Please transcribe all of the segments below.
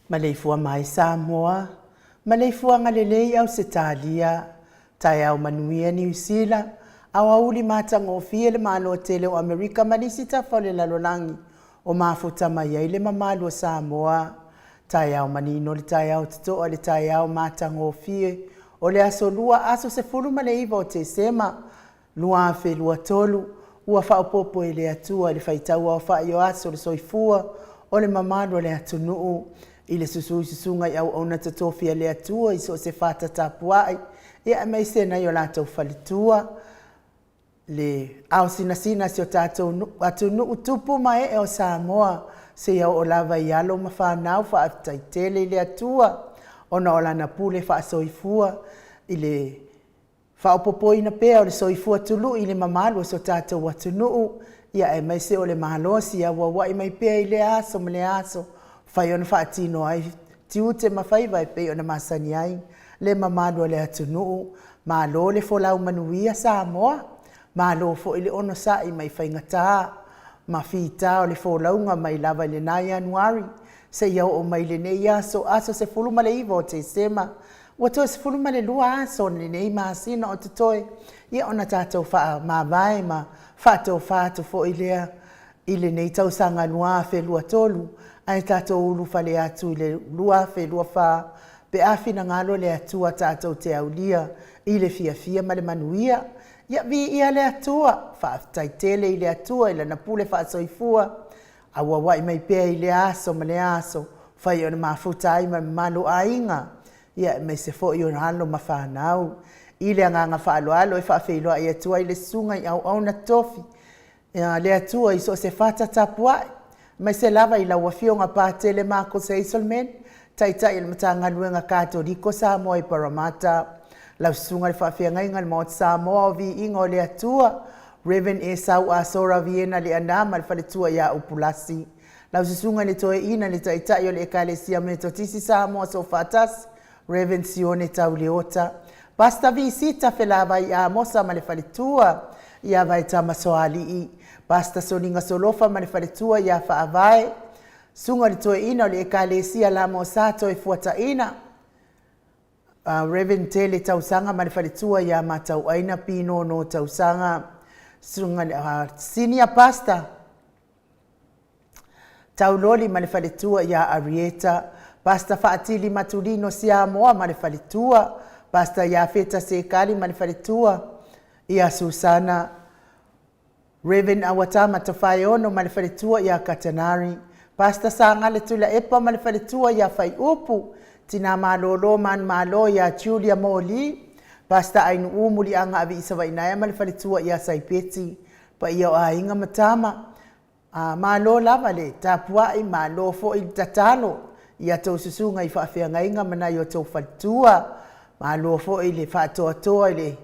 Maleifua mai Samoa, maleifuaga lelei Ausetalia, taeao manuia Niu Sila, aoauli matagofie le Malo tele o Amerika ma nisi tafa o le lalolagi o mafuta mai ai le mamalu o Samoa. Taeao manino le taeao totoa le taeao matagofie o le Aso Lua, aso 19 o Tesema 2023, ua faaopoopo e le Atua i le faitauaofai o aso le soifua o le mamalu o le atunuu i le susu i susuga i auauna totofi a le Atua i so o se fata tapuai, ia aemaise nai o latou faletua, le aosinasina a si o tatou atunuu, tupu ma ee o Samoa, seia oo lava i alo ma fanau. Faafetai tele i le Atua ona o Lana pule faasoifua i le faaopoopoina pea o le soifua tului i le mamalu o si o tatou atunuu, ia aemaise o le malosi e auauai mai pea i lea aso ma lea aso, mafai ona faatino ai tiute ma faiva e pei ona masani ai le mamalu o le atunuu. Malo le folau manuia Samoa, malo foi le onosai mai faigata ma fita o le folauga mai lava i lena Ianuari seia oo mai lenei aso, aso 19 o Tesema. Ua toe 12 aso o lenei masina o totoe, ia ona tatou faamavae ma faatofa atu foi lea i lenei tausaga 2023, ae tatou ulufale atu i le 2024 pe a finagalo le Atua tatou te aulia i le fiafia ma le manuia. Ia viia le Atua, faafetai tele i le Atua i Lana pule faasoifua, auauai mai pea i lea aso ma lea aso, fai ona mafuta ai ma le mamalu o aiga, ia aemaise foi o alo ma fanau. I le agaga faaaloalo e faafeiloai atu ai le susuga i auauna totofi a le Atua i so o se fata tapuai, aemaise lava i lau Afioga Patele Makos Hazelman, Taitai o le Matagaluega Katoliko Samoa i Paramata, lau Susuga i le Faafeagaiga i le Maota Samoa o Viiga o le Atua, Rev. Esau Asora Viena Leaana ma le faletua ia Upulasi, lau Susuga i le Toeaina le Taitai o le Ekalesia Metotisi Samoa Soofaatasi, Rev. Sione Tauleota, Pastor Visita Felavai Amosa ma le faletua ia Vaetama Soalii, Pastor Soliga Solofa ma le faletua ia Faavae, Susuga i le Toeaina o le Ekalesia Lamosa Toefuataina, Rev. Tele Tausaga ma le faletua ia Matauaina Pinono Tausaga, Susuga Senior Pastor Tauloli ma le faletua ia Arieta, Pastor Faatili Matulino Siamoa ma le faletua, Pastor Iafeta Sekali ma le faletua ia Susana, Rev. Awatama Tofaeono ma le faletua ia Katanari, Pastor Sagale Tuilaepa ma le faletua ia Faiupu, Tina Malolo Manumalo ia Julia Moli, Pastor Ainuu Muliaga Aviisavainaea ma le faletua ia Saipeti, paia o aiga ma tama. A, malo lava le tapuai, malo foi le tatalo i a tou susuga i faafeagaiga ma nai o tou faletua. Malo foi le faatoatoa i le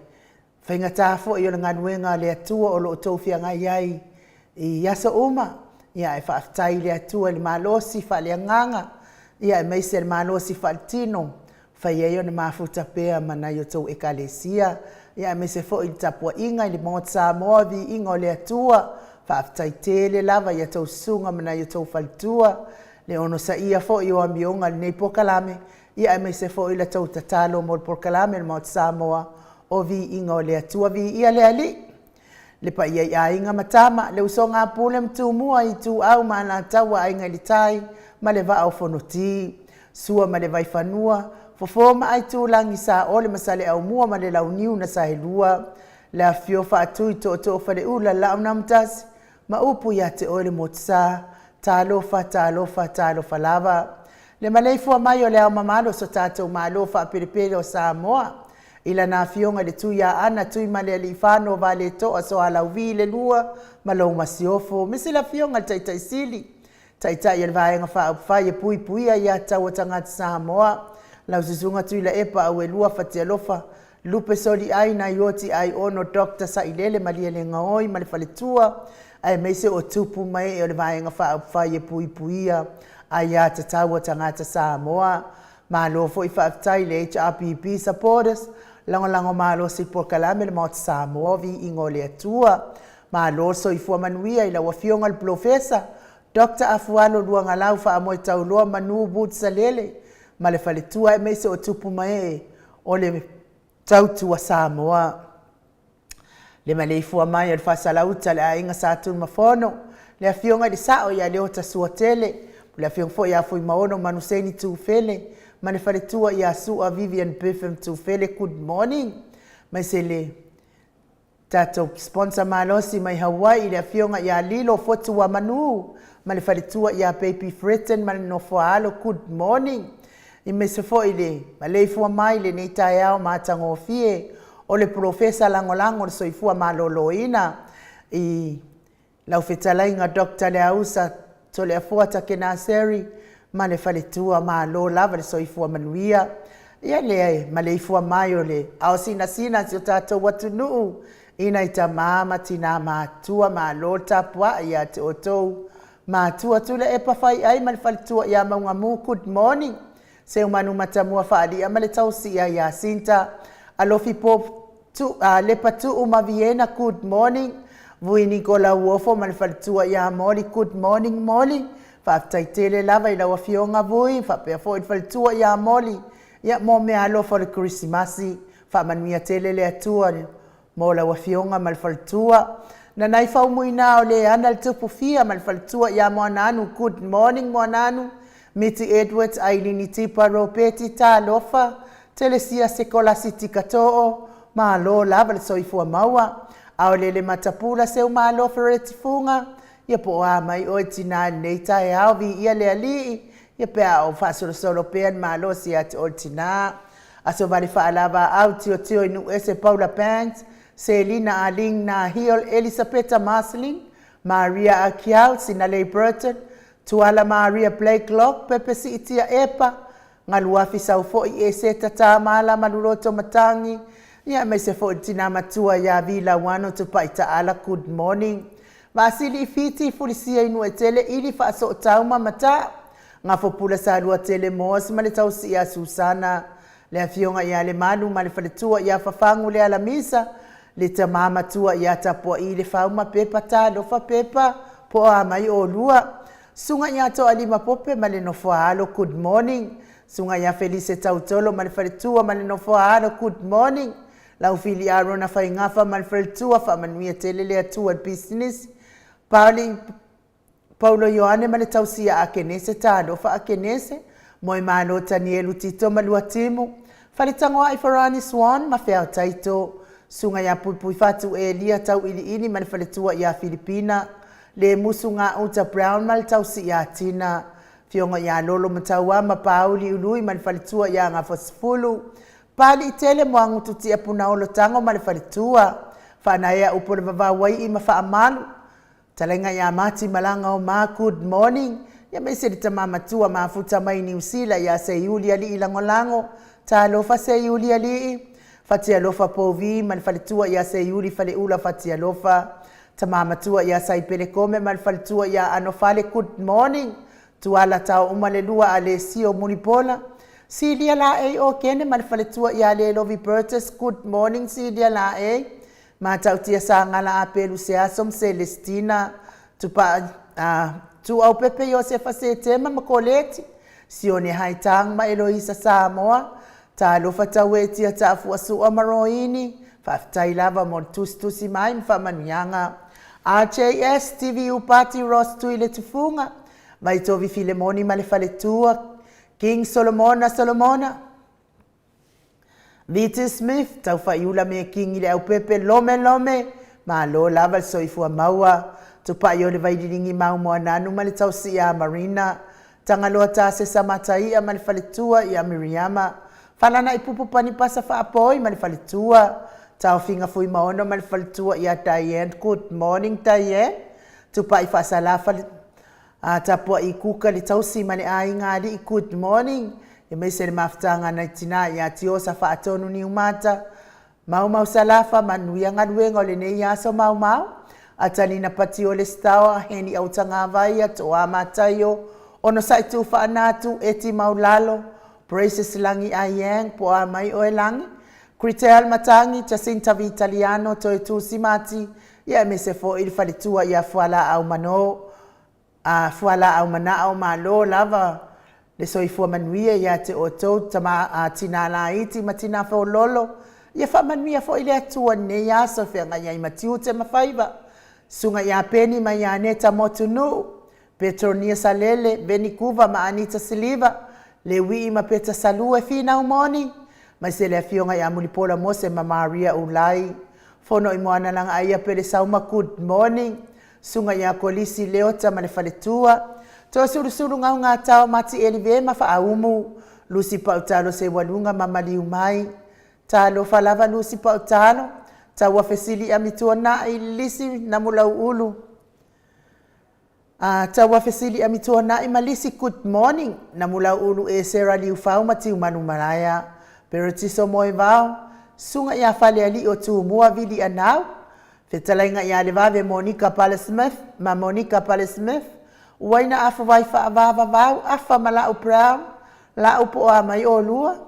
faigata foi o le galuega a le Atua o lo o outou feagai ai i aso uma. Ia ae faafetai i le Atua i le malosi faaleagaga, ia aemaise le malosi faaletino, fai ai ona mafuta pea ma nai o tou Ekalesia, ia aemaise foi le tapuaiga i le Maota Samoa, viiga o le Atua. Faafetai tele lava i a tou susuga ma nai o tou faletua, le onosaia foi o amioga o lenei polokalame, ia aemaise foi la tou tatalo mo le polokalame o le Maota Samoa o Viiga o le Atua. Viia le Alii! Le paia i aiga ma tama, le usoga a Pule ma Tumua, Ituau ma Alataua, Aiga i le Tai ma le Vaa o Fonoti, Sua ma le Vaifanua, Fofo ma Aitulagi, Saole ma Saleaaumua ma le Launiu na Saelua, le afifio o Faatui, Tootoo o Faleula, Laaunaamotasi ma upu ia te oe le Motusa. Talofa, talofa, talofa lava. Le maleifua mai o le Ao Mamalu o so tatou Malo faapelepele o Samoa, i lana Afioga i le Tuiaana Tuimalealiifano Vaaletoa Sualauvi le Lua ma lou Masiofo, aemaise le Afioga i le Taitai Sili, Taitai o le Vaega Faaupufai e Puipuia Aia Tatau a Tagata Samoa, lau Susuga Tuilaepa Auelua Fatialofa Lupe Soliai Naioti Aiono Doctor Sailele Malielegaoi ma le faletua, aemaise o tupu ma ee o le Vaega Faaupufai e Puipuia Aia Tatau a Tagata Samoa. Malo foi faafetai i le HRPP supporters, lagolago malosi i polokalame le Maota Samoa o Viiga o le Atua. Malo le soifua manuia i lau Afioga i le Polofesa. Doctor Afualo Luagalau Faamoetauloa Manu Woods Salele ma le faletua aemaise o tupu ma ee o le tautua Samoa. Le maleifua mai o le Faasalauta le aiga Sa Tunumafono, le afioga i le Sao ia Leota Suatele, le afioga foi ia Fuimaono Manuseni Tufele ma le faletua ia Sua Vivian Biffin Tufele. Good morning. Maise le tatou sponsor malosi mai Hawaii le afioga ia Lilo Fotuamanu ma le faletua ia Baby Fretton ma le nofoaalo. Good morning. I maise foi le maleifua mai lenei taeao matagofie o le Polofesa Lagolago o le Soifua Maloloina i lau fetalaiga Dr. Leausa Toleafoa Takenaseri ma le faletua. Malo lava le soifua manuia. Ia le maleifua mai o le ao sinasina si o tatou atunuu i nai tamā ma tinā matua. Malo le tapuai ia te outou matua. Tuilaepa Faiai ma le faletua ia Maugamu. Good morning. Seumanu Matamua Faalia ma le tausi ia Iasinta Alofi Po tu, Lepa Tuu ma Viena. Good morning. Vui Nikola Uofo ma le faletua ia Moli. Good morning Moli. Faafetai tele lava i lau afioga Vui faapea foi le faletua ia Moli ia mo mea alofa o le Kerisimasi. Faamanuia tele le Atua mo lau afioga ma le faletua. Nanai Faumuina o le ana le tupu fia ma le faletua ia Moananu. Good morning Moananu. Miti Edwards, Ailini Tipa, Ropeti Talofa, Telesia Sekolasi Tikato'o, malo lava le soifua maua. Aolele Matapula Seumalo Fereti Fuga, ia po o a mai oe tinā i lenei taeao, viia le Alii, ia pe a o faasolosolo pea le malosi ia te oe le tinā. Aso Vale Faalavaau Tiotio i Nuuese Paula Banks, Selina Aling Nahiol, Elisapeta Marceline, Maria Akiau, Sinalei Burton, Tuala Maria Blakelock, Pepe Siitia Epa, Galuafi Saufo'i Eseta Tamala Maluloto Matangi, ia aemaise foi le tinā matua ia Vi Lauano Tupai Taala. Good morning. Vaasili i Fiti, Fulisia i Nuuetele, Ili Faasootau ma Matā, Gafopula Saluatele Moas ma le tausi ia Susana, le afioga ia Lemalu ma le faletua ia Fafagu le Alamisa, le tamā matua ia Tapua'i le Fauma Pepa. Talofa Pepa, po o a mai olua. Susuga ia Toalima Pope ma le nofoaalo. Good morning. Susuga ia Felise Tautolo ma le faletua ma le nofoaalo. Good morning. Laufili Arona Faigafa ma le faletua. Faamanuia tele le Atua i le pisinisi. Pauli Paulo Ioane ma le tausi ia Akenese. Talofa Akenese. Moemalo Tanielu Tito ma Luatimu. Faletagoai Farani Swan ma Feao Taito. Susuga ia Puipui Fatu Elia Tauiliili ma le faletua ia Filipina. Le Musu Gauta Brown ma le tausi ia Tina. Afioga ia Lolo Matauā ma Pauli Ului ma le faletua ia Gafosefulu. Paliitele Moagututia Punaolo Tago ma le faletua. Faanaea upu o le Vavauai'i ma Faamalu. Talaiga ia Mati Malaga o Ma. Good morning. Ia maise le tamā matua mafuta mai Niu Sila ia Seiuli Alii Lagolago. Talofa Seiuli Alii. Fatialofa Pouvi ma le faletua ia Seiuli Faleula Fatialofa. Tamā matua ia Saipele Kome ma le faletua ia Anofale. Good morning. Tuala tao uma le lua a Lesio Mulipola. Silia Laei Okene ma le faletua ia Lelovi Burgess. Good morning Silia Laei. Matautia Sagala Apelu Seaso ma Celestina Tupa Tuaupepe Iosefa Setema ma Koleti Sione Haitang ma Eloisa Samoa. Talofa Tauetia Taafuasua ma Roini. Faafetai lava mo le tusitusi mai ma faamanuiaga. RJS TVU Party Ross Tui le Tufuga Vaitovi Filemoni ma le faletua King Solomona Solomona Viti Smith, Taufaiula Mekingi le Aupepe, Lome Lome, malo lava le soifua maua. Tupai o le Vaililigi Mau Moananu ma le tausi ia Marina. Tagaloa Tasesa Mataia ma le faletua ia Miriama. Falana'i Pupu Panipasa Faapoi ma le faletua. Taofiga Fuimaono ma le faletua ia Diane. Good morning Diane. Tupai Faasalafa A tapua'i kuka le tausi ma le aiga alii. Good morning. E maise le mafutaga nai tinā ia Tiosa Faatonu Niumata. Maumau Salafa, manuia galuega o lenei aso maumau. Atalina Patiole Stawa, Heni Autagavaia, Toa Mataio, Onosai Tuufaanatu, Eti Maulalo, Praises Lagi Aiang, po o a mai oe Lagi. Critel Matangi, Jacinta Vitaliano, Toetusi Mati, ia aemaise foi le faletua ia Fualaau Manō. A fualaau manao malo lava le soifua manuia ia te outou tama a tina laiti ma tina feoloolo. Ia faamanuia foi le Atua i lenei aso e feagai ai ma tiute ma faiva. Susuga ia Peni ma Ianeta Motunuu, Petronia Salele, Veni Kuva ma Anita Siliva, Leuii ma Peta Salue, Finau Moni, maise le afioga ia Mulipola Mose ma Maria Ulai, Fono i Moana Lagaaia Pele Sauma, good morning. Susuga ia Kolisi Leota ma le faletua, Toasulusulu Gaugatao Mati Elive ma Faaumu, Lusi Pautalo Seualuga ma Maliu Mai, Talofa lava Lusi Pautalo, Taua Fesili Amituanai Lisi Namulauulu, A Taua Fesili Amituanai ma Lisi good morning, Namulauulu Esera Liufau ma Tiumalu Malaea, Peretiso Moevao, Susuga ia Falealii o Tumua Vili Anau, Fetalaiga ia Levave Monika Pale Smith ma Monika Pale Smith, Uaina Afuvai Faavavavau Afa ma Lau Brown, Lau po o a mai olua,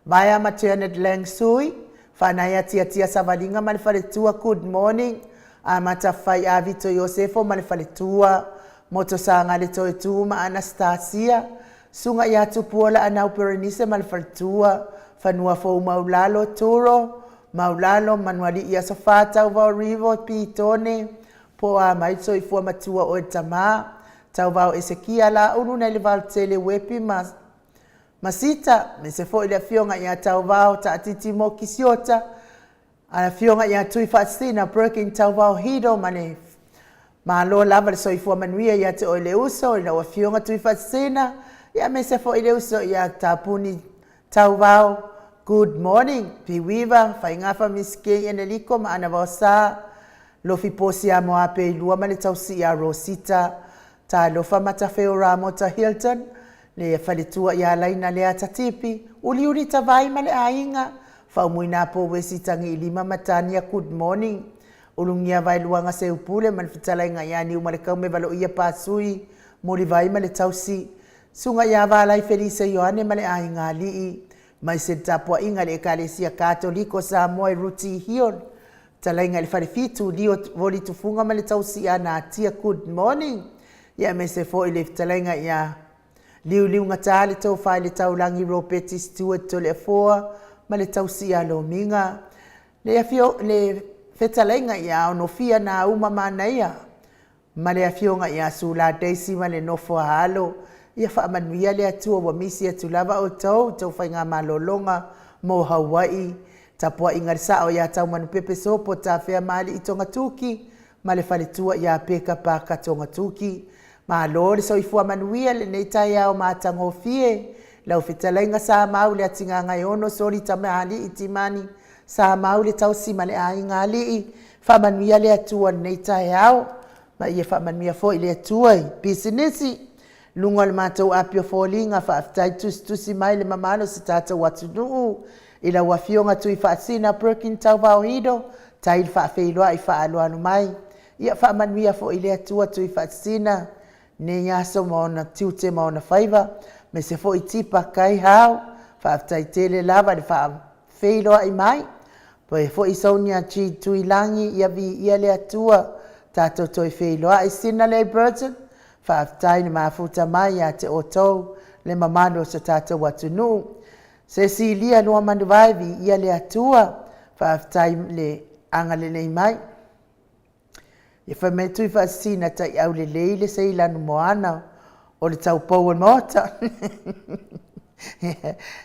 Vaea ma Janet Lang Sui, Faanaia Tiatia Savaliga ma le faletua Good morning, Amata Fai a Vito Iosefo ma le faletua, Moto Sagale Toetu ma Anastasia, Susuga ia Tupuola Anau Perenise ma le faletua, Fanua Fou Maulalo, Turo, Maulalo, Manualii Aso Fatauva o Rivo, Pitone, Po o a mai le soifua matua oe le tama, Tauvao Esekia Laulu nai le Valetele Uepi ma Masita, aemaise foi le afioga ia Tauvao Taatiti Moki Siota, afioga ia Tui Faasisina Perkin Tauvao Hido ma le Malo lava le soifua manuia ia te oe le uso i lau afioga Tui Faasisina, ia aemaise foi le uso ia Tapuni Tauvao. Good morning, Piuiva, Faigafa Miss Kay Eneliko ma Ana Vaosa, Lofi Posia Moape i lua ma le tausi ia Rosita, Talofa Matafeo Ramota Hilton, le faletua ia Laina Leata Tipi, Uliuli Tavai ma le aiga, Faumuina Powesi Tagiilima ma Tania Good morning, Ulugia Vaeluaga Seupule ma le fetalaiga ia Niumalekaume Valoia Pasui, Mulivai ma le tausi, Susuga ia Valai Felise Ioane ma le aiga alii, mai se tapuaiga i le Ekalesia Katoliko Samoa i Ruti Hill, fetalaiga i le Falefitu, Leo Voli Tufuga ma le tausi ia Natia Good morning, ia aemaise foi le fetalaiga ia Liuliugata le Tofa i le Taulagi Ropeti Stewart Toleafoa ma le tausi ia Lomiga. Le afio, le fetalaiga ia Onofia Nauma Manaia ma le afioga ia Sula Daisy ma le nofo a alo, ia faamanuia le Atua ua misi atu lava outou i tou faigamalologa mo Hawaii. Tapuaiga le sao ia Taumanupepe Sopo Tafea ma Alii Togatuki ma le faletua ia Peka Paka Togatuki. Malo le soifua manuia lenei taeao matagofie. Lau fetalaiga Samau le Atigagaeono Soli Tamaali'i Timani Samau le tausi ma le aiga alii. Faamanuia le Atua lenei taeao ma ia faamanuia foi le Atua i pisinisi luga o le matou api o foliga. Faafetai tusitusi mai le mamalu o si tatou atunuu i lau afioga Tuifaasina Perkin Tauvaohido tai le faafeiloai faaaloalo mai. Ia faamanuia foi le Atua Tuifaasina nei aso ma ona tiute ma ona faiva, aemaise foi Tipa Kaihau. Faafetai tele lava i le faafeiloai mai. Poe foi Sonia G. Tuilagi, ia viia le Atua, tatou toe feiloai. Sinalei Burton, faafetai le mafuta mai ia te outou le mamalu o so tatou atunuu. Cecilia Luamanuvae, viia le Atua, faafetai le agalelei mai. Ia fai mai tui faasisina taiau lelei le seilanu moana o le taupou o le maota.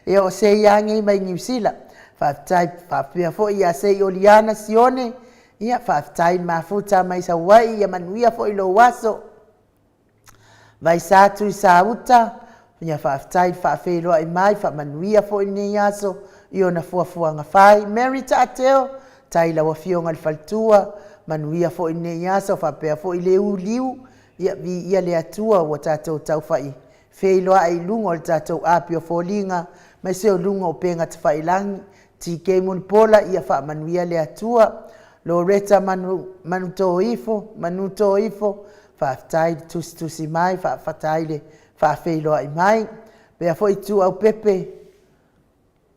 Ia o sei agei mai Niu Sila. Faafetai faapea foi ia sei Oliana Sione. Ia faafetai mafuta mai Sauai, ia manuia foi lou aso. Vaisa Tuisauta, ia faafetai le faafeiloai mai, faamanuia foi lenei aso i ona fuafuaga fai. Mary Taateo, tai lau afioga i le faletua, manuia foi lenei aso, faapea foi le uliu, ia viia le Atua ua tatou taufai feiloai i luga o le tatou api o foliga, aemaise o luga o upega tafailagi. TK Mulipola, ia faamanuia le Atua. Loretta Manu, Manutoifo, Manutoifo, faafetai le tusitusi mai, faafetai le faafeiloai mai. Pea foi Ituau Pepe,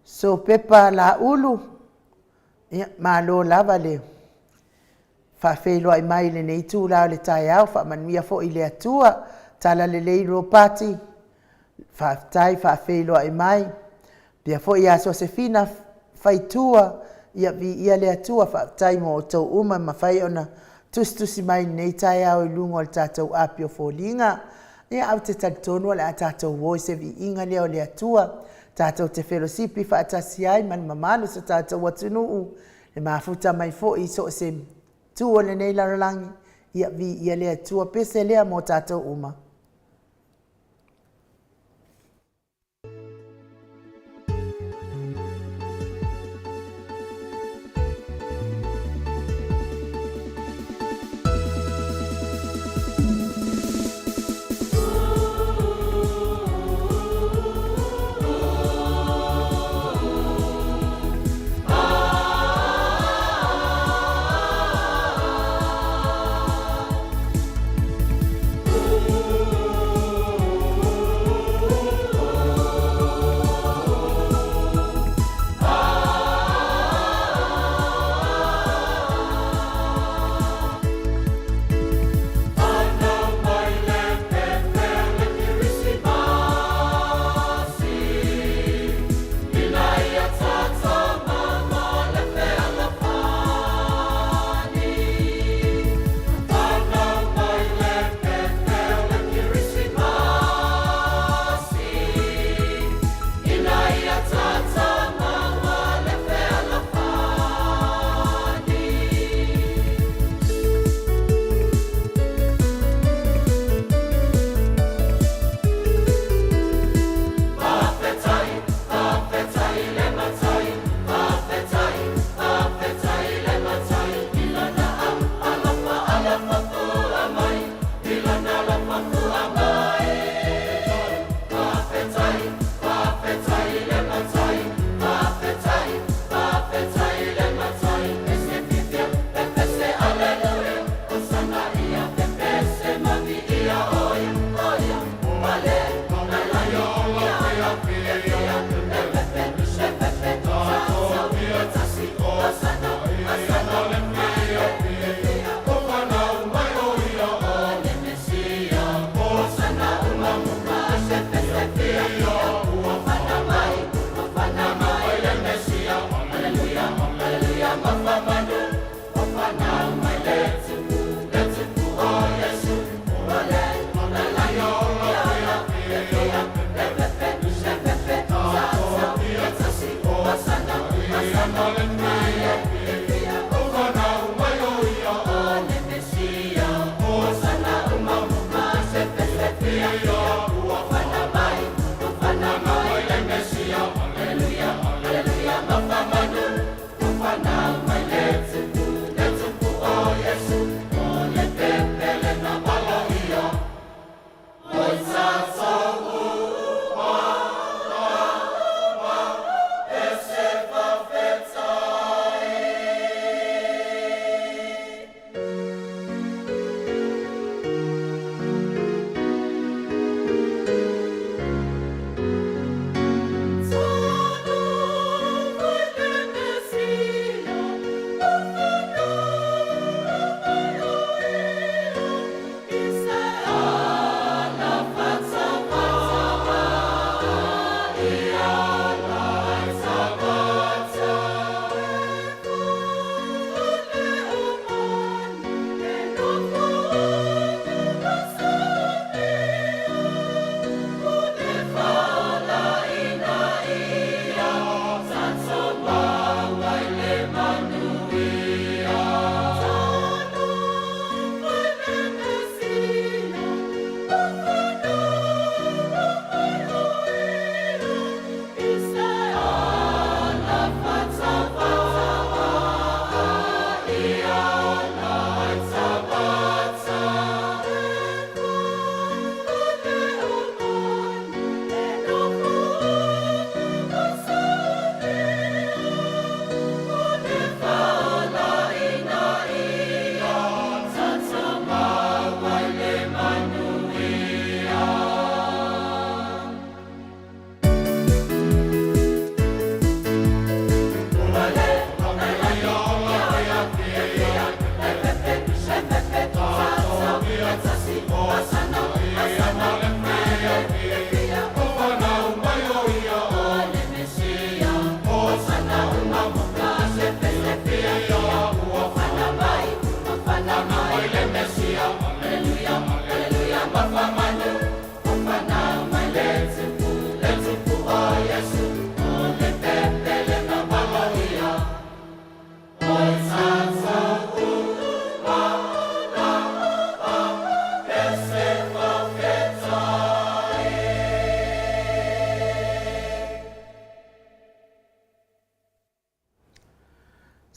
Sopepa Laulu, ia, malo lava le faafeiloai mai i lenei itula o le taeao, faamanuia foi le Atua. Talalelei Ropati, faafetai faafeiloai mai. Pea foi ia Sosefina Faitua, ia viia le Atua, faafetai mo outou uma e mafai ona tusitusi mai i lenei taeao i luga o le tatou api o foliga. Ia, ae ou te talitonu o le a tatou o i se viiga lea o le Atua, tatou te felosipi faatasi ai ma le mamalu o si o tatou atunuu, e mafuta mai foi i so o se itu o lenei lalolagi. Ia viia le Atua, pese lea mo tatou uma.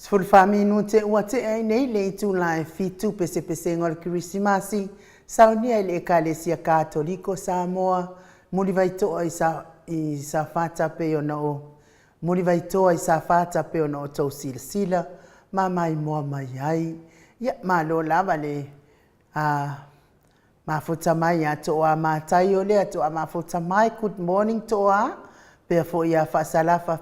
14 minute ua tea ai nei le itula e 7 pesepesega o le Kerisimasi, saunia i le Ekalesia Katoliko Samoa, Mulivaitoa i sa i Safata pei ona o Mulivaitoa i Safata pei ona outou silasila ma maimoa mai ai. Ia, malo lava le a mafuta mai ia Toa Mataio lea, Toa mafuta mai, good morning Toa, pea foi ia Faasalafa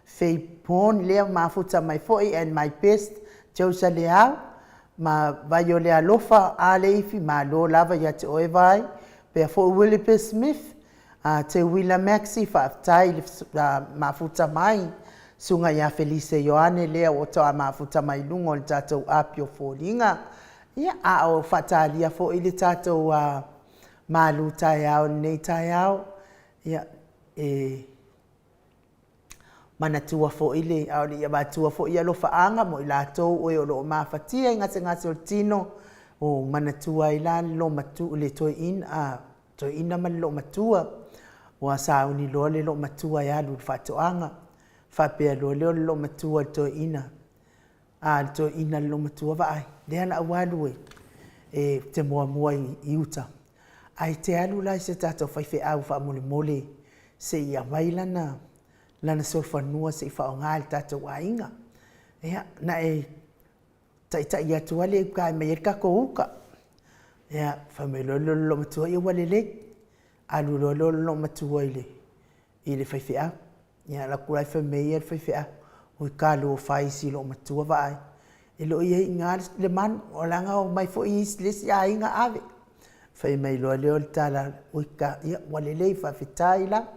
Faith Born lea mafuta mai foi, and my best Josa Leao, ma vai o le alofa a le ifi, malo lava ia te oe vai, pea foi Willipe Smith, a Te Wila Maxi, faafetai le mafuta mai, susuga ia Felise Ioane lea ua toa mafuta mai luga o le tatou api o foliga. Ia, a o faatalia foi le tatou malu taeao i lenei taeao, ia, e manatua foi le, a o le i avatua foi alofaaga mo i latou o e o lo o mafatia i gasegase o le tino, o manatua ai la le loomatua, le toeaina, a, toeaina ma le loomatua, ua sauni loa le loomatua e alu i le faatoaga, faapea loa lea o le loomatua i le toeaina, a le toeaina i le loomatua, vaai, lea o le a ou alu e te muamua i uta, ae te alu la i se tatou faifeau faamolemole se i aumai lana lana solofanua se i faaaoga e le tatou aiga. Ia, na e taitai atu lava lea i uta e aumai ai le tatou uta. Ia, fai mai loa lea o le loomatua, ia ua lelei. Alu loa lea o le loomatua i le i le faifeau. Ia, alu atu la fai mai le faifeau, oi talofa e i si loomatua, vaai, e le o i ai i ina le manu, ua leaga omai foi isi le isi aiga ave. Fai mai loa lea o le tala, oi ta, ia ua lelei faafetai la.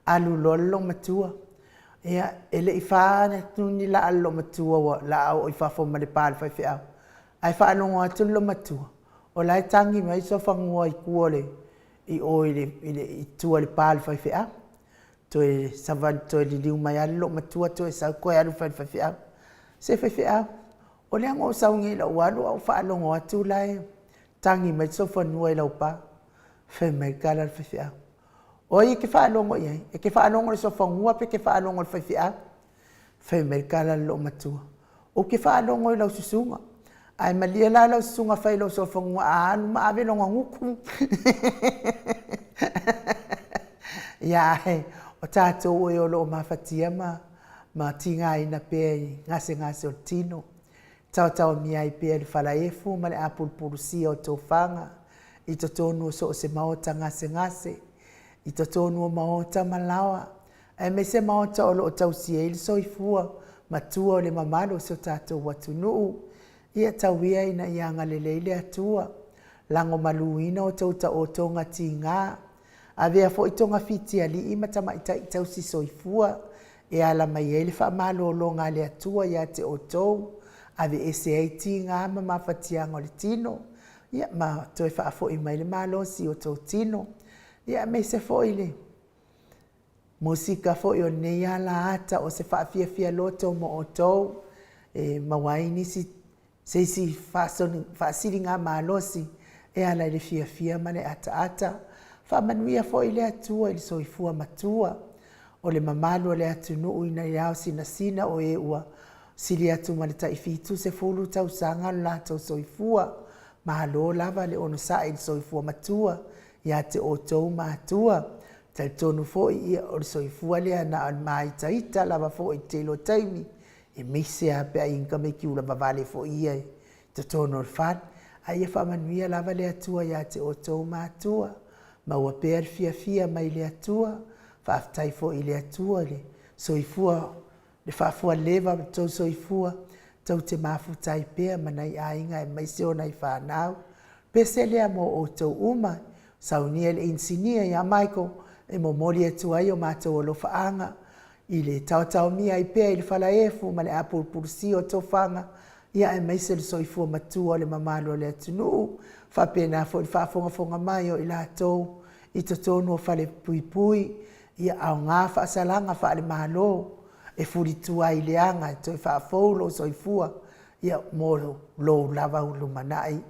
Alu loa le loomatua, ia, e le i fa atu ni laa o le loomatua o le a oo i fafo ma le pa a le faifeau, ae faalogo atu le loomatua, o la e tagi mai le solofanua i tua i o i le i tua i le pa a le faifeau. Toe savali toe liliu mai lava le loomatua toe sau toe alu e fai i le faifeau. Se faifeau, o lea na ou sau nei i lou alu ae ou faalogo atu la e tagi mai le solofanua i lau pa. Fai mai le tala a le faifeau, o ai e te faalogo i ai? E te faalogo i le solofanua pe e te faalogo i le faifeau? Fai mai le tala a le loomatua, ou te faalogo i lau susuga, ae malie la lau susuga fai i lau solofanua a alu ma ave lona gutu. Ia ae o tatou e o lo o mafatia ma ma tigaina pea i gasegase o le tino, taotaomia ai pea i le falaefu ma le apulupulusia o tofaga i totonu o so o se maota gasegase, i totonu o maota ma laoa, aemaise maota o lo o tausia ai le soifua matua o le mamalu o si o tatou atunuu. Ia tau ia ina ia agalelei le Atua, lagomaluina outou taotoga tiga, avea foi togafiti a alii ma tamaitai tausi soifua e ala mai ai le faamalologa a le Atua ia te outou, aveese ai tiga ma mafatiaga o le tino, ia ma toe faafoi mai le malosi i o outou tino. Ia aemaise foi le musika foi o lenei alaata o se faafiafia loto mo outou e maua ai nisi se isi faasiligamalosi e ala i le fiafia ma le ataata. Faamanuia foi le Atua i le soifua matua o le mamalu o le atunuu ina ia ao sinasina o e ua sili atu ma le tai 70 tausaga lo latou soifua. Malo lava le onosai i le soifua matua ia te outou matua. Talitonu foi ia o le soifua lea na o le māitaita lava foi i le tele o taimi, aemaise lava pe a i ai ni tamaiti ula vavale foi ia i totonu o le fale. A ia faamanuia lava le Atua ia te outou matua, maua pea le fiafia mai le Atua. Faafetai foi i le Atua i le soifua, le faafualeva o le tou soifua, tou te mafuta ai pea ma nai aiga aemaise o nai fanau. Pese lea mo outou uma, saunia e le inisinia ia Michael e momoli atu ai o matou alofaaga i le taotaomia ai pea i le falaefu ma le apulupulusia o tofaga, ia aemaise le soifua matua o le mamalu o le atunuu, faapena foi le faafogafoga mai o i latou i totonu o falepuipui, ia aoga faasalaga faale-Malo e fulitua ai le aga e toe faafou lou soifua, ia mo lou lava lumanai.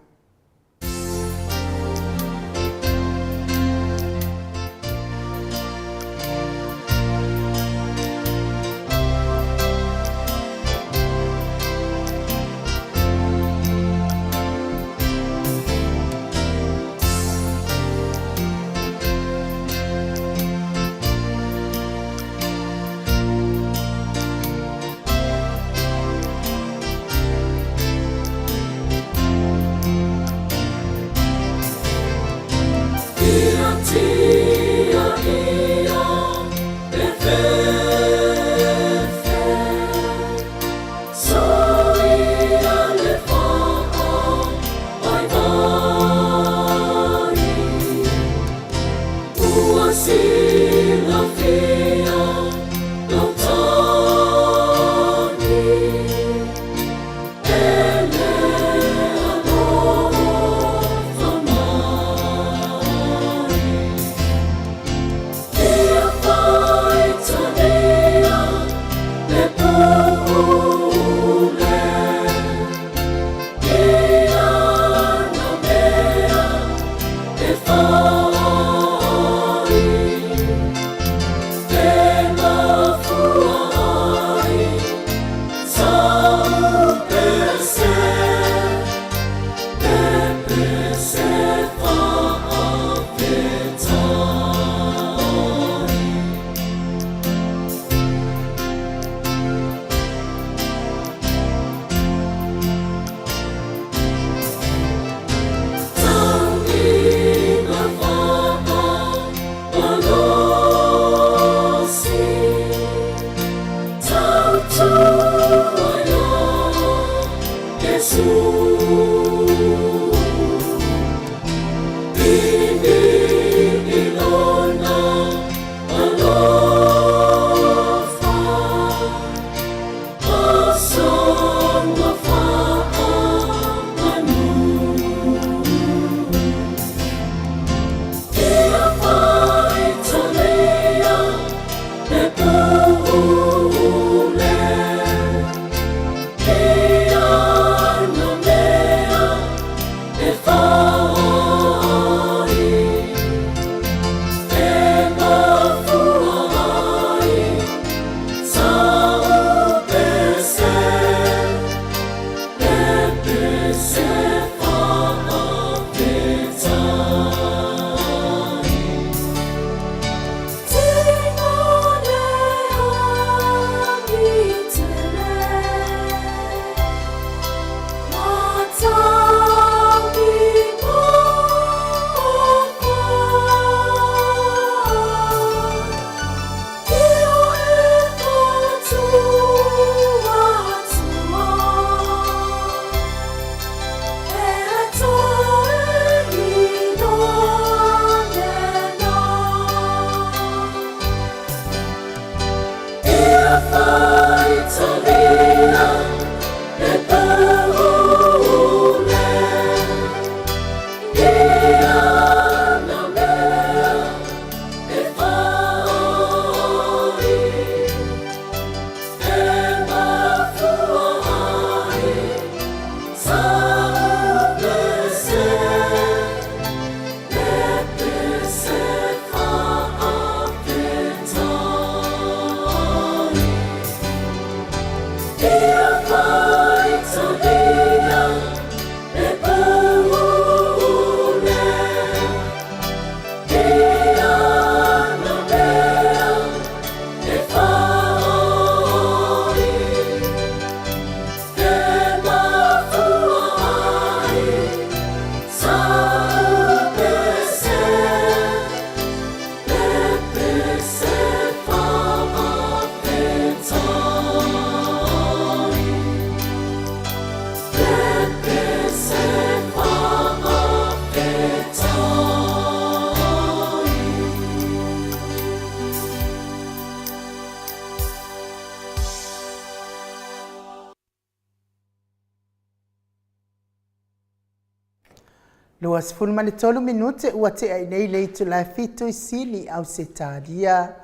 23 minute ua tea i nei le itula e fitu i Sini, Ausetalia.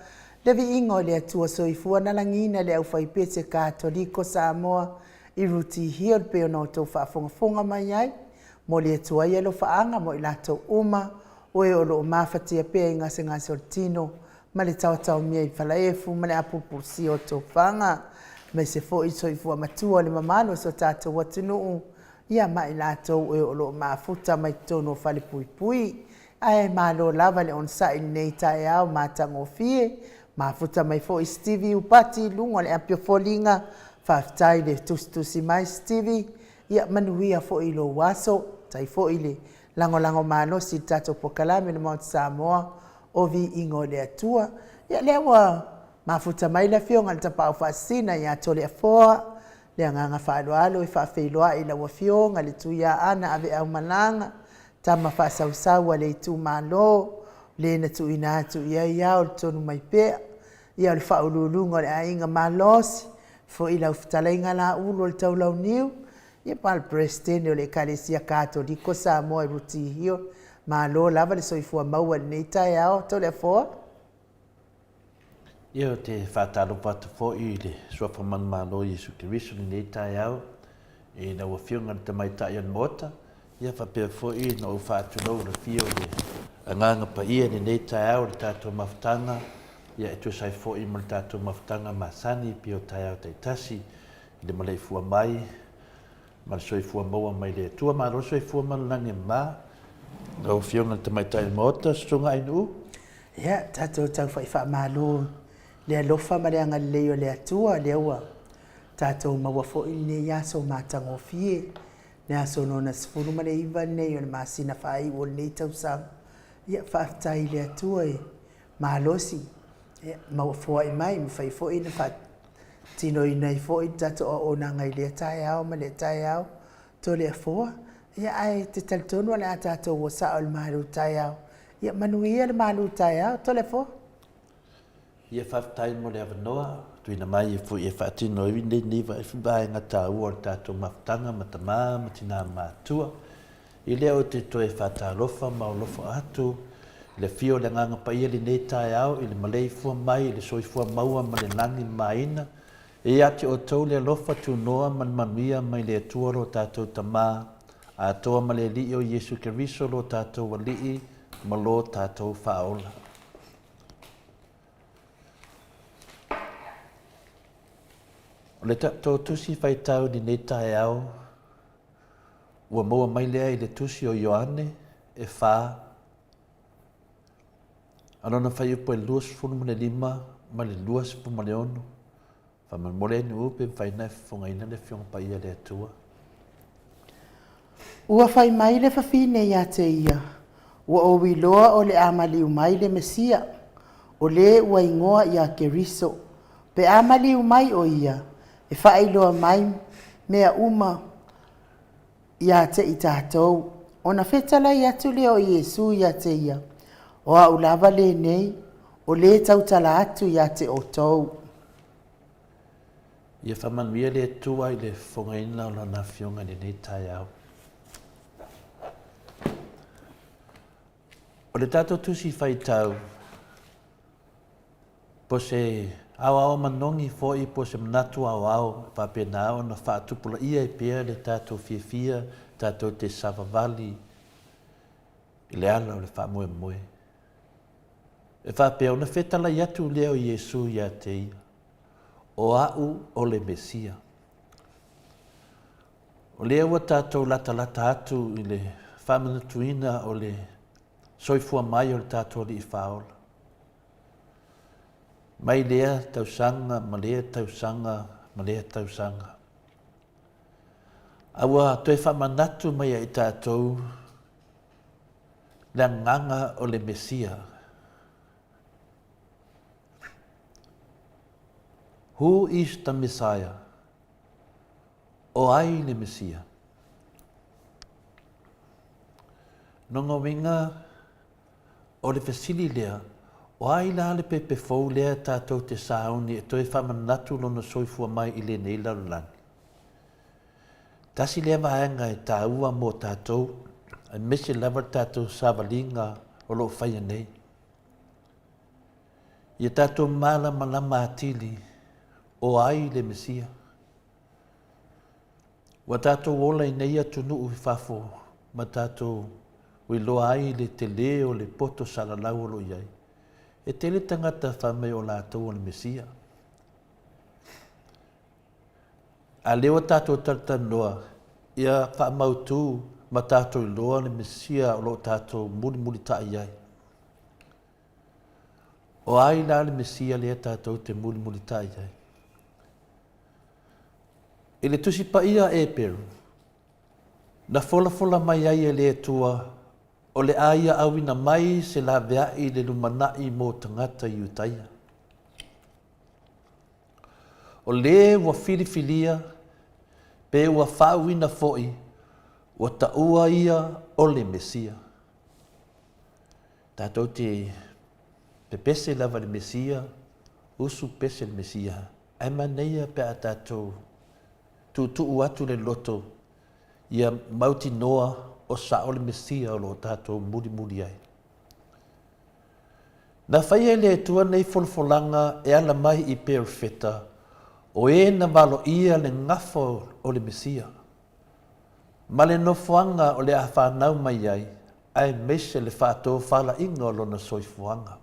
Le viiga o le Atua Soifua na lagiina le aufaipese Katoliko Samoa i Rutihia o le pei ona outou faafogafoga mai ai. Momoli atu ai alofaaga mo i latou uma o e o lo o mafatia pea i gasegase o le tino ma le taotaomia i falaefu ma le apulupulusia o tofaga, aemaise foi soifua matua o le mamalu o so tatou atunuu, ia ma i latou e o lo o mafuta mai totonu o falepuipui. Ae malo lava le onosai i lenei taeao matagofie. Mafuta mai foi Stevie Upati i luga o le api o foliga. Faafetai le tusitusi mai Stevie, ia manuia foi lou aso. Tai foi le lagolago malosi i le tatou polokalame le Maota Samoa o Viiga o le Atua. Ia lea ua mafuta mai le afioga i le Tapaau Faasisina ia Toleafoa. Le agaga faaaloalo e faafeiloai i lau afioga le Tuiaana Aveaumalaga, tama faasausau a le itumalo, le na tuuina atu i ai ao le tonu mai pea. Ia o le faauluuluga o le aiga malosi, foi lau fetalaiga Laulu o le Taulauniu, ia ma le Peresetene o le Ekalesia Katoliko Samoa i Rutihio. Malo lava le soifua maua i lenei taeao, Toleafoa. Ia, ou te faatalofa atu foi i le Suafa Manumalo o Iesu Keriso i lenei taeao, i lau Afioga i le Tamaitai o le Maota, ia faapea foi ona ou faatulou i le afio o le Agaga Paia i lenei taeao i le tatou mafutaga, ia e tusa ai foi ma le tatou mafutaga masani pei o taeao taitasi i le maleifua mai ma le soifua maua mai le Atua. Malo le soifua ma le lagi e mama. Lau Afioga i le Tamaitai o le Maota, Susuga Ainuu. Ia, tatou taufa'i faamalo le alofa ma le agalelei o le Atua, lea ua tatou maua foi lenei aso matagofie, le aso lona 19 lenei o le masina faaiu o lenei tausaga. Ia, faafetai i le Atua e malosi, ia, maua foai mai, mafai foi ona faatinoina ai foi le tatou auaunaga i lea taeao ma lea taeao. Toleafoa, ia ae te talitonu o le a tatou o sao i le malu taeao. Ia manuia le malu taeao, Toleafoa. Ia faafetai mo le avanoa tuuina mai e foi e faatino ai lenei vaega taua o le tatou mafutaga ma tama ma tina matua. I lea ou te toe faatalofa ma alofa atu i le afio o le Agaga Paia i lenei taeao i le maleifua mai i le soifua maua ma le lagi mamaina. E ia te outou le alofa tunoa ma le manuia mai le Atua lo tatou Tama atoa ma le Alii o Iesu Keriso lo tatou Alii ma lo tatou Faaola. O le tatou tusi faitau i lenei taeao, ua maua mai lea i le tusi o Ioane e 4, a lona fuaiupu e 25 ma le 26. Faamolemole ai nuu pe mafai ona e fofogaina le Afioga Paia a le Atua. Ua fai mai le fafine ia te ia, Ua ou iloa o le a maliu mai le Mesia, o le ua igoa ia Keriso. Pe a maliu mai o ia, e faailoa mai mea uma ia te i tatou. Ona fetalai atu lea o Iesu ia te ia, O au lava lenei, o le tautala atu ia te outou. Ia faamanuia le Atua i le fofogaina o Lana Afioga i lenei taeao. O le tatou tusi faitau, po se aoao manogi foi po se manatu aoao e faapena ona faatupulaia ai pea le tatou fiafia tatou te savavali i le ala o le faamoemoe. E faapea ona fetalai atu lea o Iesu ia te ia, O au o le Mesia. O lea ua tatou latalata atu i le faamanatuina o le soifua mai o le tatou Alii Faaola. Mai lea tausaga ma lea tausaga ma lea tausaga. A ua toe faamanatu mai ia i tatou le agaga o le Mesia. Who is the Messiah? O ai le Mesia? Nona uiga, o le fesili lea, o ai la le pepe fou lea tatou te sauni e toe faamanatu lona soifua mai i lenei lalolagi? Tasi lea vaega e taua mo tatou, aemaise lava le tatou savaliga o lo o faia nei. Ia tatou malamalama atili o ai le Mesia. Ua tatou ola i nei atunuu i fafo ma tatou iloa ai le tele o le poto salalau o lo o i ai. E tele tagata fai mai o latou o le Mesia. A lea ua tatou talatalanoa, ia faamautu ma tatou iloa le Mesia o lo o tatou mulimulitai ai. O ai la le Mesia lea tatou te mulimulitai ai? I le Tusi Paia a Eperu, na folafola mai ai e le Atua o le a ia auina mai se laveai i le lumanai mo tagata Iutaia. O le ua filifilia pe ua faauuina foi, ua taua ia o le Mesia. Tatou te pepese lava i le Mesia, usu pese le Mesia, ae manaia pe a tatou tuutuu atu le loto ia mautinoa o sao le Mesia o lo o tatou mulimuli ai. Na faia e le Atua nei folafolaga e ala mai i Perofeta, o e na valoia le gafa o le Mesia, ma le nofoaga o le a fanau mai ai, aemaise le faatofalaiga o lona soifuaga.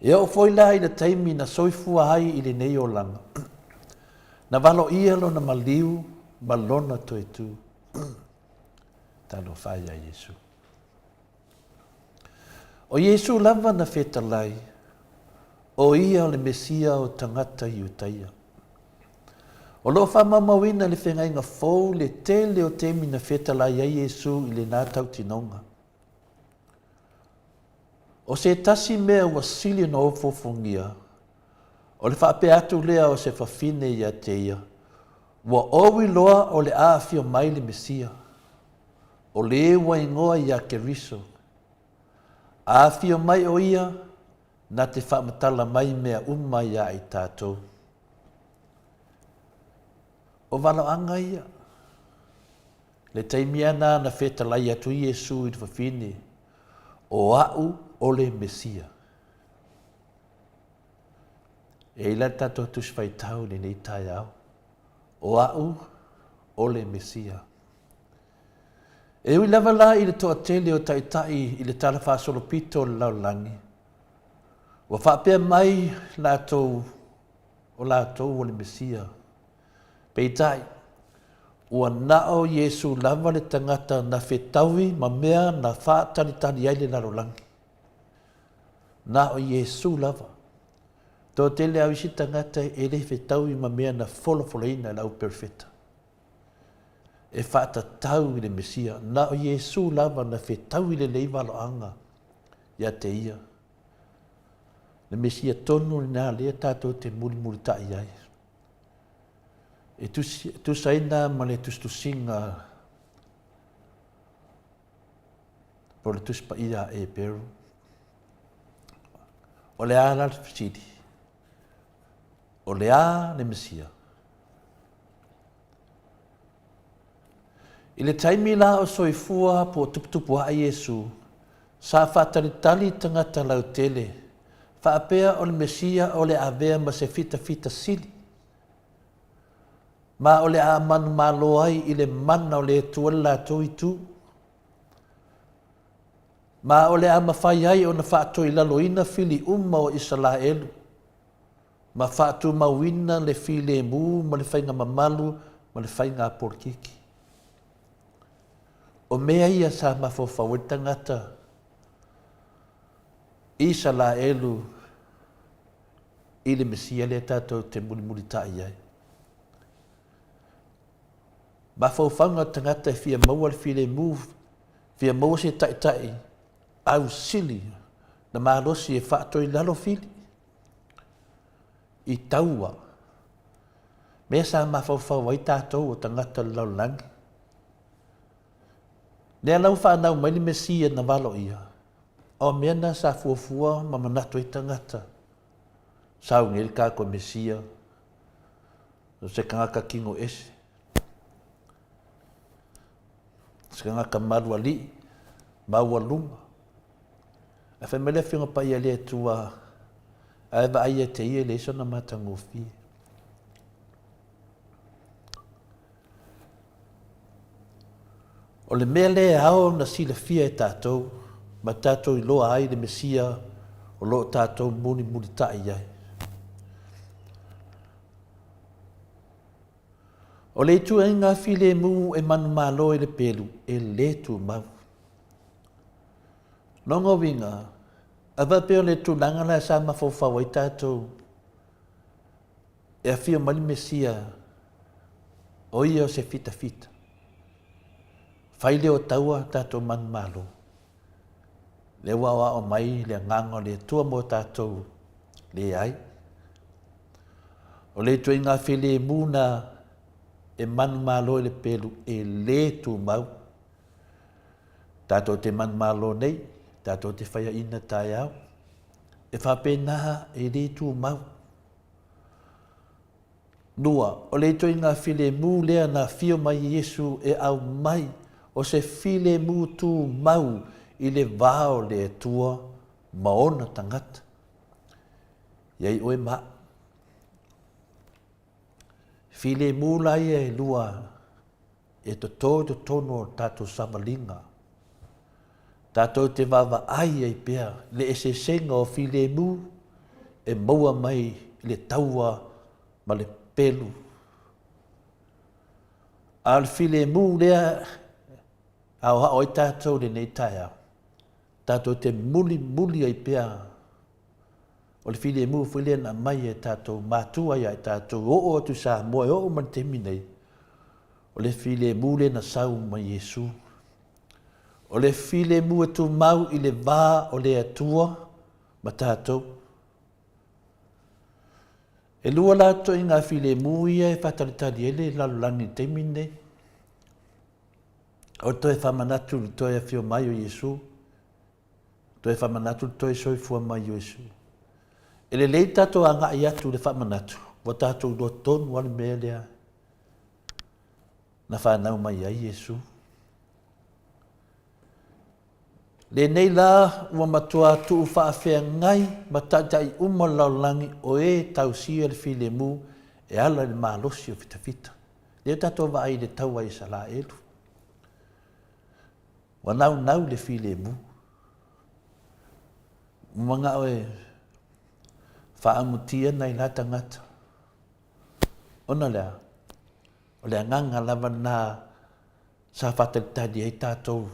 E oo foi la i le taimi na soifua ai i lenei olaga, na valoia lona maliu ma lona toe tu. Talofa e ia Iesu. O Iesu lava na fetalai, o ia o le Mesia o tagata Iutaia. O lo o faamaumauina i le Feagaiga Fou le tele o taimi na fetalai ai Iesu i lena tautinoga. O se tasi mea ua sili ona ofoofogia, o le faapea atu lea o se fafine ia te ia, Ua ou iloa o le a afio mai le Mesia, o le ua igoa iā Keriso. A afio mai ʻo ia, na te faamatala mai mea uma iā i tatou. O valoaga ia. Le taimi ana na fetalai atu Iesu i le fafine, O aʻu o le Mesia. E ai la le tatou Tusi Faitau i lenei taeao, O aʻu o le Mesia. E ui lava la i le toatele o taitai i le talafaasolopito o le lalolagi, ua faapea mai latou o latou o le Mesia. Peitai, ua na o Iesu lava le tagata na fetaui ma mea na faatalitali ai le lalolagi. Na o Iesu lava. Toatele au isi tagata e le fetaui ma mea na folafolaina e le au perofeta. E faatatau i le Mesia, na o Iesu lava na fetaui lelei valoaga ia te ia. Le Mesia tonu lena lea tatou te mulimulitaʻi ai. E tusaina ma le tusitusiga po o le Tusi Paia a Eperu. O le a la le fesili? O le a le Mesia? I le taimi la o soifua po o tuputupu aʻe Iesu, sa faatalitali tagata lautele, faapea o le Mesia o le avea ma se fitafita sili, ma o le a manumalo ai i le mana o le Atua le latou itu, ma o le a mafai ai ona faatoilaloina fili uma o Isalaelu. ma faatumauina le filemu ma le faiga mamalu ma le faiga polokiki. O mea ia sa mafaufau ai le tagata Isalaelu i le Mesia lea tatou te mulimulitaʻi ai. Mafaufauga o le tagata e fia maua le filemu, fia maua se taitai ausili na malosi e faatoilalo fili. i taua mea sa mafaufau ai tatou o tagata o le lalolagi. Lea la ua fanau mai le Mesia na valoia, o mea na sa fuafua ma manatu ai tagata, sau nei le tatou Mesia, o se tagata kino ese, se tagata malualii, maualuga. Ae fai mai le Afioga Paia i le Atua, Ae vaai ia te ia e leai sona matagofie. O le mea lea e ao ona silafia e tatou, ma tatou iloa ai le Mesia o lo o tatou mulimulitaʻi ai. O le ituaiga filemu e manumalo i le pelu, e lē tumau. Lona uiga, a faapea o le tulaga la sa mafaufau ai tatou e afio mai le Mesia, o ia o se fitafita, fai lea o taua tatou manumalo. Lea ua aoao mai le agaga o le Atua mo tatou, leai. O le ituaiga filemu na e manumalo i le pelu e lē tumau. Tatou te manumalo nei, tatou te faiaina taeao, e faapena e lē tumau. Lua, o le ituaiga filemu lea na afio mai Iesu e aumai, o se filemu tumau i le va o le Atua ma ona tagata. I ai oe ma au. Filemu la ia e lua e toto i totonu o tatou savaliga. Tatou te vaavaai ai pea le eseesega o filemu e maua mai i le taua ma le pelu. A o le filemu lea e aoao ai tatou i lenei taeao, tatou te mulimuli ai pea O le filemu foi lea na aumai e tatou matua ia i tatou, e oo atu i Samoa, e oo mai le taimi nei, o le filemu lea na sau mai Iesu. O le filemu e tumau i le va o le Atua ma tatou. E lua la ituaiga filemu ia e faatalitali ai le lalolagi i le taimi lenei. O le toe faamanatu i le toe afio mai o Iesu, toe faamanatu le toe soifua mai o Iesu. E lelei tatou agai atu i le faamanatu, ua tatou iloa tonu lava le mea lea na fanau mai ai Iesu. Lenei la ua matua tuu faafeagai ma taitai uma o le lalolagi o e tausia le filemu e ala i le malosi o fitafita. Lea tatou vaai i le taua a Isaraelu. Ua naunau i le filemu. Ua manao e faamutia nai la tagata. Ona o le a? O le agaga lava lena sa faatalitali ai tatou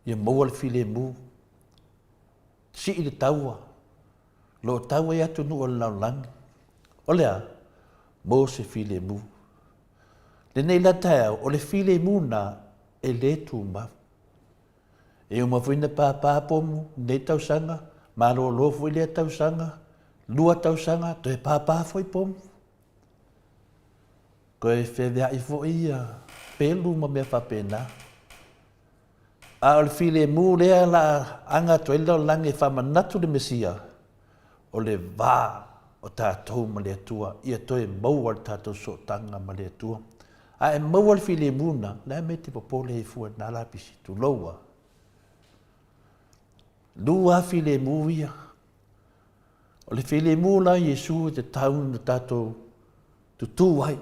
ia maua le filemu, sii le taua, o lo o tau ai atunuu o le lalolagi. O le a? Mo se filemu. Lenei la taeao, o le filemu lena e le tumau. E uma foi na pāpā pomu lenei tausaga, malolo foi lea tausaga, lua tausaga, toe pāpā foi pomu. Toe feaveai foi ia pelu ma mea faapena. A o le filemu lea la aga atu ai le lalolagi e faamanatu le Mesia, o le va o tatou ma le Atua, ia toe maua le tatou sootaga ma le Atua. A e maua le filemu lena, o le a le mea e te popole ai fua i lena lapisi, tulou lava. Lua filemu ia. O le filemu la Iesu e tatau ona tatou tutū ai.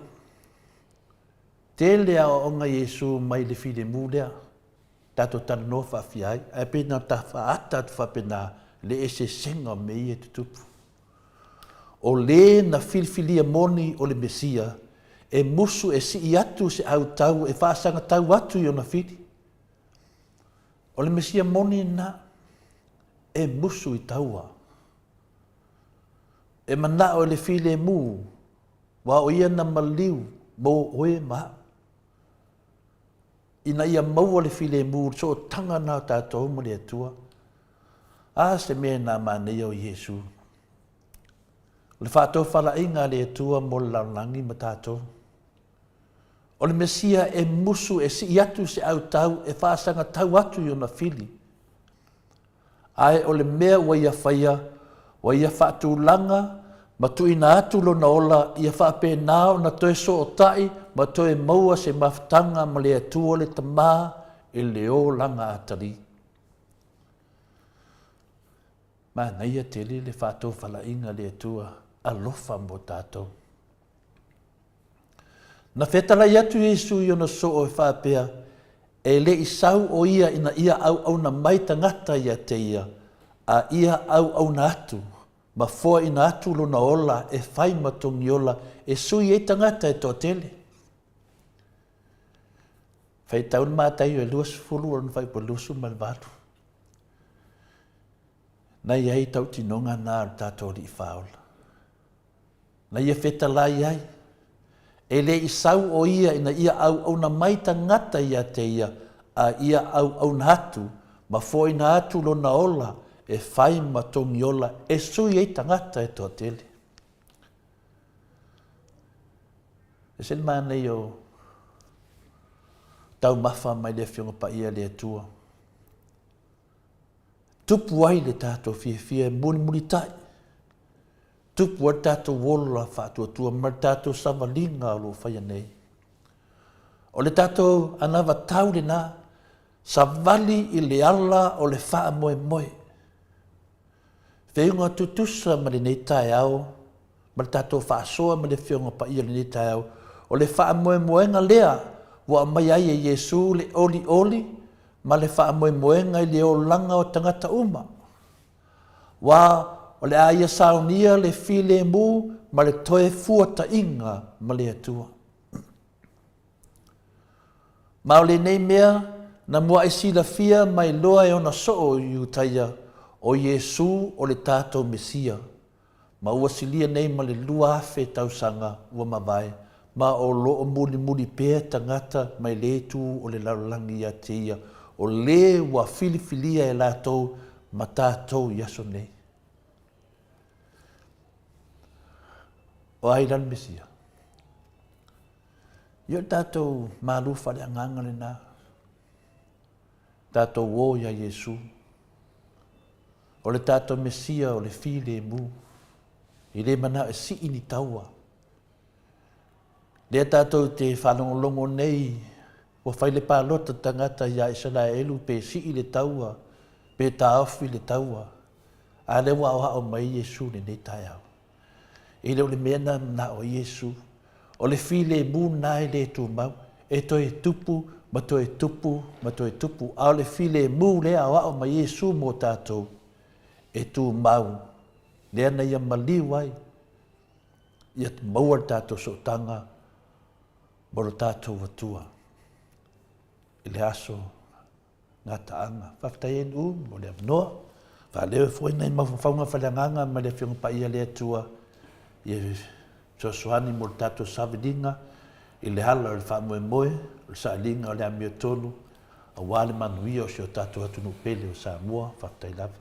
Tele aoaoga Iesu mai le filemu lea, tatou talanoa faafia ai, ae pei na ta faaata atu faapena le eseesega o mea ia e tutupu. O le na filifilia moni o le Mesia, e musu e sii atu se autau e faasagatau atu i ona fili. O le Mesia moni lena, e musu i taua. E manao i le filemu, aua o ia na maliu mo oe ma au. Ina ia maua le filemu, le sootaga lena o tatou ma le Atua. A se mea na manaia o Iesu. O le faatofalaiga a le Atua mo le lalolagi ma tatou. O le Mesia e musu e sii atu se autau e faasagatau atu i ona fili. Ae o le mea ua ia faia, ua ia faatulaga ma tuuina atu lona ola ia faapena ona toe sootai ma toe maua se mafutaga ma le Atua le Tama i le olaga atalii. Manaia tele le faatofalaiga a le Atua alofa mo tatou. Na fetalai atu Iesu i ona soo e faapea, E le i sau o ia ina ia auauna mai tagata ia te ia, a ia auauna atu, ma foaina atu lona ola e fai ma togiola e sui ai tagata e toatele. Faitau le Mataio e 20 lona faaiupu 28. Na i ai tautinoga na a lo tatou Alii Faaola. Na ia fetalai ai, e le i sau o ia ina ia auauna mai tagata ia te ia, a ia auauna atu ma foaina atu lona ola e fai ma togiola e sui ai tagata e toatele. Ese le manaia o taumafa mai le Afioga Paia a le Atua. Tupu ai le tatou fiafia e mulimulitai Tupu ai le tatou ola faatuatua ma le tatou savaliga o lo o faia nei. O le tatou anavatau lena, savali i le ala o le faamoemoe. Feiuga tutusa ma lenei taeao, ma le tatou faasoa ma le Afioga Paia i lenei taeao, o le faamoemoega lea ua aumaia ai e Iesu le olioli ma le faamoemoega i le olaga o tagata uma. Aua o le a ia saunia le filemu ma le toe fuataiga ma le Atua. Ma o lenei mea na muaʻi silafia mai loa e ona soo i Iutaia, o Iesu o le tatou Mesia. Ma ua silia nei ma le 2000 tausaga ua mavae, ma o lo o mulimuli pea tagata mai le itu o le lalolagi ia te ia, o le ua filifilia e latou ma tatou i aso nei. O ai la le Mesia? Ia o le tatou malu faaleagaga lena. Tatou o iā Iesu. O le tatou Mesia o le filemu. E le manao e sii ni taua. Lea tatou te faalogologo nei ua fai le palota tagata iā Isalaelu pe sii le taua pe taofi le taua. A lea ua aoao mai Iesu i lenei taeao. E le o le mea na manao ai Iesu. O le filemu lena e le tumau, e toe tupu ma toe tupu ma toe tupu. A o le filemu lea e aoao mai Iesu mo tatou, e tumau, lea na ia maliu ai, ia maua le tatou sootaga ma lo tatou Atua i le aso gataaga. Faafetai NU mo le avanoa. Faaleo foi nai mafaufauga faaleagaga ma le Afioga Paia le Atua ia fesoasoani mo le tatou saviliga i le ala o le faamoemoe, o le sailiga o le amiotonu aua le manuia o si o tatou atunuu pele o Samoa. Faafetai lava.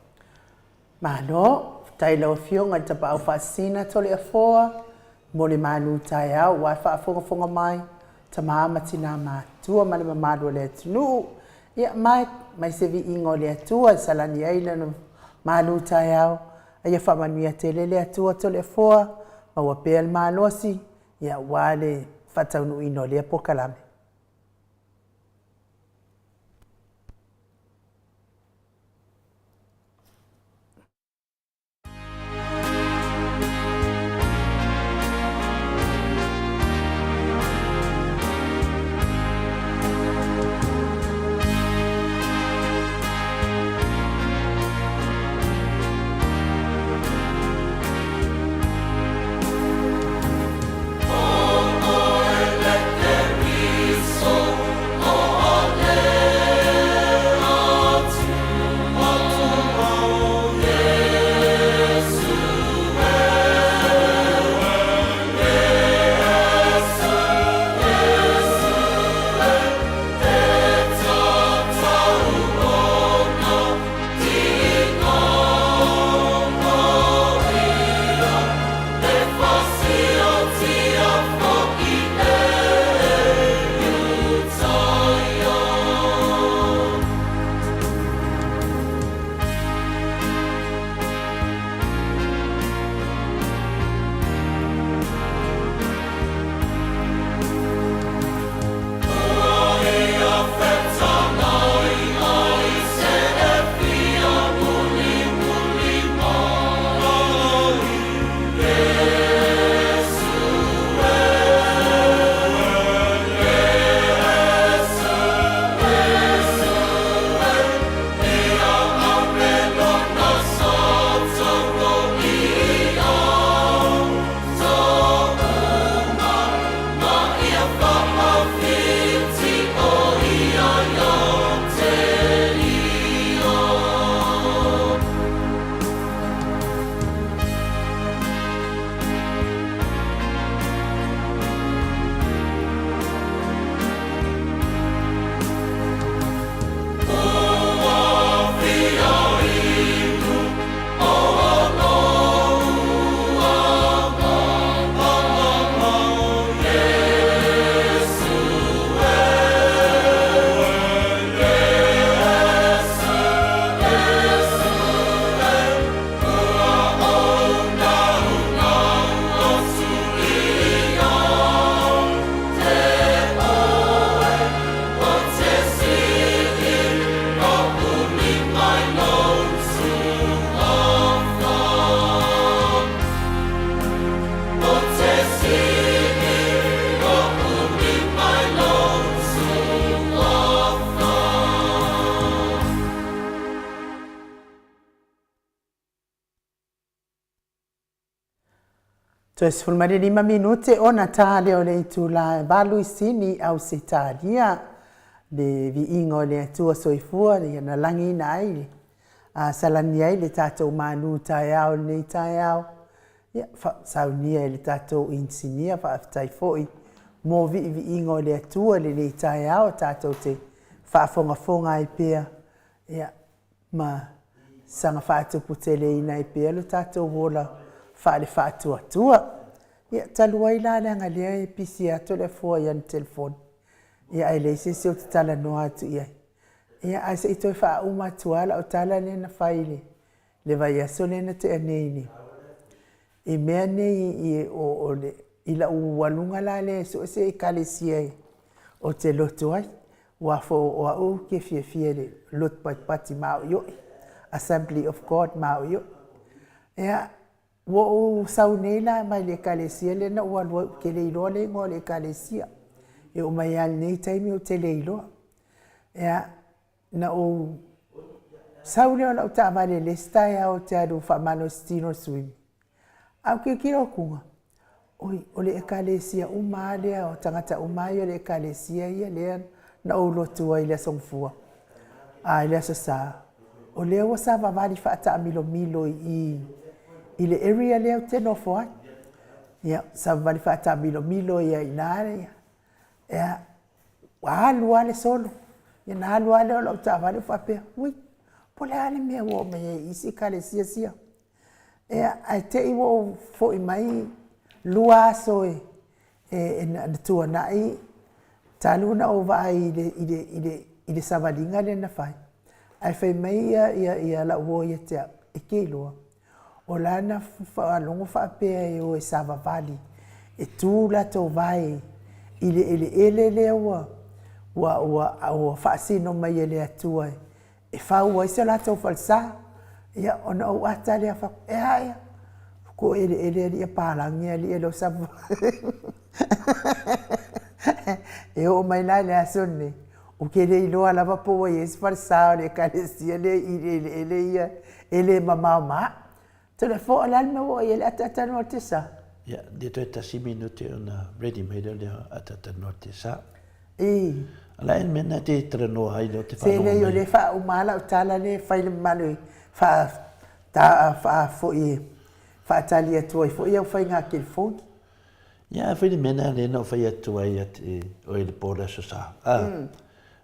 Malo, faafetai i lau Afioga i le Tapaau Faasisina Toleafoa mo le malu taeao ua e faafogafoga mai, tama ma tina matua ma le mamalu o le atunuu. Ia mai, mai se viiga o le Atua e salani ai lana malu taeao. A ia faamanuia tele le Atua Toleafoa, maua pea le malosi, ia aua le faataunuuina o lea polokalame. Toe 15 minute ona ta lea o le itula e 8 i Sini, Ausetalia. Le viiga o le Atua soifua ia na lagiina ai le a salani ai le tatou malu taeao i lenei taeao. Ia, saunia e le tatou inisinia, faafetai foi mo viiviiga o le Atua i lenei taeao tatou te faafogafoga ai pea. Ia, ma saga faatuputeleina ai pea lo tatou ola faale-faatuatua. Ia, talu ai la leaga lea e pisi atu le afua i ana telefoni, ia ae leai se isi ou te talanoa atu i ai. Ia, ae se i toe faauma atu lava lau tala lea na fai i le vaiaso lea na tea nei i mea nei i, o, o le, i lau aluga la lea e sue se ekalesia ou te lotu ai, aua foi o au ou te fiafia i le lotu patipati maoioi, Assembly of God maoioi. Ia, ua ou sau nei la mai le ekalesia lea na ou alu ai, ou te le iloa le igoa o le ekalesia. E oo mai lava i lenei taimi ou te le iloa. Ia, na ou sau lea o lau taavale i le isi taeao ou te alu faamalositino i le suimi, ae ou tilotilo atu, oi, o le ekalesia uma lava lea, o tagata uma lava ia o le ekalesia ia lea na ou lotu ai i le Aso Gafua, a i le Aso Sa, o lea ua savavali faataamilomilo i i i le area lea ou te nofo ai. Ia, savavali faataamilomilo ai i ina ia, ua alu lava le solo. Ia na alu lava lea o lau taavale ou faapea, ui, po o le a le mea ua oo mai ai i isi ekalesia sia. Ia, ae te i ua ou foi mai 2 aso e, e, na tuanai talu ona ou vaai i le, i le, i le, i le savaliga lea na fai. Ae fai mai ia, ia, ia lau uo ia te au, e te iloa, o la na faalogo faapea e o e savavali, e tu latou vae i le eleele lea ua, ua, ua, ua faasino mai e le Atua e fau ai so latou falesa. Ia, ona ou ata lea fai atu, e a ea? Ko eleele alii a palagi alii e leo E oo mai la i le aso lenei, ou te le iloa lava po ua i ai se falesa o le ekalesia lea i eleele ia e le mamao ma au. Toleafoa, o le a le mea ua oo i ai le ataatanoa o le sa? Ia, le toe tasi minute ona ready mai lea o le ataatanoa o le sa. I. O le a le mea lena e te talanoa ai lea ou te faalogo mai? Se leai, o lea e faauma lava lau tala lea e fai le mamalu e faa, ta, faa foi e faatali atu ai foi au faiga telefoni. Ia, a fai le mea lena lea na ou fai atu ai ia te oe i le po o le Aso Sa, a,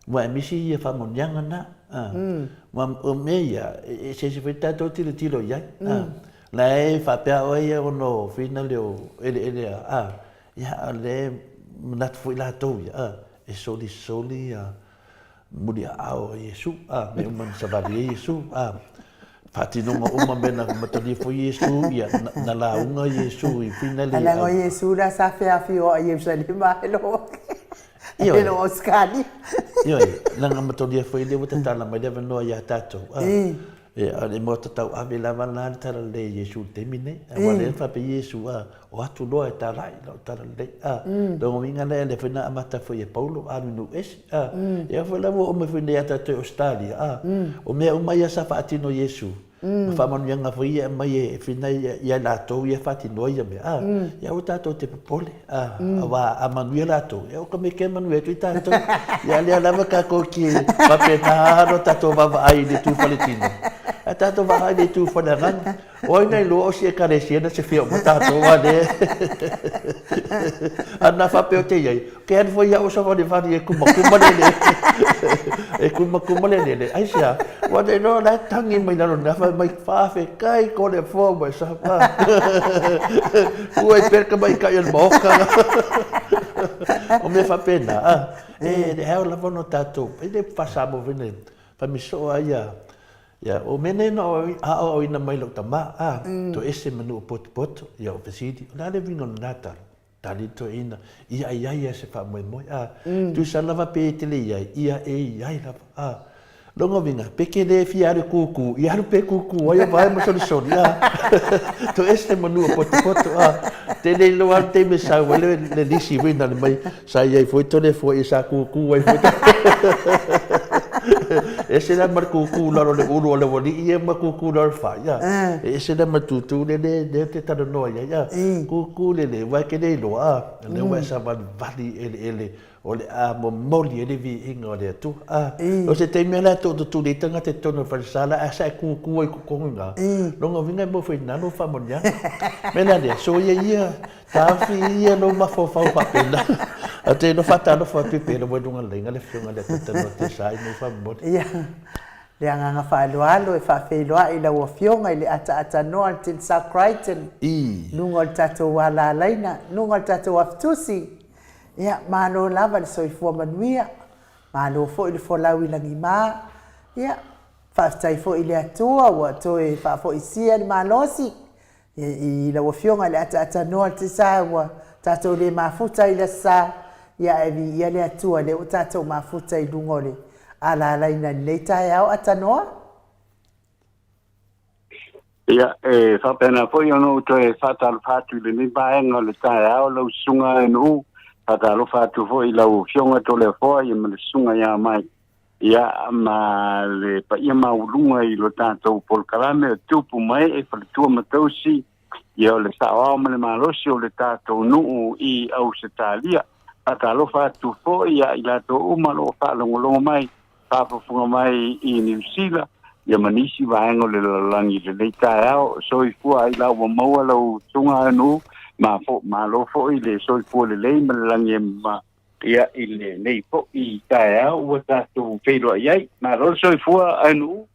ua e misi ia faamanuiaga na, a, ua, o mea ia, e eseese foi le tatou tilotilo i ai, a, la e faapea oe ia ono whina le o eleele a, a, ia, a o lea e manatu foi latou ia, a, e solisoli ia muliaao o Iesu, a, mea uma na savali ai Iesu, a, faatinoga uma mea na matalia foi Iesu, ia, na, na lauga Iesu i whina le. Leaga o Iesu la sa feafioai i Ierusalema e lo e lo Ausetalia. Ioe, leaga matalia foi lea ua tatala mai le avanoa ia tatou, a. Ia, o le maota tauave lava la le talalelei a Iesu i le taimi lenei. Aua o lea na faapea Iesu, a, o atu loa e talai lau talalelei. A, lona uiga lea, lea foi na amata foi e Paulo, alu i nuu ese. A, ia foi la ua oo mai foi nei ia tatou i Ausetalia, a, o mea uma ia sa faatino e Iesu, ma faamanuiaga foi ia e aumai e finai ia i latou ia e faatinoa ia mea, a, ia aua tatou te popole. A, aua a manuia latou, ia o ka mea kea manuia atu ai tatou. Ia lea lava tatou te faapena lo tatou vaavaai i le itu faletino, ae tatou vaavaai i le itu faleagaga. O ai na iloa o si ekalesia na se fia uma tatou a lea. A na faapea o te i ai, ke alu foi au savalivali e kumakuma le lele. E kumakuma le lele. Aisea? Ua te iloa la e tangi mai lalo nei, fai mai, Faafetai ko le foa ua e sapa. Ua e pea ka maikaʻi o le maoka. O mea faapena, a, e le ao lava ona tatou, e le faa-Samoa foi nei, fai mai soo lava ia, ia, o mea nei na aoaoina mai lou tama, a, toese ma nuu potopoto, ia o fesili, o le a le uiga o lena tala? Tali toeaina, ia i ai ia se faamoemoe, a, tusa lava pe e te le i ai, ia e i ai lava, a. Lona uiga, pe ke le fia alu e kūkū, ia alu pe kūkū ai o vae ma solisoli, a. Toese manu o potopoto, a. Tele iloa lava le taimi e sau ai le, le lisi wina le mai, sa i ai foi tole foi sa kūkū ai foi. Ese la ma le kūkū lalo le ulu o le ualii ia ma kūkū lalo le fai, a. E ese la ma le tūtū le le, le te talanoa i ai, a. Kūkū le le, aua e ke le iloa, a. Lea ua e savalivali i eleele o le a momoli ai le viiga o le Atua, a. O se taimi lava la e tootutuli ai tagata i totonu o le falesa la, ae sa e kūkū ai i totonu i ina, lona uiga e maua foi i ina lou faamanuiaga. O le mea la lea, soia ia, taofi ia lou mafaufau faapena. Ae ou te iloa faatalofa atu i pea ua i luga o le laina le Afioga i le Atatanoa Tesa i nuu faamomoli. Ia. Le agaga faaaloalo e faafeiloai i lau Afioga i le ataatanoa o le Telsa Crichton i luga o le tatou alalaina, luga o le tatou afitusi. Ia, malo lava le soifua manuia, malo foi le folau i lagima. Ia, faafetai foi i le Atua ua toe faafoisia le malosi i lau Afioga i le ataatanoa o le Telsa ua tatou le mafuta ai i le Aso Sa, ia ae viia le Atua lea ua tatou mafuta i luga o le alalaina i lenei taeao atanoa. Ia, e faapena foi ona ou toe faatalofa atu i lenei vaega o le taeao lau susuga Nu'u, faatalofa atu foi i lau Afioga Toleafoa ia ma le susuga ia Mike, ia ma le paia maualuga i lo tatou polokalame o Tupu ma Ee, Faletua ma Tausi, ia o le saoao ma le malosi o le tatou nuu i Ausetalia. Faatalofa atu foi ia i latou uma o lo o faalogologo mai, faafofoga mai i Niu Sila, ia ma nisi vaega o le lalolagi i lenei taeao. Soifua ai la ua maua lau susuga nuu, ma fo, malo foi le soifua lelei ma le lagi e mama ia i lenei foi taeao ua tatou feiloai ai. Malo le soifua ae nuu.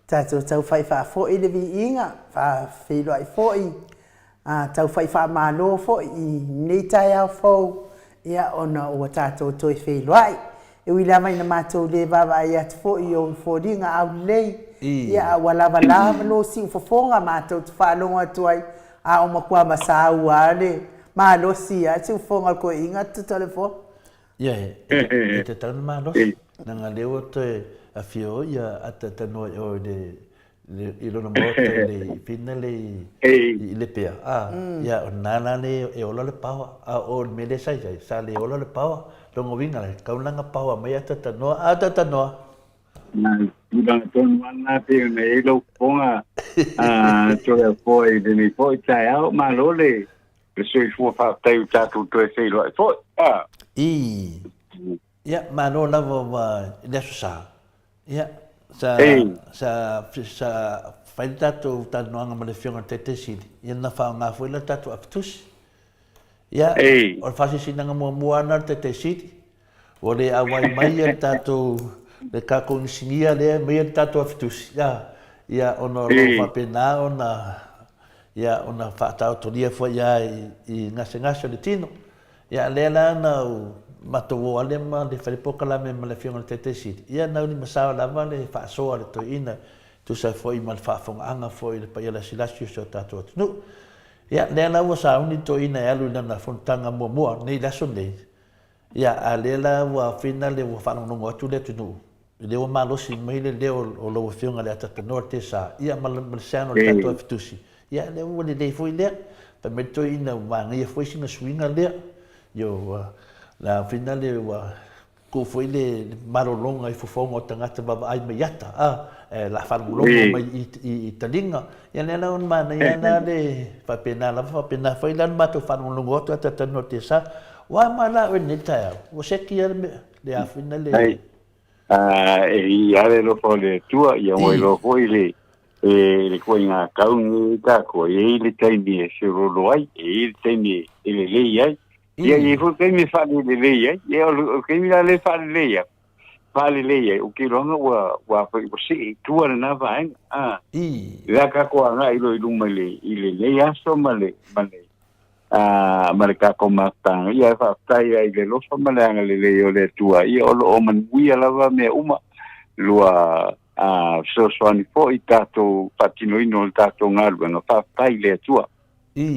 Tatou taufai faafoi le viiga, faafeiloai foi, a taufai faamalo foi i lenei taeao fou, ia ona ua tatou toe feiloai. E ui lava ina matou le vaavaai atu foi i ou foliga aulelei, ia a ua lavalava lou siufofoga matou te faalogo atu ai, a o matua masaua lava le malosi a siufofoga o le toeaina Totolefoa. Ia, e tatau ona malosi, leaga lea ua toe afio ia Atatanoa i o i le i lona maota i le pina le i Lepea, a, ia, o lena la le e ola le paoa, a o le mea lea sa i ai, sa le ola le paoa. Lona uiga, e tatau la ona paoa mai Atatanoa, Atatanoa! Na tulaga tonu lava lena pei ona i ai lau fofoga Toleafoa i lenei foi taeao. Malo le soifua faafetai ua tatou toe feiloai foi. A. I. Ia, malo lava ua i le Aso Sa. Ia, sa, sa, sa fai le tatou talanoaga ma le Afioga i le Taitai Sili, ia na faaaoga foi la tatou apitusi. Ia, o le faasinasinaga muamua lava lena o le Taitai Sili, Ua le auai mai le tatou le tatou inisinia lea e aumaia le tatou afitusi, a, ia, ona o lo o faapena ona, ia, ona faataotolia foi lava i gasegase o le tino. Ia, a lea la na ou matou o ale ma le fai le polokalame ma le Afioga i le Taitai Sili, ia, na ulimasao lava le faasoa a le toeaina e tusa foi ma le faafofogaaga foi i le paia lasilasi o si o tatou atunuu. Ia, lea la ua sauni le toeaina e alu i lana fonotaga muamua nei i le aso lenei, Ia, a lea la ua finale ua faalogologo atu le atunuu, lea ua malosi mai le leo o lau Afioga i le Atatanoa le Tesa, ia ma le sound o le tatou afitusi, ia lea ua lelei foi lea. Fai mai le toeaina ua manaia foi sina suiga lea. Ia ua la finale ua tuu foi le malologa i fofoga o tagata vaavaai mai ata, a, ae la faalogologo mai i taliga. Ia lea la ua manaia la le faapena lava, faapena foi la le matou faalogologo atu Atatanoa Tesa. Ua ama la oe i lenei taeao, ua seki lava le mea, le afina le... Ai, e i lava le alofa o le Atua, ia ua iloa foi le, e, le ituaiga tau lenei tatou, e i ai le taimi e feoloolo ai, e i ai le taimi e lelei ai, ia e i ai foi le taimi e faalelelei ai. Ia o le taimi la lea e faalelei ai, faalelei ai, ou te iloaina ua, ua, ua see i tua lena vaega. A, lea tatou agai loa i luma i le, i lenei aso ma le, ma le, a, ma le tatou mafutaga. Ia, e faafetai ai i le alofa ma le agalelei o le Atua. Ia, o lo o manuia lava mea uma, lua a, fesoasoani foi i tatou faatinoina o le tatou galuega. Faafetai i le Atua.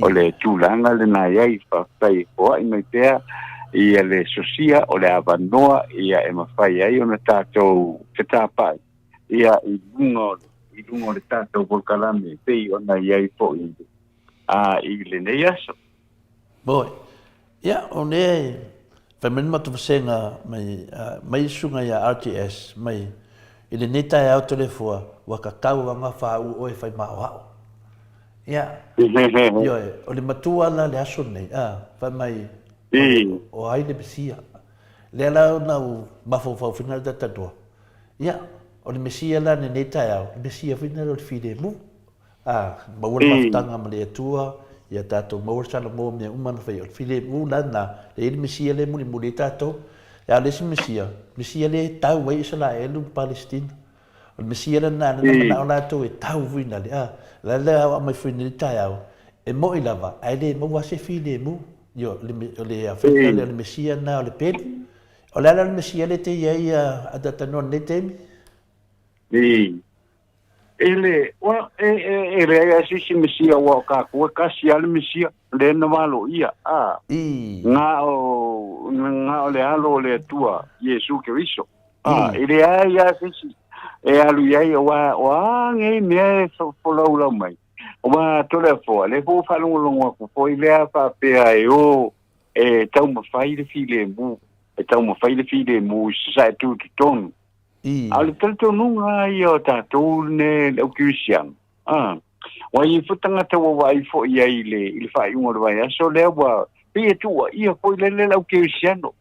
O le tulaga lena e i ai, faafetai e foai mai pea ia le sosia o le avanoa ia e mafai ai ona tatou fetapai ia i luga o le, i luga o le tatou polokalame e pei ona i ai foi a i lenei aso. Boy. Ia, o lea e fai mai le matou vasega mai, mai le susuga ia RTS mai i lenei taeao Toleafoa ua tatau lava ona faauu oe e fai maoao. Ia, ioe, o le matua la le aso lenei, a, fai mai, o ai le Mesia. Lea la ona ou mafaufau foi lena talanoa. Ia, o le Mesia la lenei taeao, le Mesia foi lena o le filemu. A, maua le mafutaga ma le Atua, ia tatou maua le Salamo mea uma na faia. O le filemu la lena, e i ai le Mesia lea e mulimuli ai tatou. A o le isi Mesia, Mesia lea e tau ai Isaraelu ma Palesitina. O le Mesia lena lena manao latou e tau fuinale, a. O le a le aumai fuinale i le taeao, e mo'i lava, ae le maua se filemu. Ioe, o le a fuinale o le Mesia lena o le pelu. O le a la le Mesia lea e te i ai a talanoa i lenei taimi? E le, well, e, e, e leai lava se isi Mesia, aua o tatou e tasi lava le Mesia, lea na valoia, a, na o, na o le Alo o le Atua, Iesu Keriso. A, e leai lava se isi e alu i ai, aua o a nei mea e folaulau mai. Aua Toleafoa, lea foi ua faalogologo atu foi lea faapea e o e taumafai le filemu, e taumafai le filemu i Sasae tutotonu. A o le talitonuga lava ia o tatou lenei le au kerisiano, a, ua i ai foi tagata ua vaai foi i ai i le, i le faaiuga o le vaiaso lea ua pei e tuuaia foi lele le au kerisiano.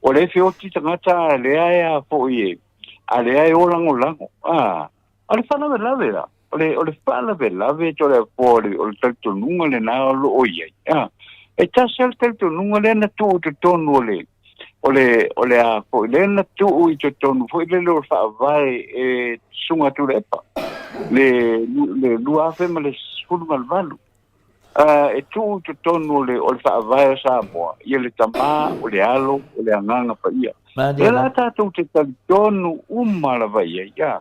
O lea e feoti tagata a lea e a foi e, a lea e o lagolago. A, o le faalavelave la, o le, o le faalavelave Toleafoa o le, o le talitonuga lena o lo o i ai. A, e tasi lava le talitonuga lea na tuu i totonu o le, o le, o le a foi, lea na tuu i totonu foi lele o le faavae e Susuga Tuilaepa, le, le 2018. Uh, e tuu i totonu o le, o le faavae o Samoa, ia le Tama, o le Alo, o le Agaga Paia. Lea la tatou te talitonu uma lava i ai. Ia.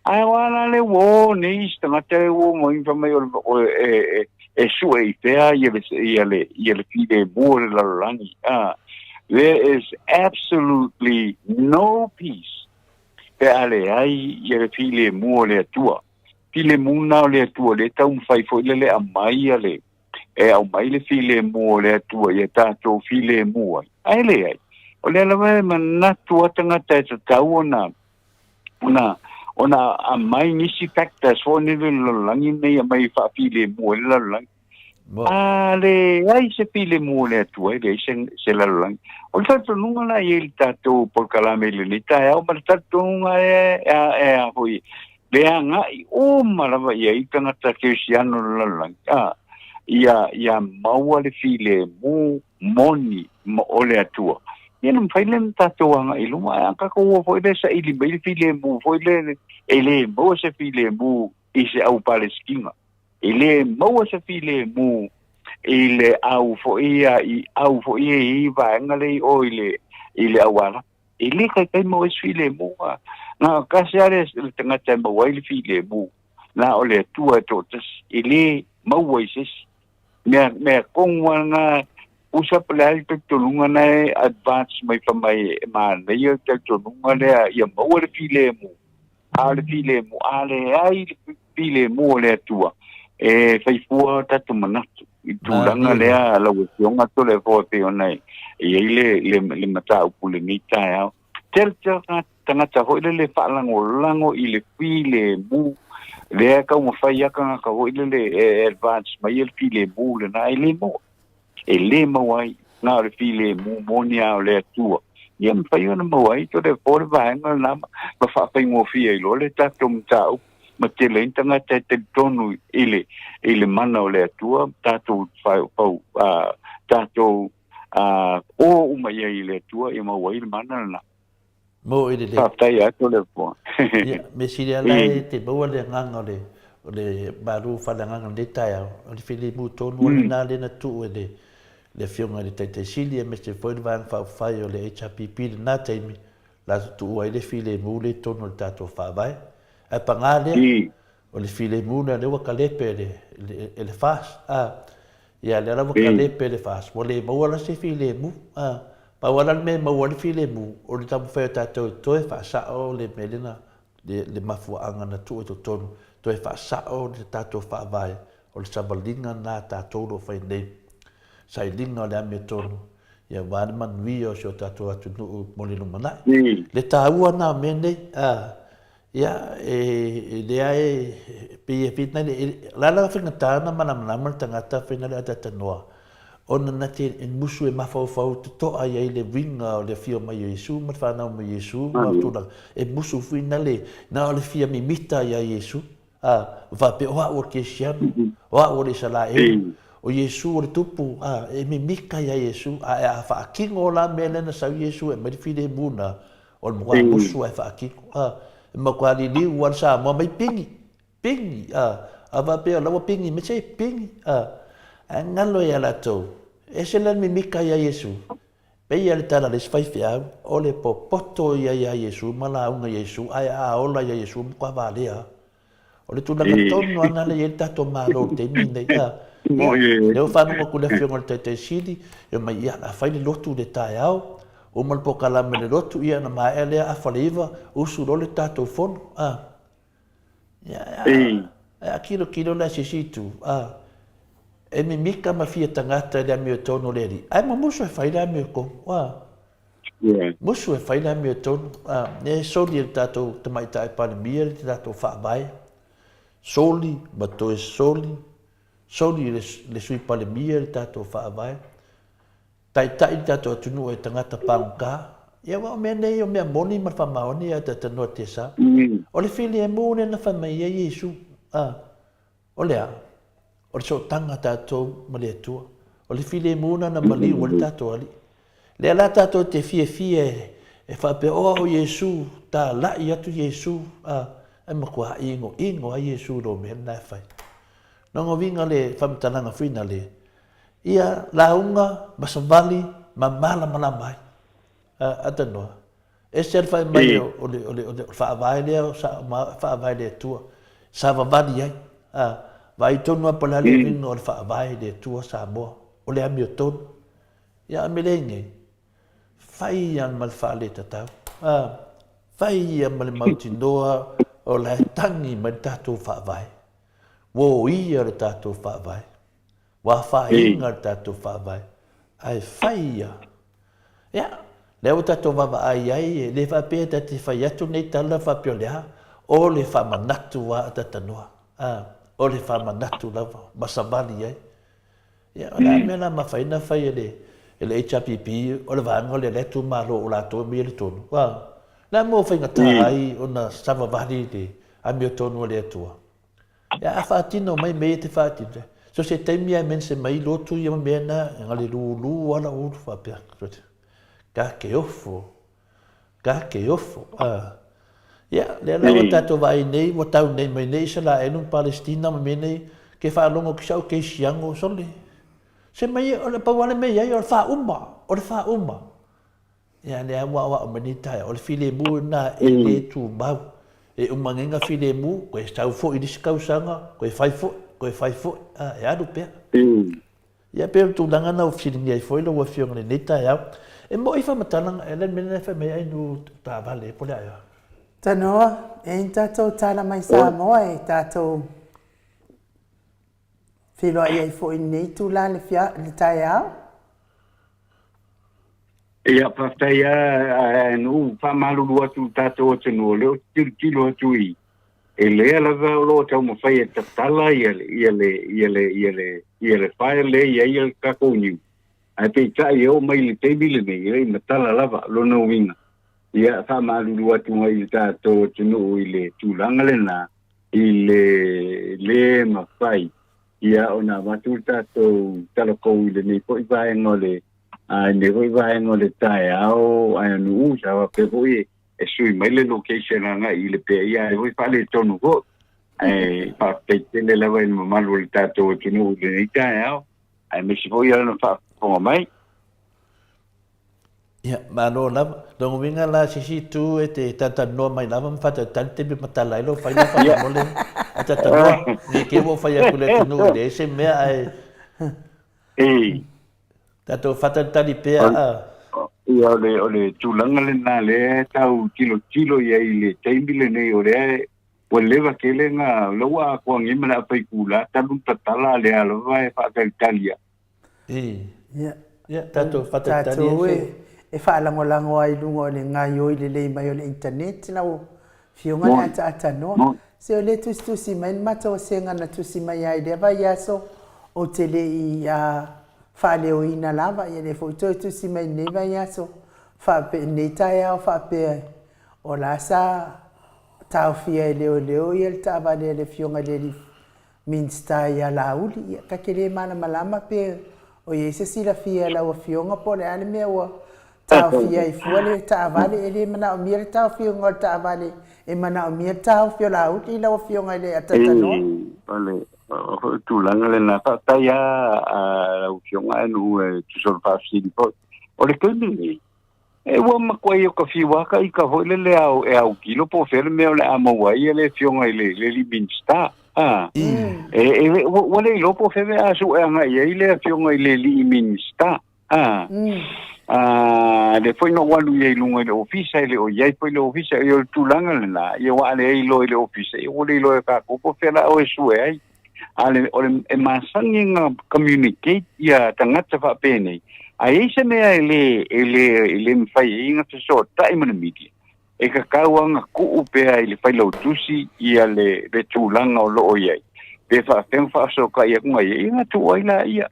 Ae o a la le ua o nei isi tagata e ua mai fai mai o le, o, e, e, e sue i fea ia le, ia le, ia le filemu o le lalolagi. Ah, there is absolutely no peace pe a leai ia le filemu o le Atua. Filemu na o le Atua lea e taumafai foi lele aumai ia le, e aumai le filemu o le Atua ia tatou filemu ai. Ae leai. O lea lava e manatu a tagata e tatau ona ona ona aumai nisi factors foi nei le lalolagi nei aumai faafilemu ai le lalolagi. A leai se filemu o le Atua, e leai se, se lalolagi. O le talitonuga la i ai le tatou polokalame i lenei taeao, ma le talitonuga e, e, e a foi, le agai uma lava i ai tagata kerisiano o le lalolagi, a, ia, ia maua le filemu moni ma o le Atua. Ia na mafai lea ona tatou agai i luma, ae a tatou o foi lea saili mai le filemu foi lea, e le maua se filemu i se au Palesitina. E le maua se filemu i le au foi ia, i au foi ia i vaega lea i o i le, i le auala. E le taitai maua ai se filemu. Na o tasi lava le, le tagata e maua ai le filemu, na o le Atua e toatasi. E le maua i se isi. Mea, mea tonu lava lena, usa po o le a le talitonuga na e advance mai fai mai e manaia le talitonuga lea ia maua le filemu. A o le filemu, a leai le filemu o le Atua, e fai fua o tatou manatu i tulaga lea lau Afioga Toleafoa e pei ona e i ai le, le, le mataupu i lenei taeao. Tele tele tagata foi lele faalagolago i le filemu lea e taumafai a tagata foi lele e advance mai le filemu lena e le maua. E le maua ai na o le filemu moni a o le Atua. Ia mafai ona maua ai Toleafoa le vaega lena ma faafaigofie ai loa le tatou mataupu ma tele ai tagata e talitonu i le, i le mana o le Atua, tatou pau, tatou o uma i ai i le Atua ia maua ai le mana lena. Mo i lelei. Faafetai atu le Atua. Ia, mea sili lava la e te maua le agaga o le, o le malu faaleagaga i lenei taeao, o le filemu tonu lava lena lea na tuu e le, le Afioga i le Taitai Sili aemaise foi le Vaega Faaupufai o le HRPP i lena taimi, latou tuua ai le filemu lea i totonu o le tatou Faavae. Ae paga lea, O le filemu lea, lea ua kalepe e le, e le FAS, a. Ia, lea la ua kalepe e le FAS, ua le maua la se filemu, a. Pau lava la le mea e maua ai le filemu, o le taumafai o tatou e toe faasao le mea lea na, le, le mafuaaga na tuu i totonu, toe faasao le tatou faavae, o le savaliga lena a tatou o lo o fai nei, sailiga o le amiotonu, ia aua le manuia o si o tatou atunuu mo le lumanai. Le taua lena o mea nei, a. Ia, e leai, e pei e finale, o le a la faigata ona malamalama le tagata finale a talanoa, ona na te musu e mafaufau totoa i ai le uiga o le afio mai o Iesu ma le fanau mai o Iesu ma tulaga, e musu finale, na o le fia mimita ia Iesu, a, ma faapea, o au o le Kerisiano, o au o le Isalaelu, o Iesu o le Tupu, a, e mimita ia Iesu, ae a faatino la mea lea na sau Iesu e aumai le filemu na, O le matua musu ae faatino. A, E matua liliu lava le Samoa mai pigi, pigi, a. A faapea o la ua pigi mai, se pigi, a. Ae galo ia latou, ese la le mimika ia Iesu. Pei lava le tala a le isi faifeau, o le popoto ia ia Iesu ma lauga ia Iesu, ae a ola ia Iesu, matua valea lava. O le tulaga tonu lava lena lea e i ai le tatou Malo i le taimi lenei. Ia, lea ua faalogo atu i le Afioga i le Taitai Sili, e omai, ia, o le a fai le lotu i le taeao, uma le polokalame i le lotu, ia ona maea lea afa le iva, usu loa le tatou fono. A, ia, ae a tilotilo la i se isi itu, a, e mimita ma fia tagata i le amiotonu o le Alii, ae mumusu e fai le amiotonu. A. Musu e fai le amiotonu, a, e soli e le tatou Tamaitai Palemia le tatou Faavae, soli ma toe soli, soli e le Sui Palemia le tatou Faavae, taitai le tatou atunuu e tagata pagota. Ia aua o mea nei o mea moni ma le faamaoni ia Tanoa Tesa. O le filemu lea na fai mai ai Iesu, a, O le a? O le sootaga a tatou ma le Atua. O le filemu lena na maliu ai le tatou Alii. Lea la tatou te fiafia e faapea, oh, o Iesu, talai atu Iesu, a, e matua inoino lava Iesu i lou mea lena e fai. Lona uiga le faamatalaga foi na le, ia lauga ma savali ma malamalama ai. A, a tanoa. Ese le fai mai o le, o le, o le faavae lea o sa, ma, faavae le Atua. Savavali ai. A, vaai tonu lava po o le a le uiga o le faavae le Atua Samoa. O le amiotonu. Ia a me le nei, fai ia ma le faaletatau. A, fai ia ma le mautinoa o la e tagi mai le tatou faavae. Ua oia le tatou faavae. Ua afaina le tatou faavae, ae fai ia. Ia, lea ua tatou vaavaai ai, e le faapea ta te fai atu nei tala faapea o le a, o le faamanatu lava a Tatanoa, a, o le faamanatu lava ma savali ai. Ia, o le a mea la mafai ona fai e le, e le HRPP, o le vaega lea lea itumalo o latou e aumaia le tonu, a, le a mea ua faigata ai ona savavali le amiotonu a le Atua? Ia a faatino mai mea ia te faatino. So se taimi a mense mai lotu ia ma mea na, e ngale lulu ala ulu faapea. Ka ke ofo. Ka ke ofo. Ah. Ia, lea la ua tatou vaai nei, ua tau nei mai nei Isaraelu ma Palestina ma mea nei, ke faalogo ki sau keisiago, sole. Se mai, o le pau lava le mea i ai, o le faauma, o le faauma. Ia, lea ua aoao mai nei taeao, o le filemu lena e le tumau. E uma nei na filemu, koe sau foi i le isi tausaga, koe fai foi, koe fai foi, a, e alu pea. Ia, pei o le tulaga lena ua fesiligia ai foi lau Afioga i lenei taeao. E moi faamatalaga, e le mea lena e fai mai ai nu taavale po o le a ea. Tanoa, e i ai ni tatou tala mai Samoa e tatou feiloai ai foi i lenei itula i le taeao. Ia, faafetai lava, ae na ou faamalulu atu i le tatou atunuu, o lea ou te tilotilo atu i, e lea lava o lo o taumafai e tatala ia le, ia le, ia le, ia le, ia le file lea e i ai le tatou niu, ae peitai e oo mai i le taimi lenei, e le i matala lava lona uiga. Ia, faamalulu atu ai i le tatou atunuu i le tulaga lena, i le lē mafai ia ona avatu le tatou talatou i lenei foi vaega o le a i lenei foi vaega o le taeao ae nuu sa faapea foi e sui mai le location agai i le pea ia ai foi faaletonu foi ae faafetai tele lava i le mamalu o le tatou atunuu i lenei taeao aemaise foi lana faafofoga mai. Ia, malo lava. Lona uiga la, se isi itu e te talatalanoa mai lava ma faatalitali taimi e matala ai lou faila faamolemole. Ae talatalanoa, ne i te i ua ou fai atu i le atunuu e leai se mea ae tatou faatalitali pea. Ia, o le, o le tulaga lena lea e tau tilotilo i ai i le taimi lenei, o lea ua leva tele na, o lea ua atoa nei ma le afa itula talu ona tatala, a o lea lava e faatalitali lava. Ia, ia tatou faatalitali Tatou e, e faalagolago ai i luga o le gaioi lelei mai o le internet lau Afioga le ataatanoa. Se o lea e tusitusi mai le matou vasega na tusi mai ai i lea vaiaso ou te le i faaleoina lava, ia lea foi toe tusi mai i lenei vaiaso faapea, i lenei taeao faapea o la sa taofia e leoleo ia le taavale a le Afioga i le Alii Minisita ia Laauli, ia, ta te le malamalama pe o i ai se silafia e lau Afioga po o le a le mea ua Taofia ai fua le taavale, e le manaomia le taofioga o le taavale, e manaomia le taofi o Laauli lau Afioga i le Atatanoa. E, o le o le tulaga lena. Faafetai lava lau Afioga ae nuu e tusa o le faafesili foi. O le taimi lenei, e ua matuai o ka fiu lava ka ika foi lele ao, e autilo po o fea le mea o le a maua ai le Afioga i le alii Minisita. A, e, e, ua le iloa po o fea mea a sue agai i ai le Afioga i le alii Minisita. A, a, lea foi na ou alu i ai i luga i le ofisa, e le o i ai foi le ofisa. Ia o le tulaga lena, ia ua a leai loa i le ofisa, ia ua le iloa e kākou po o fea la oe e sue ai. A le, o le, e masani ona communicate ia tagata faapenei, a i ai se mea e le, e le, e le mafai ai ona fesootai ma le media, e tatau lava ona tuu pea i le failautusi ia le, le tulaga o lo o i ai. Pe faapefea ona faafesootai atu ia, ia ona tuu ai laia.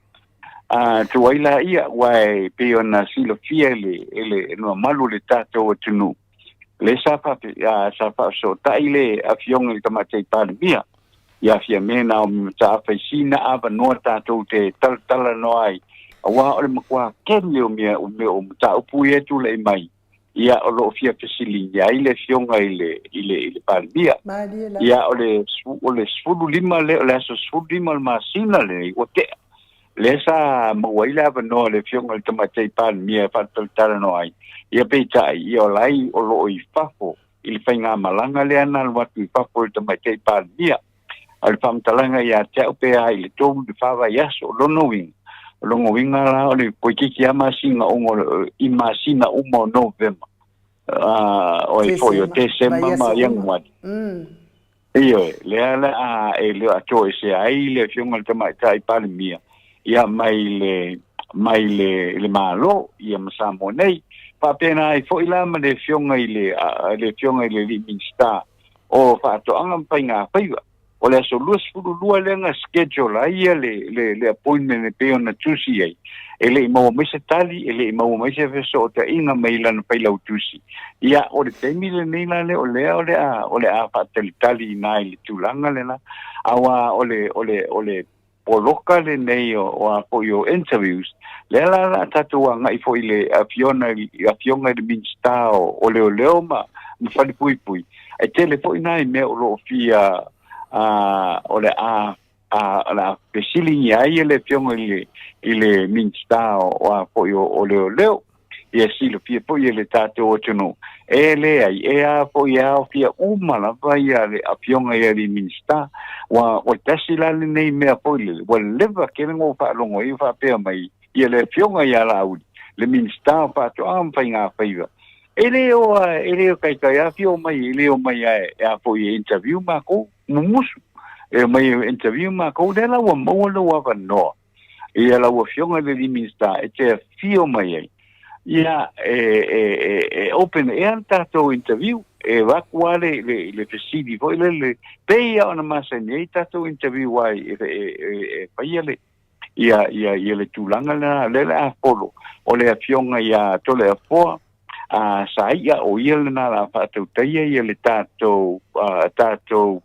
A tuu ai laia, aua e pei ona silafia e le, e le, e le mamalu o le tatou atunuu, lea sa faafe, a, sa faafesootai le Afioga i le Tamaitai Palemia ia Fiame Naomi Mataafa i sina avanoa tatou te talatalanoa ai, aua o le matua tele o mea, o mea o mataupu ia e tulai mai, ia o lo o fia fesiligia ai le Afioga i le, i le, i le Palemia. Malie lava. Ia o le, o le 15 lea, o le aso 15 o le masina lenei ua tea, lea sa maua ai le avanoa o le Afioga i le Tamaitai Palemia e faatalatalanoa ai. Ia peitai, ia o la e o lo o i fafo i le faigamalaga lea na alu atu i fafo i le Tamaitai Palemia. A o le faamatalaga ia te au pe a i le 3 i le 4 vaiaso, o lona uiga, o lona uiga la o le toeitiiti lava masina uma i masina uma o Novema, o ai foi o Tesema ma Ianuari. Ioe, lea la a e le o toesea ai le Afioga i le Tamaitai Palemia ia mai le mai le le Malo ia ma Samoa nei. Faapena ai foi la ma le Afioga i le le Afioga i le alii Minisita o Faatoaga ma Faiga Faiva. O le aso 22 lea na schedule ai ia le, le, le appointment e pei ona tusi ai. E le i maua mai se tali, e le i maua mai se fesootaiga mai lana failautusi. Ia, o le taimi lenei la lea, o lea o le a, o le a faatalitali i ina i le tulaga lena. Aua o le, o le, o le poloka lenei o, o a foi o interviews, lea la o le a tatou agai foi i le Afioga i, Afioga i le Minisita o, o Leoleo ma, ma Falepuipui, e tele foi nai mea o lo o fia, o le a, a, o le a fesiligia ai le Afioga i le, i le Minisita o, o a foi o, o Leoleo. Ia silafia foi e le tatou atunuu, e leai, e a foi e aofia uma lava ia le Afioga i alii Minisita. Ua, ua tasi la lenei mea foi lele, ua leva tele ona ou faalogo ai o faapea mai ia le Afioga ia Laauli, le Minisita o Faatoaga ma Faiga Faiva, e le o, e le o taitai afio mai, e le o mai e, e a foi e interview makou, mumusu, e omai e interview makou, lea la ua maua lou avanoa. Ia lau Afioga i le alii Minisita e te afio mai ai, ia e, e, e, e open ea le tatou interview, e avatu lava le, le, le fesili foi lele, pei lava ona masani ai tatou interview ai e, e, e, e faia le, ia, ia, ia le tulaga lena, lea o le a follow, o le Afioga ia Toleafoa, a Saia, o ia lena o le a faatautaia ia le tatou, tatou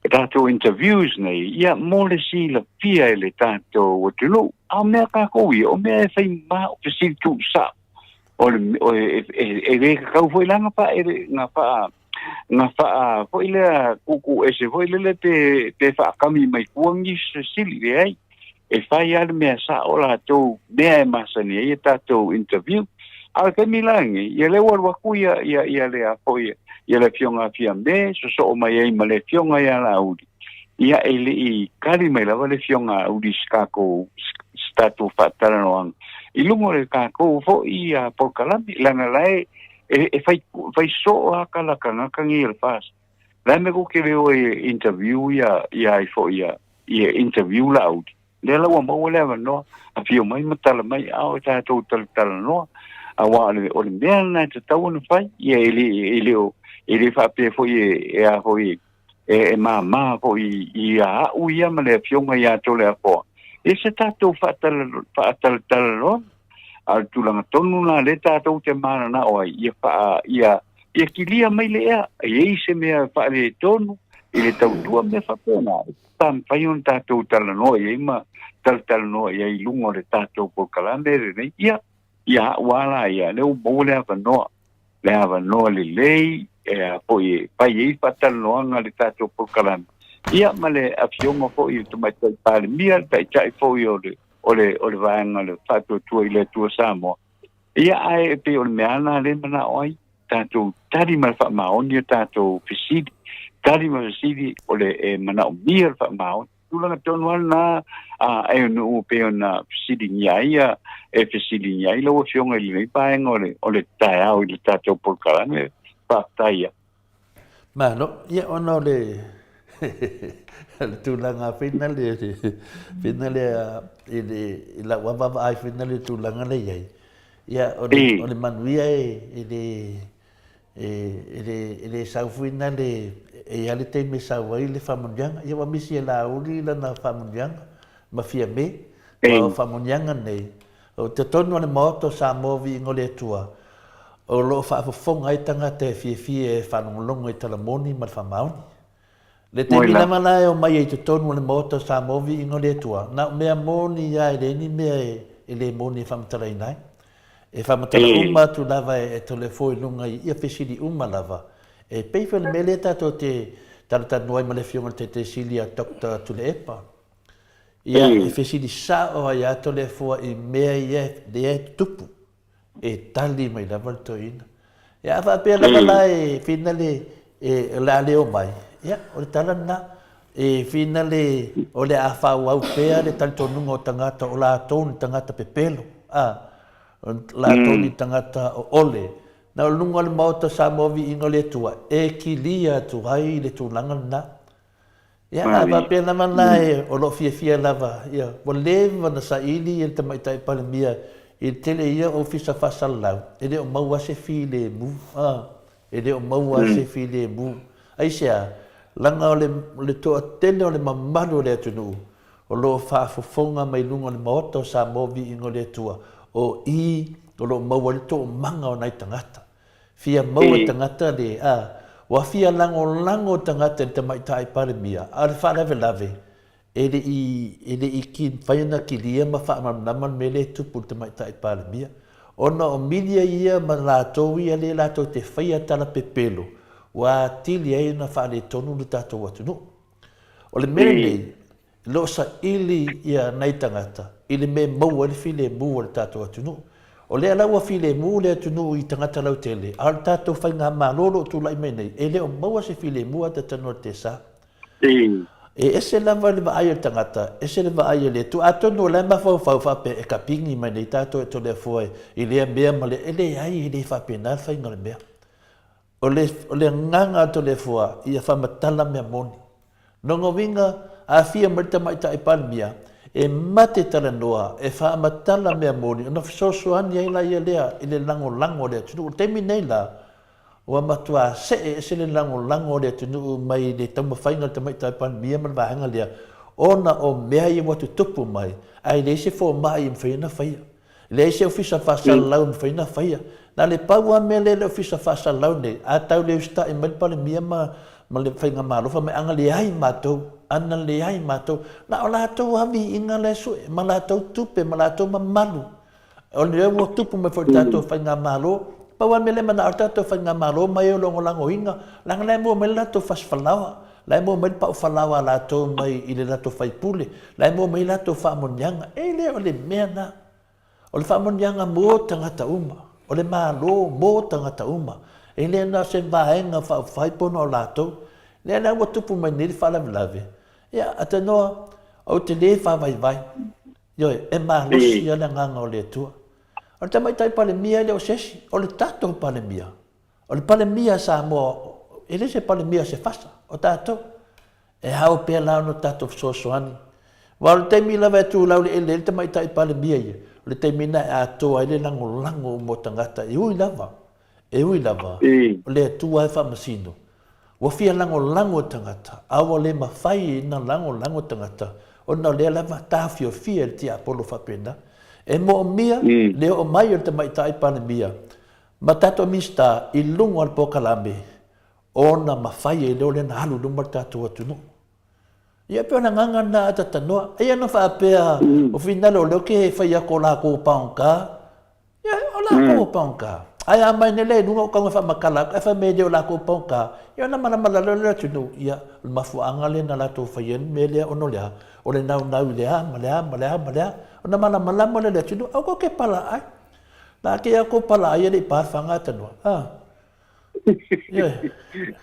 e tatou interviews nei, ia mo le silafia e le tatou atunuu. A o mea kākou ia, o mea e fai ma o fesili tuusao. O le, o e, e, e le kakau foi la nga e, nga faa, nga faa foi lea kuku ese foi lele pe, pe faakami mai tua nisi fesili, leai. E fai lava le mea sao latou mea e masani ai ia tatou interview. A o le taimi la lenei, ia lea ua alu atu ia, ia, ia le a foi, ia le Afioga a Fiame, sosoo mai ai ma le Afioga ia Laauli. Ia e le i kali mai lava le Afioga a Auli i se tatou, se tatou faatalanoaga. I luga o le tatou foi ia polokalame, leaga la e, e, e fai, fai soo lava tala tagata nei o le FAST. La e mea kou te le o e interview ia, ia ai foi ia, ia interview Laauli. Lea la ua maua le avanoa, afio mai ma tala mai, a o tatou talatalanoa. Aua o le, o le mea lena e tatau ona fai, ia e le, e le o, e le faapea foi e, e a foi, e, e māmā foi i a au ia ma le Afioga ia Toleafoa. E se tatou faatalatalanoa, a o le tulaga tonu la lea tatou te mananao ai, ia faa, ia, ia kilia mai le ea, e i ai se mea faaletonu i le tautua mea faapena, pa mafai ona tatou talanoa i ai ma talatalanoa i ai i luga o le tatou polokalame lenei. Ia, Ia a'u a la ia, lea ua maua le avanoa, le avanoa lelei e a foi e fai ai faatalanoaga i le tatou polokalame, ia ma le Afioga foi i le Tamaitai Palemia, le Taitai foi o le o le o le Vaega o le Faatuatua i le Atua Samoa. Ia ae e pei o le mea lava lena lea e manao ai, tatou tali ma le faamaoni a tatou fesili, tali ma fesili o le e manaomia le faamaoni. Tulaga tonu lava lena a e nuu pei ona fesiligia ai e fesiligia ai lau Afioga i lenei vaega o le o le taeao i le tatou polokalame. Faafetai ia. Malo, ia ona o le le tulaga foi lea foi lea i le i lau lava vaavaai foi lea i le tulaga lea i ai, ia o le o le manuia e le E le sau foi na le, e i ai le taimi e sau ai le faamanuiaga. Ia ua misi e Laauli lana faamanuiaga ma Fiame, aua o faamanuiaga nei, o totonu o le Maota o Samoa Viiga o le Atua, o lo o faafofoga ai tagata e fiafia e faalogologo i tala moni ma le faamaoni. Le taimi lava la e omai ai i totonu o le Maota o Samoa Viiga o le Atua, na o mea moni lava e leai ni mea e le moni e faamatalaina ai. E faamatala uma atu lava e Toleafoa i luga i ia fesili uma lava. E pei foi o le mea lea tatou te talatalanoa ai ma le Afioga i le Taitaisili a Doctor Tuilaepa. Ia, e fesili sao ai lava Toleafoa i mea ia lea e tutupu. E tali mai lava le toeaina. Ia a faapea lava la e finale o le a le omai, ia o le tala lena. E finale o le a faaauau pea le talitonuga o tagata o latou ni tagata pepelo, a, o latou ni tagata oole. Na o luga o le Maota Samoa Viiga o le Atua e kilia atu ai le tulaga lena. Ia, a faapea lava la e, o lo o fiafia lava, ia, ua leva ona saili le Tamaitai Palemia i le tele ia o Ofisa Faasalalau, e le o maua se filemu, a, e le o maua se filemu. Aisea? Leaga o le, o le toatele o le mamalu o le atunuu o lo o faafofoga mai luga o le Maota o Samoa Viiga o le Atua, o i o lo o maua ai le toomaga o nai tagata. Fia maua tagata le, a, ua fia lagolago tagata i le Tamaitai Palemia, a o le faalavelave, e le i, e le i ki, mafai ona kilia ma faamalamalama le mea lea e tupu i le Tamaitai Palemia. Ona o milia ia ma latou ia lea latou te faia tala pepelo, ua atili ai ona faaletonu le tatou atunuu. O le mea lenei, E le o saili ia nai tagata i le mea e maua ai le filemu o le tatou atunuu. O lea la ua filemu le atunuu i tagata lautele, a o le tatou faigamalo o lo o tulai mai nei, e le o maua se filemu a tatanu a le tesa. E ese lava le vaai a le tagata, ese le vaai a le Atua. Atonu o la e mafaufau faapea, e kapigi mai nei tatou e Toleafoa i lea mea ma le. E leai, e le faapena le faiga o le mea. O le, o le agaga o Toleafoa ia faamatala mea moni. Lona uiga, a fia mai le Tamaitai Palemia, e mate talanoa, e faamatala mea moni, ona fesoasoani ai la ia lea i le lagolago a le atunuu. O le taimi nei la, ua matua see ese le lagolago a le atunuu mai le taumafaiga a le Tamaitai Palemia ma le vaega lea, ona o mea ia ua tutupu mai, ae leai se fomai e mafai ona faia. Leai se ofisa faasalalau e mafai ona faia. Na le pau lava mea lea i le ofisa faasalalau nei, a tau le usitai mai le Palemia ma ma le Faigamalo, fai mai, ana leai matou, ana leai matou. Na o latou lava viiga la e sue, ma latou tupe, ma latou mamalu. O lea ua tupu mai foi i le tatou Faigamalo. Pau lava le mea lea e manao ai le tatou Faigamalo ma e o lagolagoina, leaga la e maua mai le latou fasifalaoa, la e maua mai le pau falaoa a latou mai i le latou faipule, La e maua mai latou faamanuiaga. E le o le mea na. O le faamanuiaga mo tagata uma. O le Malo mo tagata uma. E le na o se vaega faaupufai po na o latou. Lea la ua tupu mai nei le faalavelave. Ia, atenoa, ou te le faavaivai. Ioe, e malosi lava le agaga o le Atua. O le Tamaitai Palemia e le o se isi, o le tatou Palemia. O le Palemia a Samoa, e le se Palemia o se fasa, o tatou. E ao pea la ona tatou fesoasoani. Aua o le taimi lava e tu lauleele ai le Tamaitai Palemia ia, o le taimi lena e atoa ai le lagolago uma o tagata, e ui lava, e ui lava, o le Atua e faamasino. Ua fia lagolago tagata, a ua le mafai ona lagolago tagata, ona o lea lava taofiofia e le tiapolo faapena. E moomia le oo mai o le Tamaitai Palemia ma tatou Minisita i luga o le polokalame ona mafai ai lea o lea na alu i luma le tatou atunuu. Ia pei o le agaga lena a tatanoa. Eia na faapea o finale o lea ou te fai atu o latou pagoka, ia lākou ua pagota. Ae a mai nei lea i luga o kauga e faamatala atu, ae fai mai e le o lākou pagota, ia ona malamala loa lea o le atunuu, ia, o le mafuaaga lea na latou faia ai le mea lea ona o le a? O le naunau i le a ma le a ma le a ma le a, ona malamalama lea o le atunuu, aua tou te palaai. Na ake ia tou palaai e le i pa le faga atanoa, a. Ioe.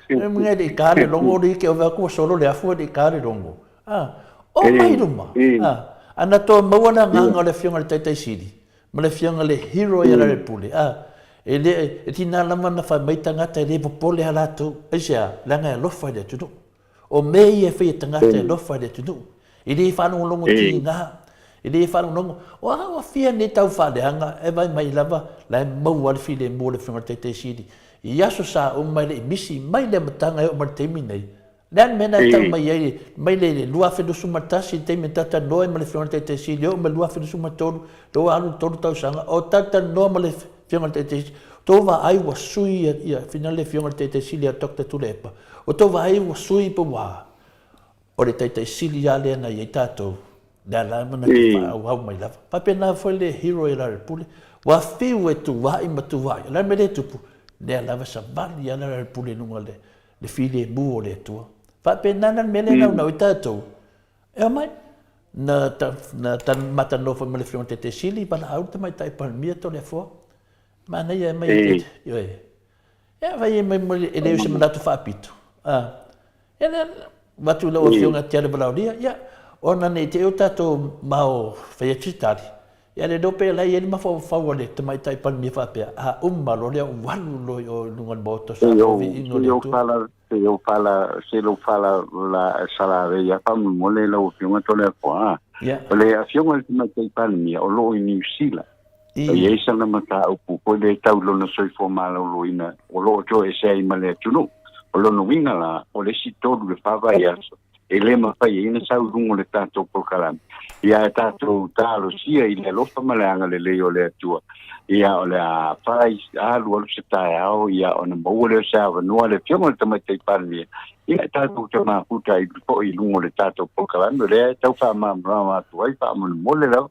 E mea e le i ta le logo le ike ove atu ua solo le afu e le i ta le logo. A. O mai luma. A. A na toe maua le agaga o le afioga i le Taitai Sili ma le afioga i le hero ia Lealepule. A. E le, e tiga lava na fai mai tagata e le popole a latou. Aisea? Leaga e alofa i le atunuu. O mea ia e fai e tagata e alofa i le atunuu. E le faalogologo tiga, e le faalogologo, o a ua fia nei tau faaleaga e vaai mai lava la e maua le filemu o le Afioga i le Taitai Sili. I aso sa uma e le i misi mai le amataga e oo mai le taimi nei. Le a le mea na e tau mai ai mai le 2021 i le taimi na talatalanoa ai ma le Afioga i le Taitai Sili e oo mai le 2023 lea ua alu le tolu tausaga o talatalanoa ma le Afioga i le Taitai Sili. Tou vaai ua sui ia fina le Afioga i le Taitai Sili ia Doctor Tuilaepa. O tou vaai ua sui pe ua o le Taitai Sili lava lea na i ai tatou, lea la e manatu faaauau mai lava. Faapena foi le hero ia Lealailepule, ua fiu e tuai ma tuai, o le a le mea lea e tupu? Lea lava e savali lava Lealailepule i luga o le filemu o le Atua. Faapena la le mea lea e naunau ai tatou, e omai. Na, na matalanoa foi ma le Afioga i le Taitai Sili, valaau le Tamaitai Palemia Toleafoa. Manaia e mai e te, Ia fai mai mo e le o se manatu faapito. Ah. Ia le avatu i lau Afioga Tiale Valaolia, ia, ona ne i te i o tatou mao fai atu se tali, ia le iloa pe la e i ai le mafaufau a le Tamaitai Palemia faapea, a uma loa lea ou alu loa i o i luga o le Maota o Samoa viiga o le Atua. Se i ou fala, se i ou fala la salavei a faamolemole lau Afioga Toleafoa. O le Afioga i le Tamaitai Palemia o lo o i Niu Sila. E i ai sana mataupu foi lea tau i lona soifua maloloina o lo o toesea ai ma le atunuu. O lona uiga la, o le isi tolu i le fa vaiaso, e le mafai ai ona sau i luga o le tatou polokalame. Ia ae tatou talosia i le alofa ma le agalelei o le Atua, ia o le a fai alualu se taeao, ia ona maua lea o se avanoa le Afioga i le Tamaitai Palemia, ia e tatou te mafuta ai foi i luga o le tatou polokalame, o lea e tau faamalamalama atu ai faamolemole lava.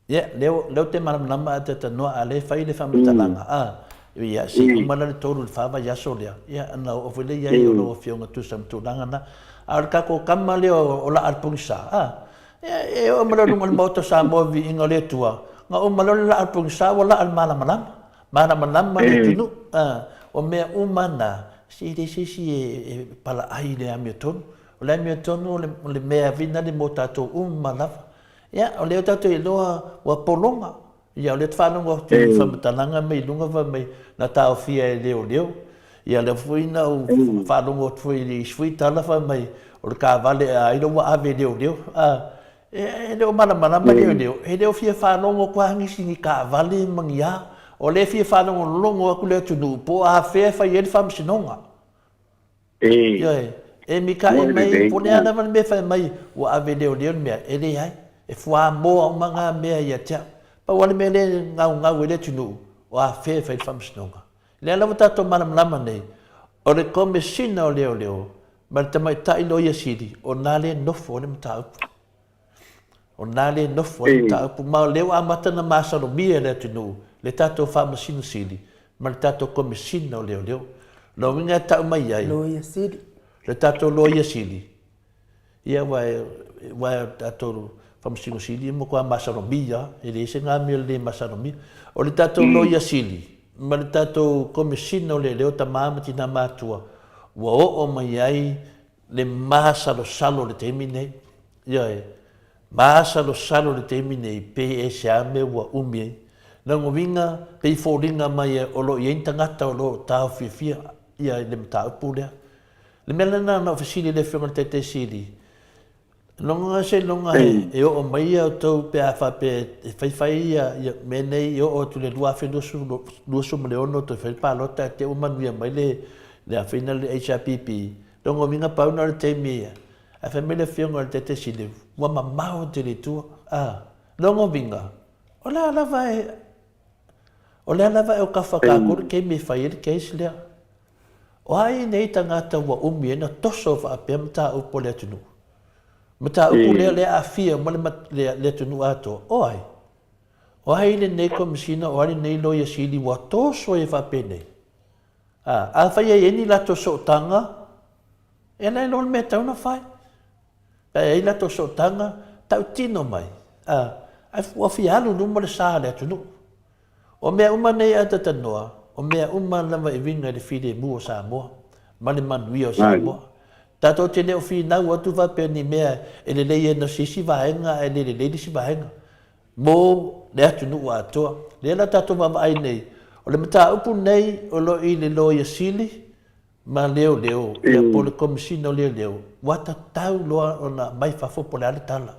Ia, lea lea ou te malamalama a talanoa a lea e fai le faamatalaga, a, ia, se i uma la le tolu i le fa vaiaso lea, ia, ona oo foi lea i ai o lau Afioga tusa ma tulaga na. A o le tatou tama lea o Laalepogisa, a, ia, e oo mai loa i luga o le Maota o Samoa i viiga o le Atua, na uma loa le Laalepogisa ua laa le malamalama, malamalama le atunuu, a, o mea uma na, se e leai se isi e palaai i le amiotonu. O le amiotonu o le mea vinale mo tatou uma lava. Ia, o lea ua tatou iloa ua pologa. Ia, o lea ou te faalogo atu i faamatalaga mai luga fai mai na taofia e leoleo. Ia, lea foi na ou faalogo atu foi i isi foi tala fai mai o le taavale a ai ua ave e leoleo. A, e le o malamalama leoleo, e le o fia faalogo atu lava nisi i ni taavale ma ni a. O lea e fia faalogologo atu le atunuu po o afea e fai ai le faamasinoga. Ioe, e mikaʻi mai, po o le a lava le mea e fai mai, ua ave leoleo le mea, e leai, e fuamoa uma ngā mea ia te au. Pau lava le mea lea e gaugau ai le atunuu, o afea e fai le faamasinoga. Lea lava tatou malamalama nei, o le Komesina o Leoleo ma le Tamaitai Loia Sili, o nā lea e nofo ai le mataupu. O nā lea e nofo ai le mataupu, ma o lea ua amata ona masalomia e le atunuu le tatou Faamasino Sili ma le tatou Komesina o Leoleo. O lona uiga e tau mai ai, Loia Sili. Le tatou Loia Sili, ia aua e, aua e o le tatou Faamasino Sili e matua masalomia lava, e leai se gamea o le le masalomia. O le tatou Loia Sili ma le tatou Komesina o Leoleo, tama ma tina matutua, ua oo mai ai le masalosalo i le taimi lenei. Ioe, masalosalo i le taimi nei pe e se a mea ua umi ai. Lona uiga, pei foliga mai o lo o i ai ni tagata o lo o taofiofia ia i le mataupu lea. Le mea lena na ou fesili i le Afioga i le Taitai Sili, lona seiloga e oo mai ia outou pe a faapea e faifai ia mea nei e oo atu i le 2026 toe fai le palota ae te i ua manuia mai le afeina le HRPP, Lona uiga pau na o le taimi ia, ae fai mai le afioga i le Taitai Sili, ua mamao tele i tua. A, lona uiga, o le a lava e, o le a lava e o kafa kākou le taimi e fai ai le case lea. O ai nei tagata ua umi ai na toso faapea mataupu a le atunuu? Mataupu lea lea aafia uma le, le, le atunuu atoa. O ai? O ai lenei Komesina, o ai lenei Loia Sili ua toso ai e faapenei? A, afai e i ai ni latou sootaga, e ala ai loa le mea e tatau ona fai. Pe a i ai latou sootaga, tautino mai, a, ae ua fia alu i luma le sa o le atunuu. O mea uma nei a tatanoa, o mea uma lava e uiga i le filemu o Samoa ma le manuia o Samoa. Tatou te le o finau atu faapea ni mea e lelei ai na se isi vaega ae le lelei le isi vaega mo le atunuu atoa. Lea la tatou vaavaai nei, o le mataupu nei o lo o i le Loia Sili ma Leoleo, ia po o le Komesina o Leoleo, ua tatau loa ona aumai fafo po o le a le tala.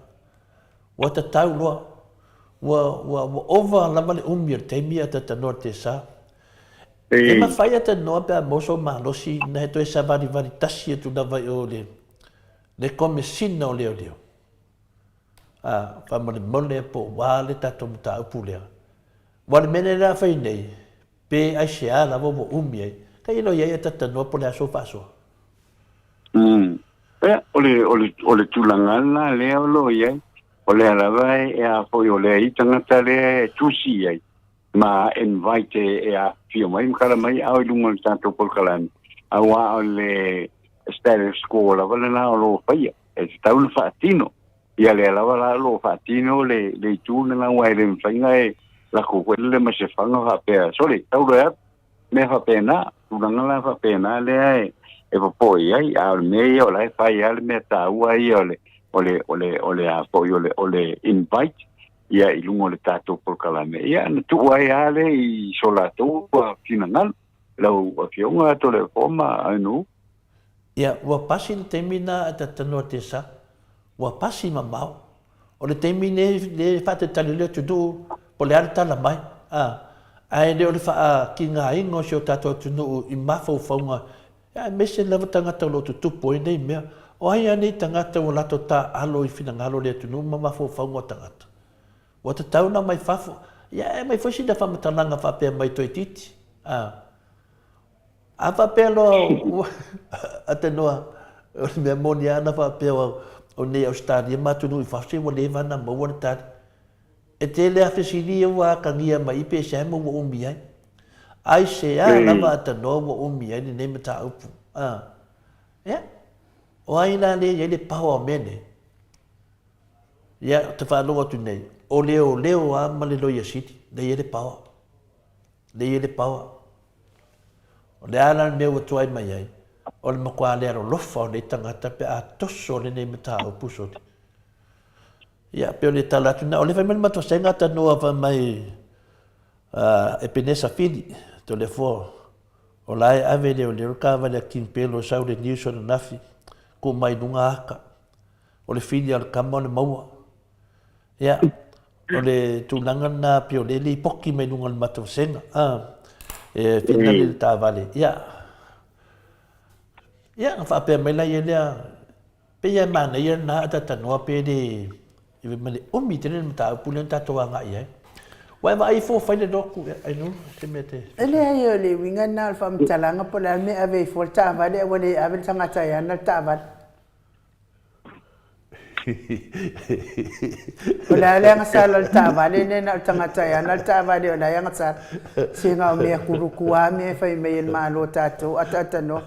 Ua tatau loa. Ua, ua, ua ova lava le umi o le taimi a tatanoa le tesa. E mafai a tanoa pe a maua sou malosi na he toe savalivali tasi atu lava i o le, le Komesina o Leoleo. A, faamolemole po o ua le tatou mataupu lea. Ua le mea lea a fai nei, pe aisea lava ua umi ai, ka i loa i ai a tatanoa po o le a sou faasoa. Ia, o le, o le, o le tulaga lena lea o lo o i ai. O lea lava e, e a foi o lea i tagata lea e tusi i ai ma invite e, e afifio mai ma kala mai ao i luga o le tatou polokalame. Aua o le status quo lava lena o lo o faia. E tatau ona faatino. Ia lea lava la o lo o faatino le, le itu lena aua e le mafai ona e lako foi lele ma se faga faapea, sole, tau loa e alu. Mea faapena, tulaga la faapena lea e, e popoe i ai, a o le mea ia o la e fai lava le mea taua ia o le, o le, o le, o le a foi o le, o le invite ia i luga o le tatou polokalame. Ia na tuu ai lava le i so latou finagalo, lau Afioga Toleafoa ma Ainuu. Ia, ua pasi le taimi na e tatanoa te sa. Ua pasi mamao. O le taimi nei le faatalitali le atunuu po o le a le tala mai, a, ae le o le faatigaina o si o tatou atunuu i mafaufauga, aemaise lava tagata o lo o tutupu ai nei mea. O ai lava nei tagata ua latou taaalo i finagalo o le atunuu ma mafaufauga o tagata? Ua tatau ona aumai fafo. Ia, e aumai foi sina faamatalaga faapea mai toeitiiti, a. A faapea loa ua Atenoa, o le mea moni lava ana faapea o nei Ausetalia ma atunuu i fafo, se ua leva ona maua le tali. E tele lava fesili ia ua atagia mai i pe aisea mea ua umi ai. Aisea lava Atanoa ua umi ai lenei mataupu? A, ia, o ai la lea e i ai le power o mea nei? Ia, ou te faalogo atu nei, o leoleo lava ma le Loia Sili lea e i ai le power. Lea e i ai le power. O le a la le mea ua tuai mai ai? O le matua le alolofa o nei tagata pe a toso lenei mataupu soli. Ia, pei o le tala atu na, o le fai mai le matua senga tanoa fai mai Epenesa Fili, Toleafoa, o la e ave leoleo le taavale a King Pelo e sau le news ananafi, tuu mai luga aka. O le fili a le tama o le maua. Ia, o le tulaga lena pei o lea e lipoti mai luga o le matou vasega, a, e finali le taavale, ia, ia, ona faapea mai laia lea, pei lava e manaia lena a ta talanoa pe le, ma le umi tele le mataupu lea na tatou agai i ai. Ua e vaai ifo ua fai le lotu, ia, Ainuu, se mea te... E leai, o le uiga lena o le faamatalaga po o le a le mea e ave ai fua le taavale ae ua le ave le tagata e ana le taavale. O le a le agasala o le taavale lenei na o le tagata e ana le taavale o la e agasala. Se na o mea kuluku a mea e fai mai e le Malo tatou ataatanoa.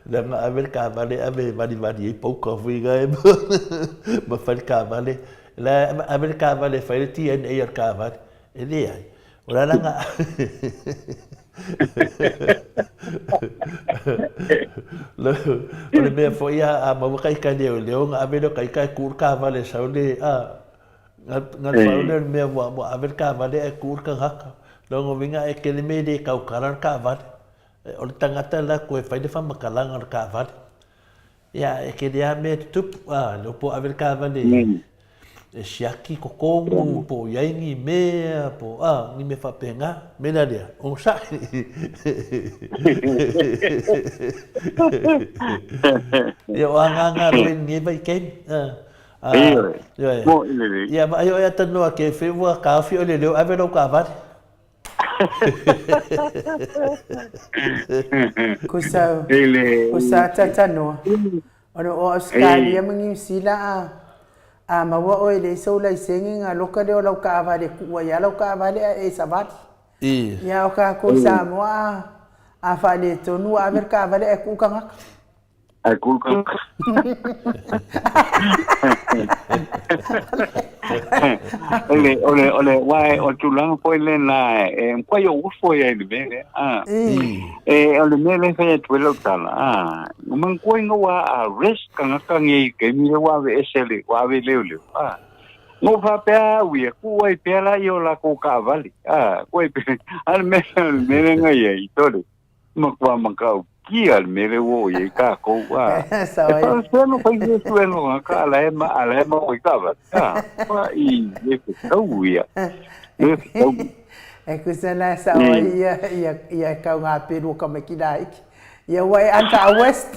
Leaga ave le taavale ave e valivali ai pauka foi na e ma fai le taavale. La ave le taavale e fai le DNA a le taavale. E leai. O le a la O le mea foi a maua ka ika leoleo ona ave lea o ka ika e ku le taavale e sau le a na le pau lea o le mea ua ua ave le taavale ae ku le tagata. Lona uiga e tele mea e le tautala le taavale. O le tagata la toe fai le faamatalaga o le taavale. Ia, e tele lava mea e tutupu, a, le po ave le taavale e siaki totonu, po o i ai ni mea, po o a, ni mea faapena. O le mea la lea, onosai. Ia, o agaga loa i lenei vaitaimi. A, ioe. Ia, vaai oe Atanoa Kefe ua taofi oe i le leo, ave lau taavale. Ko sa, ko sa tatanoa. Ona o Australia ma New Zealand a, A maua oe e leai sou laisene ona loka lea o lau taavale e tuu ai lava lau taavale ae e savali. Ia o tatou i Samoa a a faaletonu ua ave le taavale ae tuu tagata. Ae tuu tagata. O le, o le, o le, aua o le tulaga foi lena e mafai ou ofo ai i le mea lea. E, o le mea lea e fai atu ai lau tala, a, manatua ina ua arrest tagata nei i taimi lea ua aveese le, ua ave leoleo, a. Na ou faapea au ia, tuu ai pea laia o lakou taavale, a, tuu ai pea, a o le mea, o le mea lea na i ai, sole, matua matautia le mea lea ua oo i ai tatou, a. E faapefea ona fai se suega o tagata a la e, a la e maua i taavale, a, matua le fetau ia, le fetau. E tusa la e sao ai ia, ia, ia taugapelu o tamaiti laiti. Ia ua e under arrest.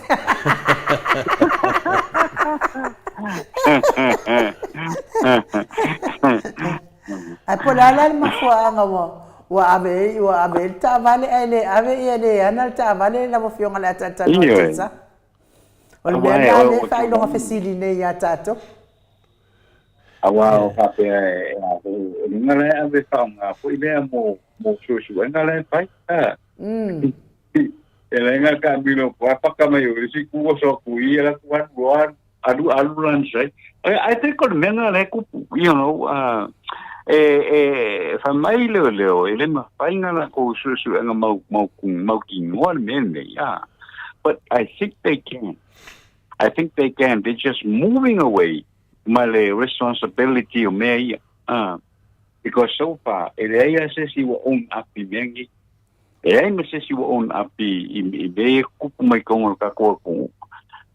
Ae po o le a la le mafuaaga ua ua ave ai ua ave ai le taavale ae le ave ia le ana le taavale lau Afioga o le a talatalanoa atu ai sa. O le mea lena lea e faailoga fesili nei ia tatou. Aua o faapea e a foi, o luga la e ave faaaoga foi lea mo mo suesuega la e fai. A. E le nga ka milo pa paka mai o si ku o so ku i la ku alu alu alu alu lan sai. I think o le mea lena la e kupu, you know, e e fai mai leoleo e le mafai ona latou suesuega mau mau mautinoa le mea lenei, a. But I think they can. I think they can. They're just moving away ma le responsibility o mea ia. Because so far, e leai lava se isi ua own up i mea nei. E leai ma se isi ua own up i, i, i mea ia tutupu mai totonu o le tatou atunuu.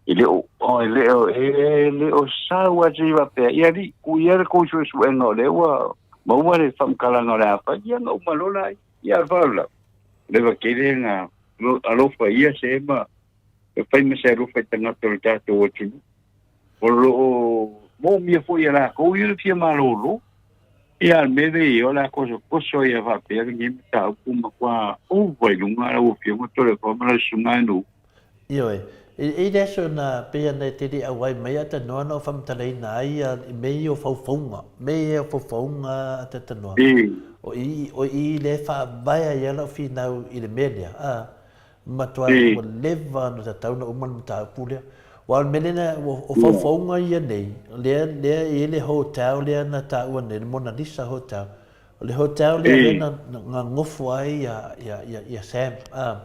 E le o, oh, e le o, e le o sau lava se i faapea, ia alii, tuu ia le tou suesuega o lea ua maua le faamatalaga o le a fai, ia ona uma loa laia. Ia, a le faalavelave, leva tele na alofa ia se ma e fai ma se alofa i tagata o le tatou atunuu. O lo o moomia foi e lakou ia le fia malolo. Ia, a le mea lea i ai, o le a tosotoso ai lava faapea lenei mataupu matua ova i luga lau Afioga Toleafoa ma lau Susuga Enu. Ioe. E i le aso na pei ana e te le auai mai a tanoa na o faamatalaina ai ia mea ia o faufauga, mea ia o faufauga a te tanoa. O i, o i lea e faavae ai lava lau finau i le mea lea, a. Matua ua leva ona tatau ona uma le mataupu lea. Aua o le mea lea, o faufauga ia nei, lea, lea e i ai le hotel lea na taua nei, le Mona Lisa Hotel. O le hotel lea lea na, na gofo ai ia, ia, ia, ia Sam. A.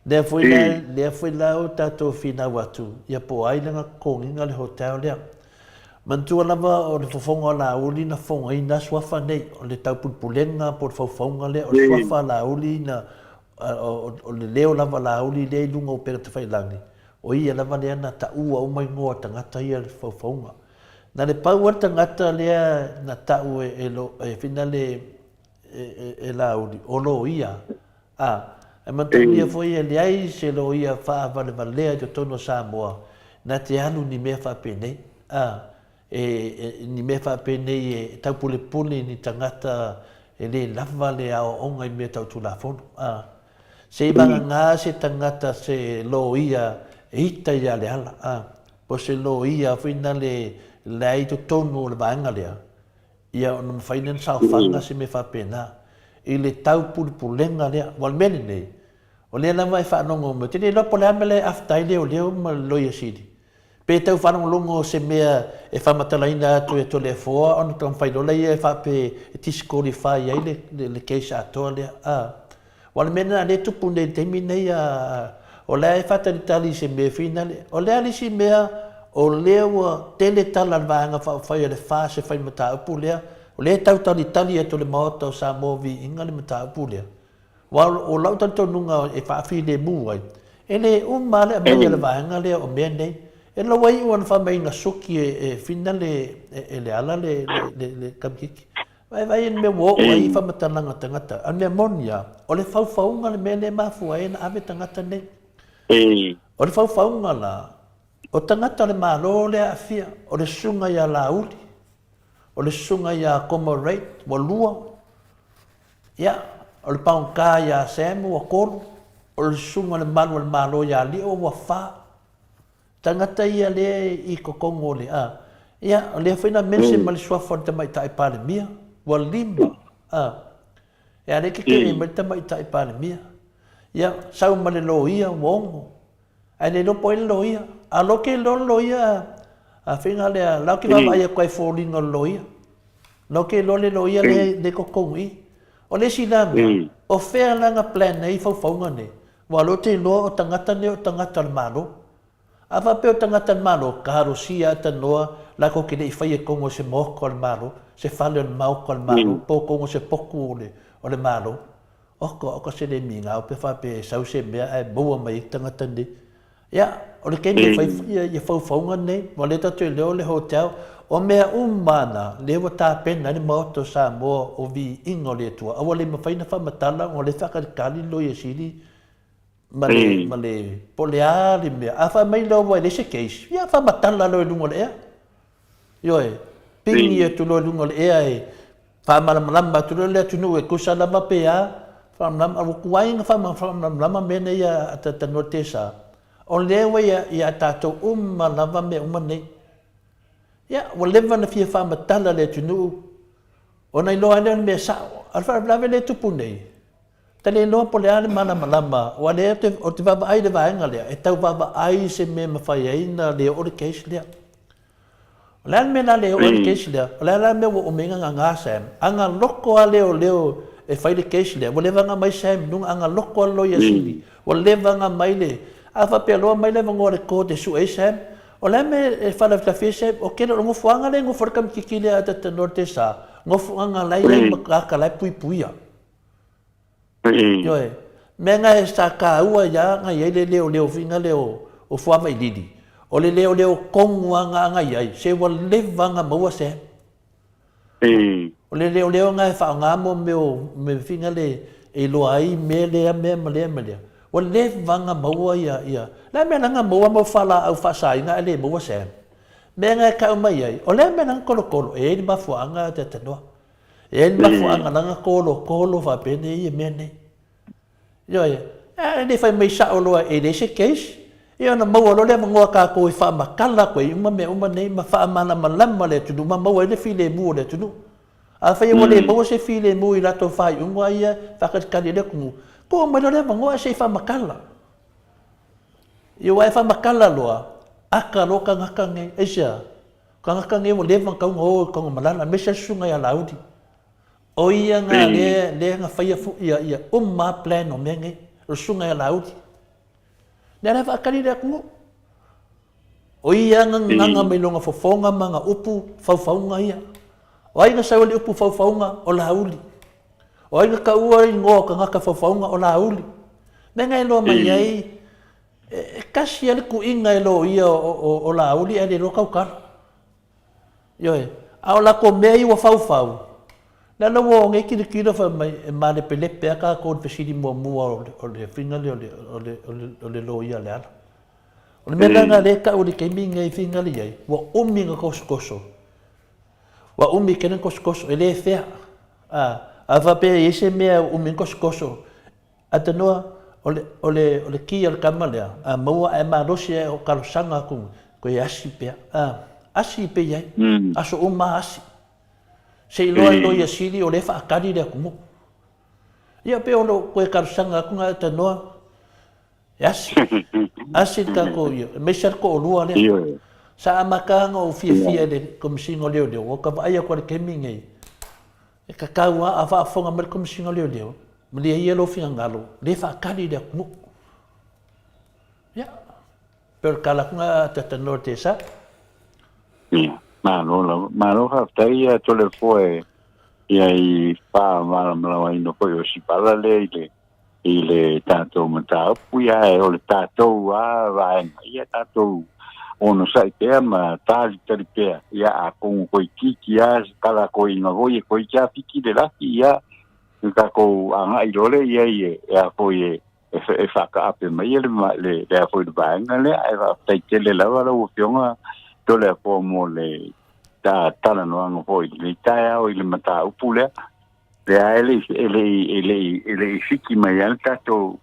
Lea foi la, lea foi la ua tatou finau atu, ia po o ai lana totogiina le hotel lea. Manatua lava o le fofoga o Laauli na fofogaina suafa nei, o le taupulepulega po o le faufauga lea, o le suafa a Laauli na, O le leo lava Laauli lea i luga o upega tafailagi, o ia lava lea na taua uma igoa o tagata ia i le faufauga. Na le pau lava le tagata lea na tau e, e, finale e Laauli, o loia. A, e manatua foi e leai se loia faavalevalea i totonu o Samoa na te alu ni mea faapenei. A, e, ni mea faapenei e taupulepule i ni tagata e le lava le aoaoga i mea tau Tulafono. A, se i vagana se tagata se loia e ita ia Leala, a, po o se loia foi na le leai i totonu o le vaega lea, ia ona mafai lea ona saofaga se mea faapena i le taupulepulega lea. Aua o le mea lenei, o lea lava e faalogo mai, ou te le iloa po o le a le mea la e afta ai leoleo ma le Loia Sili, Pe tau faalogologo se mea e faamatalaina atu e Toleafoa ona taumafai loa lea e faape e disqualify ai le le case atoa lea. A. Aua o le mea lena lea e tupu nei i le taimi nei a o la e faatalitali i se mea finale. O le a le isi mea o lea ua tele tala a le Vaega Faaupufai a le FAST e fai mataupu lea, o lea e tau talitali atu e le Maota o Samoa Viiga le mataupu lea. Aua o lau talitonuga e faafilemu ai, e le uma lava le aumai a le vaega lea o mea nei. E loa iu ana faamaiga suki e finale e Leala le kamikiki. Vaivai le mea ua oo ai i faamatalaga tagata. A o le mea moni lava, o le faufauga le mea lea e mafua ai ona ave tagata nei. O le faufauga la, o tagata o le Malo lea e aafia, o le susuga ia Laauli, o le susuga ia Comorate ua lua, Ia, o le pagota ia Sam ua tolu, o le susuga i le malu o le Malo ia Lio ua fa. Tagata ia lea i totonu o le, a. Ia, o lea foi na mention ma le suafa o le Tamaitai Palemia, ua lima, a, e a le kekele mai le Tamaitai Palemia. Ia, sau ma le loia ua ono, ae le iloa po o ai le loia. A loa ke iloa le loia, a faiga lea, la ou te vaavaai atu ai i foliga o le loia. La ou te iloa le loia lea e totonu i i. O le isi la mea, o fea la na plan ai faufauga nei? Aua o lea ou te iloa o tagata nei o tagata o le Malo. A faapea o tagata a le Malo, talosia a tanoa latou te le i faia i totonu o se maota o le Malo, se fale o le maota o le Malo, po o totonu o se potu o le Malo. Oka, oka se le migao pe faapea e sau se mea ae maua mai ai tagata nei. Ia, o le taimi e fai ia faufauga nei, ua le tatou iloa le hotel, o mea uma na, lea ua tapena ai le Maota o Samoa o viiga o le Atua, a ua le mafai ona faamatala ona o lea e faatalitali le Loia Sili ma le, ma le, po o le a le mea. A fai mai loa ua e leai se case, ia faamatala loa i luga o le ea. Ioe, pigi atu loa i luga o le ea e faamalamalama atu loa le atunuu e tusa lava pe a, faamalamalama, a ua tuai ona faamalamalama mea nei a Tanoa Tesa, o lea ua ia tatou uma lava mea uma nei. Ia, ua leva ona fia faamatala le atunuu, ona iloa ai lea o le mea sao. A o le faalavelave lea e tupu nei, Ta le iloa po o le a le malamalama, aua lea ou te vaavaai i le vaega lea, e tau vaavaai se mea e mafai ai ona le oo le case lea. O le a le mea o le a le oo ai le case lea? O le a la le mea ua umi ai ona gaga Sam? A na loko lava leoleo e fai le case lea, ua leva ona aumai Sam i luga, a na loko lava le loia sili, ua leva ona aumai le... A faapea loa aumai le avanoa a le court e sue ai Sam, o le a le mea e faalafilafi ai Sam? O tele o le nofoaga lea e nofo ai le tamaitiiti lea a Tanoa Tesa, nofoaga la e i ai ma tagata la e puipuia. Ioe. Mea na e sa taua ia na i ai le leoleo foi lea o Fuavailili, o le leoleo tonu lava na i ai, se ua leva ona maua se. O le leoleo na e faaaoga mo mea o mea foi lea e iloa ai mea lea mea ma lea ma lea. Ua leva ona maua ia ia. Le a mea la na maua mau fualaau faasaina ae le maua se. Mea na e tau mai ai, o le a mea la na tolotolo, e i ai le mafuaaga te tanoa. E i ai le mafuaaga la na tolotolo faapenei ia mea nei. Ioe, e le fai mai sao loa e leai se case, ia ona maua loa le avanoa tatou e faamatala atu ai uma mea uma nei ma faamalamalama le atunuu ma maua ai le filemu o le atunuu. Afai ua le maua se filemu i latou faaiuga ia e faatalitali ai le atunuu, tuu mai loa le avanoa ae se i faamatala. Ia ua e faamatala loa, aka loa tagata nei. Aisea? Tagata nei ua leva ona tatau ona o i Tanumalala, aemaise lava le susuga ia Laauli. O ia na lea, lea na faia foi ia, ia uma lava plan o mea nei, o le susuga ia Laauli. Lea la e faatali le atunuu. O ia na gagana mai lona fofoga ma ana upu faufauga ia. O ai na sau ai le upu faufauga? O Laauli. O ai na taua igoa o tagata faufauga? O Laauli. Mea na e iloa mai ai, E tasi lava le tuiga e loia o Laauli ae le iloa tautala. Ioe. A o latou mea ia ua faufau, le ala ua o nei tilotilo fai mai e malepelepe lava tatou i le fesili muamua o le faiga lea o le loia a Leala. O le mea la lena lea e tau i le taimi lenei i faiga lea e i ai, ua umi ona tosotoso, ua umi tele ona tosotoso, e le fair. A faapea e i ai se mea ua umi ona tosotoso, Atanoa, o le, o le, o le ki a le tama lea, a maua ae malosi ae o talosaga atu, toe asi pea, a, asi pea i ai, aso uma a asi. Se i loa e loia sili o lea e faatali le atunuu. Ia pei o lou toe talosaga atu na Atanoa, e asi, asi le tatou ia, aemaise lava le toalua lea. Sa amata ona ou fiafia i le Komesina o Leoleo, ua ta vaai atu i le taimi lenei, E tatau lava a faafofoga mai le Komesina o Leoleo, malie ia lou finagalo, le faatali le atunuu. Ia, pei o le tala atu lena a Tata Noa Tesa. Ia, malo lava. Malo faafetai ia Toleafoa e ia i faamalamalamaina foi o si pala lea i le i le tatou mataupu, ia ae o le tatou lava vaega, ia tatou onosai pea ma talitali pea, ia atonu toeitiiti lava se talakoiga foi e toeitiiti lava fiki le laki, ia na tatou agai loa lea i ai e a foi e e faataape mai le le a foi le vaega lea. Ae faafetai tele lava lau Afioga Toleafoa mo le talanoaga foi i lenei taeao i le mataupu lea. Lea e le e le e le e le i fiki mai ai le tatou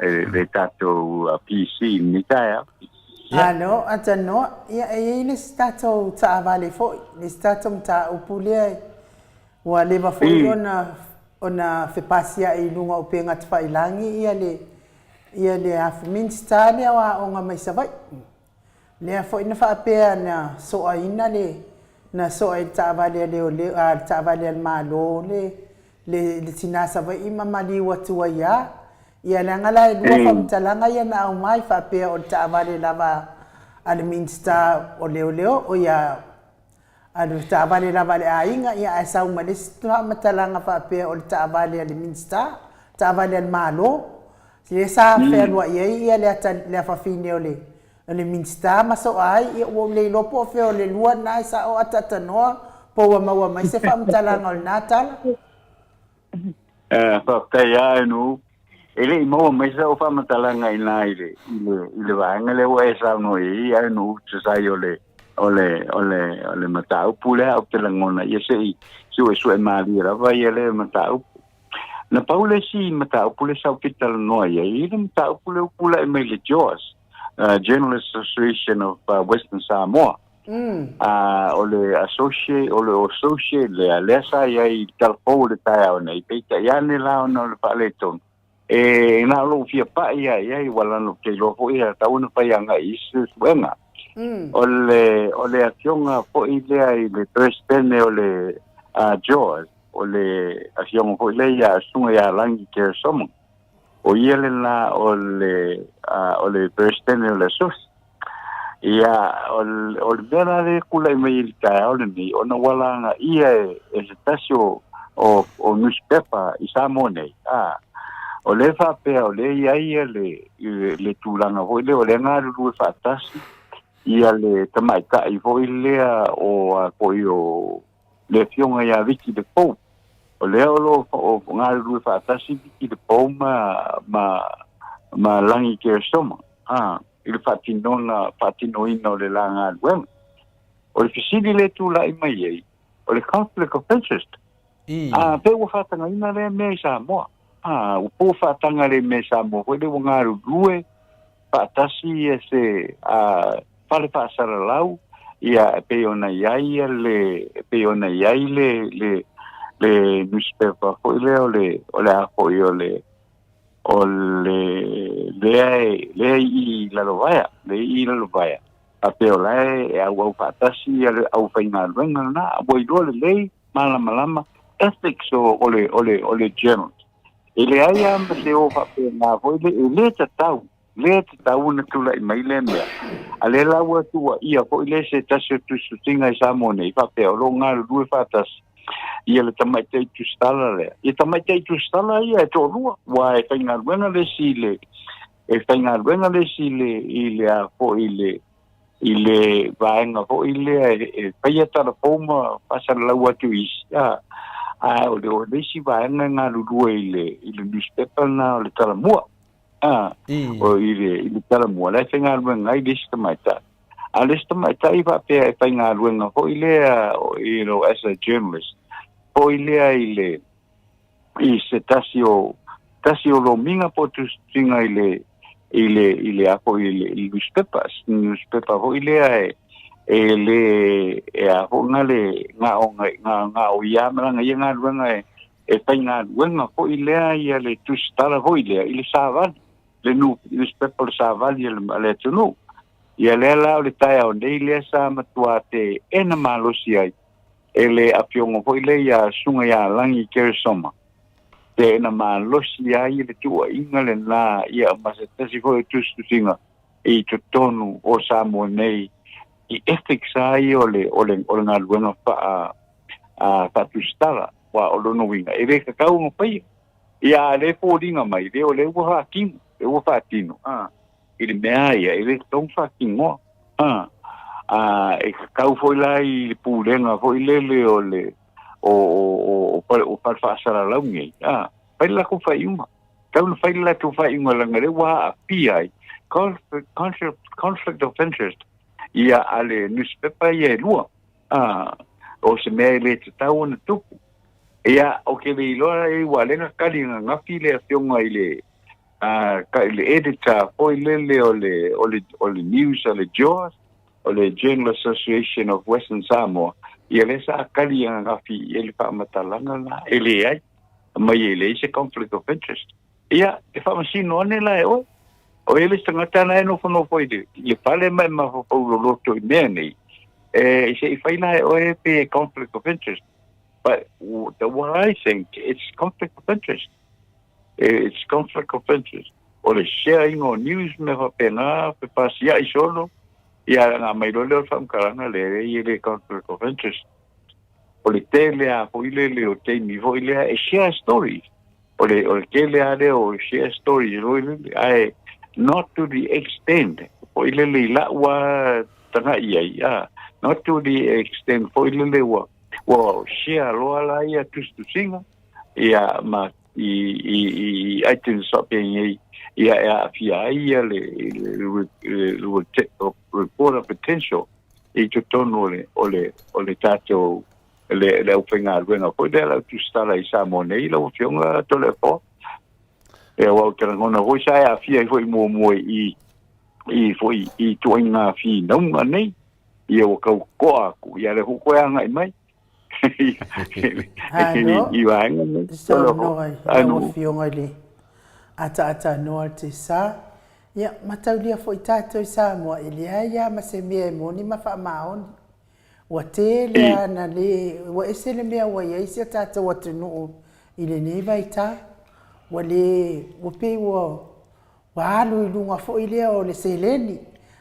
le tatou PC i lenei taeao. Ia. Alo, atanoa, ia e i ai le isi tatou taavale foi, le isi tatou mataupu lea ua leva foi ona ona fepasia'i i luga o upega tafailagi ia le ia le afu Minisita lea o Aoga mai Savaii. Lea foi na faapea na soaina le na soa i le taavale a leoleo a le taavale a le Malo le le le tina Savaii ma maliu atu ai a. Ia leaga la e lua faamatalaga ia na aumai faapea o le taavale lava a le Minisita o Leoleo oi a a le taavale lava a le aiga, ia ae sau ma le isi faamatalaga faapea o le taavale a le Minisita, taavale a le Malo, lea sa fealuai ai ia le ata le afafine o le o le Minisita ma soa ai, ia ua ou le iloa po o fea o le lua lena e sao ataatanoa po ua maua mai se faamatalaga o lena tala. Faafetai lava e Nuu. E le i maua mai sau faamatalaga i ina i le, i le, i le vaega lea ua e saunoa i ai, ae Nuu, tusa ai o le, o le, o le, o le mataupu lea, ou te lagona ia se i suesue malie lava ia lea mataupu. Na pau le isi mataupu lea sa ou fia talanoa i ai, i le mataupu lea ua pulai mai i le JAWS, Journalists Association of Western Samoa. O le associate, o le associate lea, lea sa i ai i le talafou o le taeao nei, peitai ane la ona o le faaletonu, e na o lou fia pai lava i ai, ua lana ou te iloa foi e tatau ona fai agai i isi suesuega. O le, o le afioga foi lea i le Peresetene o le JAWS, o le afioga foi lea ia Susuga ia Lagi Keresoma. O ia lena o le, o le Peresetene o le Asosi. Ia, o le, o le mea la lea e tulai mai i le taeao lenei, ona ua lagaia e, e se tasi o, o, o nusipepa i Samoa nei, a, o lea e faapea o lea e i ai ia le, le, le tulaga foi lea o lea e galulue faatasi ia le tamaitai foi lea o, a, foi o le afioga ia Viki Le Pou. O lea o lo o galulue faatasi Viki Le Pou ma, ma, ma Lagi Keresoma, a, i le faatinoga, faatinoina o le la galuega. O le fesili lea e tulai mai ai, o le conflict of interest. A, pe ua faatagaina lea mea i Samoa. A, ua po faataga lea mea i Samoa foi lea ua galulue faatasi ia se a, fale faasalalau, ia e pei ona i ai ia le, e pei ona i ai le, le, le newspaper foi lea o le, o le a foi o le, o le lea e, lea i Lalovaea, lea i Lalovaea. Faapea o la e auau faatasi ia le aufaigaluega lena, ua iloa lelei, malamalama, ethics o, o le, o le, o le journalist. E leai lava ma se o faapena foi le, e le tatau, le tatau ona tulai mai lea mea. A lea la ua tuuaia foi lea se tasi o tusitusiga i Samoa nei, faapea o lo o galulue faatasi ia le tamaitai tusitala lea. Ia tamaitai tusitala ia e toalua, ua e faigaluega le isi i le, e faigaluega le isi i le, i le a foi i le, i le vaega foi lea e, e faia talafou ma faasalalau atu i isi, a, a o le, o le isi vaega e galulue i le, i le newspaper lena o le Talamua. A, o i le, i le Talamua, la e faigaluega ai le isi tamaitai. A o le isi tamaitai faapea e faigaluega foi lea, you know, as a journalist, foi lea i le, i se tasi o, tasi o lomiga po o tusitusiga i le, i le, i le a foi i le, i le newspaper, newspaper foi lea e, e le, e a foi nga le, nga o, nga, nga o ia malaga ia galuega e, e faigaluega foi lea ia le tusitala foi lea i le savali, le newspaper o le savali a le atunuu. Ia lea la o le taeao nei lea sa matua teena malosi ai e le afioga foi lea ia Susuga ia Lagi Keresoma, teena malosi ai le tuuaiga lena ia ma se tasi foi o tusitusiga i totonu o Samoa nei i ethics lava ia o le, o le, o le galuega faa, a, faatusitala. Aua o lona uiga, e le tatau ona faia. Ia, a le foliga mai, le o lea ua faatino, lea ua faatino, a, i le mea ia, e le tatau ona faatinoa. A, a, e tatau foi la i le pulega foi lele o le, o, o, o, o, o fale faasalalau nei, a, fai le latou faaiuga. Tau na fai le latou faaiuga leaga lea ua aafia ai conflict, conflict of interest ia a le newspaper ia e lua. A, o se mea e le tatau ona tupu. Ia, ou te le iloa e ua lea na tali ananafi le afioga i le, Ka i le editor foi lele o le o le o le news a le JAWS, o le Journal Association of Western Samoa, ia lea sa kali ananafi i ai le faamatalaga lena, e leai, mai e leai se conflict of interest. Ia, e faamasino ane la e oe. O ia le isi tagata na e nofonofo i le, i le fale ma e mafaufau loloto i mea nei, e, se i fai la e oe pe conflict of interest. But the what I think, it's conflict of interest. It's conflict of interest. O le sharing o news me faapena, pe pasia'i solo, ia na aumai loa lea o le faamatalaga lea e i ai le conflict of interest. O le tele lava foi lele o taimi foi lea e share stories. O le, o le tele lava lea o share stories foi lele, ae not to the extent foi lele i la'u lava taga'i ai, a, not to the extent foi lele ua, ua share loa la ia tusitusiga, ia ma i i i items faapenei ia e aafia ai ia le le le reporter potential i totonu o le o le o le tatou le le aufaigaluega foi lea lau tusitala i Samoa nei lau Afioga Toleafoa. E aua ou te lagona foi sa e aafia ai foi muamua i i foi i ituaiga finauga nei ia ua tau toa atu ia lea foi toe agai mai. Alo, I vaega nei. Saunoa i lau Afioga i le ataatanoa o le Tesa. Ia, mataulia foi tatou i Samoa, e leai lava ma se mea e moni ma faamaoni. Ua tele lava na le, ua ese le mea ua i ai si a tatou atunuu i lenei vaitau. Ua le, ua pei ua Ua alu i luga foi lea o le seleni.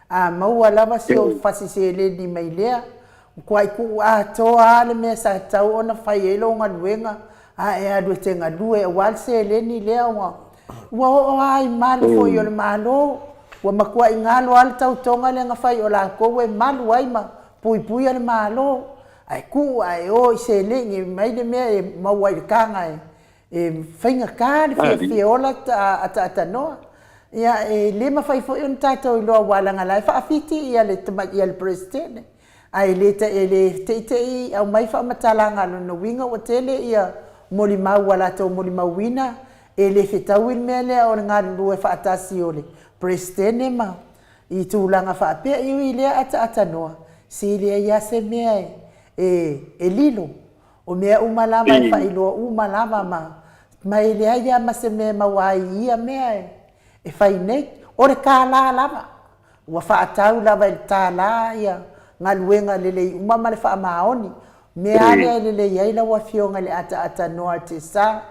A maua lava si ou fasi seleni mai lea, matuai tuu atoa lava le mea sa tatau ona fai ai lou galuega, a e alu e te galue aua le seleni lea ua ua oo lava i malu foi o le Malo. Ua matuai galo lava le tautoga lea na fai o latou e malu ai ma puipuia le Malo. Ae tuu ae o i seleni mai le mea e maua i le taga e E faigata le fiafia ola ataatanoa. Ia, e le mafai foi ona tatou iloa aua leaga la e faafiti ia le tamai ia le Peresetene. Ae le e le teitei aumai faamatalaga lona uiga ua tele ia molimau ua latou molimauina e le fetaui le mea lea o le galulue faatasi o le Peresetene ma i tulaga faapea. E ui i lea ataatanoa, se leai lava se mea e e lilo. O mea uma lava e faailoa uma lava ma ma e leai lava ma se mea e maua ai i ia mea e e fai nei. O le kālā lava. Ua faatau lava i le tālā ia galuega lelei uma ma le faamaoni. Mea lava lea e lelei ai lau Afioga i le ataatanoa a Tesa,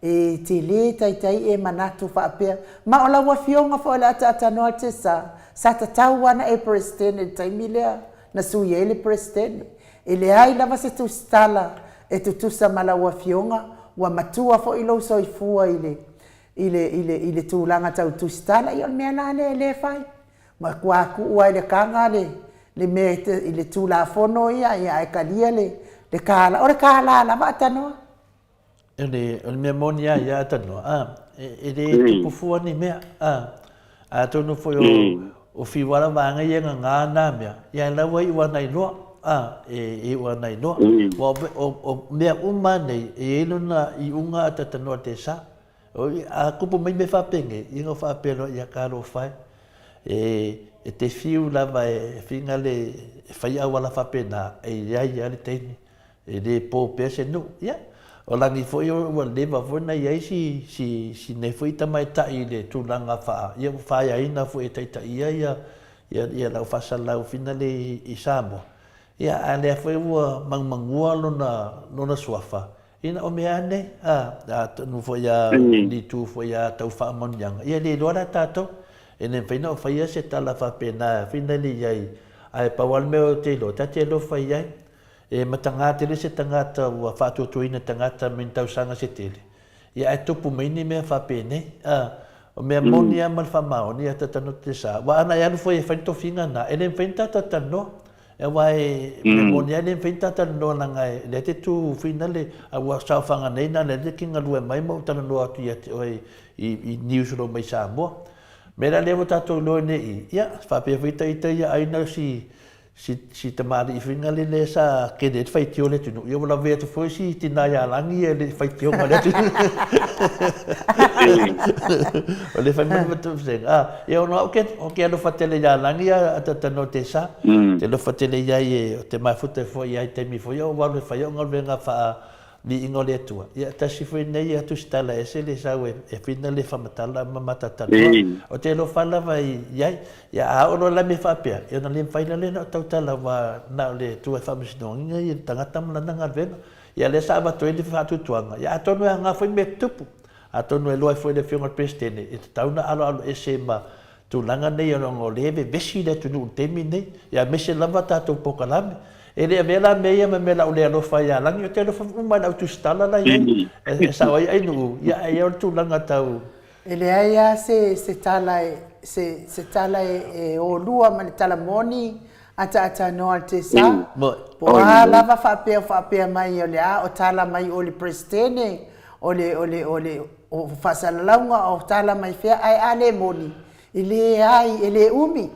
e te lē taitai e manatu faapea, ma o lau Afioga foi o le ataatanoa a Tesa, sa tatau lava ona e Peresetene i le taimi lea na sui ai le Peresetene. E leai lava se tusitala e tutusa ma lau Afioga, ua matua foi lou soifua i le, i le, i le, i le tulaga tau tusitala, ia o le mea la lea e le fai. Matua tuu lava i le taga le, le mea e te, i le Tulafono ia, ia ae talia le, le kālā. O le kālā lava Atanoa. O le, o le mea moni lava ia Atanoa, a, e, e le tupu fua ni mea, a. Atonu foi o, o Whiu ala vaega ia e gagā nā mea, ia e lau ai iu ana iloa, a, e, e iu ana iloa. Ua o, o, o mea uma nei, e i ai lona iuga a Tatanoa te sa. O, a kupu mai mea faapenei, ia na faapea loa, ia talofa e, e, e te whiu lava e whina le, e whai auala faapena, e iai lava le taimi. E le po pea se nuu. Ia, o lagi foi ua leva foi na i ai si, si, si nei foi tamaitai i le tulaga faa, ia ua faeaina foi e taitaia ia, ia, ia lau faasalalau finale i, i Samoa. Ia, a lea foi ua magumaguā lona, lona suafa, ina o mea ane, a, atonu foi a, ni itu foi a tau faamanuiaga, ia le iloa la tatou. E le mafai ona faia se tala faapena finale i ai, ae pau lava le mea ou te iloa, ta te alofa i ai. E matagā tele se tagata ua faatuatuaina tagata me ni tausaga se tele, ia ae tupu mai ni mea faapenei. A, o mea moni lava ma le faamaoni ia tatanoa te sa. Aua ana e alu foi e fai le tofiga na, e le mafai ona ta talanoa. Aua e, mea moni lava e le mafai ona ta talanoa leaga e lea te tu finale, a ua saofaga nei na lea te galue mai ma ou talanoa atu ia te oe i, i news o lo o mai Samoa. Mea la lea ua tatou iloa nei i, ia, faapea foi ita ia aina si, Si, si tamalii foi ngale lea sa kele ai le faitio o le atunuu, ia ua lavea atu foi si tina ia Lagi e le faitioga o le atunuu. O le fai mai le ah, ia ona au ke, o ke alofa tele ia Lagi a tatanoa te sa. Te alofa tele ia i e, o te mafuta foi ia i taimi foi, ia o walu e whai o ngaluenga wha viiga o le Atua. Ia, tasi foi lenei ia tusitala ese le sau e, e whina le whamatala ma matatanoa. O te alofa lava i, i ai. Ia, a oo loa la mea faapea, ia ona le mafai la lea ona tautala aua na o le Atua e faamasinoina ia le tagata ma lana galuega. Ia, lea sa avatu ai le faatuatuaga. Ia, atonu e aoga foi mea tutupu. Atonu e iloa ai foi e le Afioga i le Peresetene, e tatau ona aloaloese ma tulaga nei ona o lea e vevesi le atunuu i le taimi lenei, ia aemaise lava tatou polokalame. E le avea la mea ia ma mea o le a ou le alofa ai ia Lagi, ou te alofa uma i le au tusitala la i ai, e sao ai Ainuu, ia ae i ai o le tulaga tau. E leai lava se se tala e se se tala e e olua ma le tala moni ataatanoa le tesa, po o a lava faapea o faapea mai o le a o tala mai o le Peresetene o le o le o le o faasalalauga o tala mai fea ae a le moni, e leai, e le umi.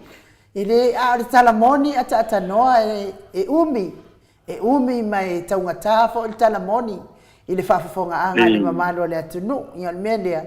E le, a o le tala moni ataatanoa e, e umi, e umi ma e taugata foi le tala moni i le faafofogaaga a le mamalu o le atunuu. Ia o le mea lea,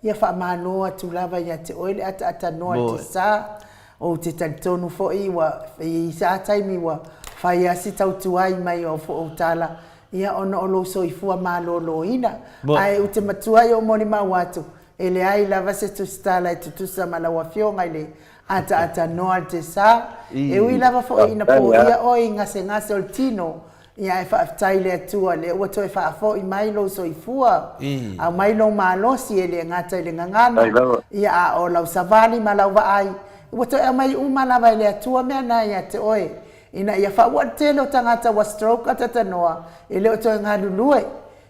ia faamalo atu lava ia te oe le ataatanoa i te sa, ou te talitonu foi ua i ai lava taimi ua fai lava si tautuai mai o au foi ou tala, Ia ona o lou soifua maloloina. Ae ou te matua i ou molimau atu, e leai lava se tusitala e tutusa ma lau Afioga i le ataatanoa le tesa. E ui lava foi ina poia oe i gasegase o le tino, ia ae faafetai i le Atua lea ua toe faafoi mai lou soifua, aumai lou malosi e le gata i le gagana, ia a o lau savali ma lau vaai, ua toe aumai uma lava e le Atua mea na ia te oe. Ina ia faaua le tele o tagata ua stroke a tatanoa, e le o toe galulue,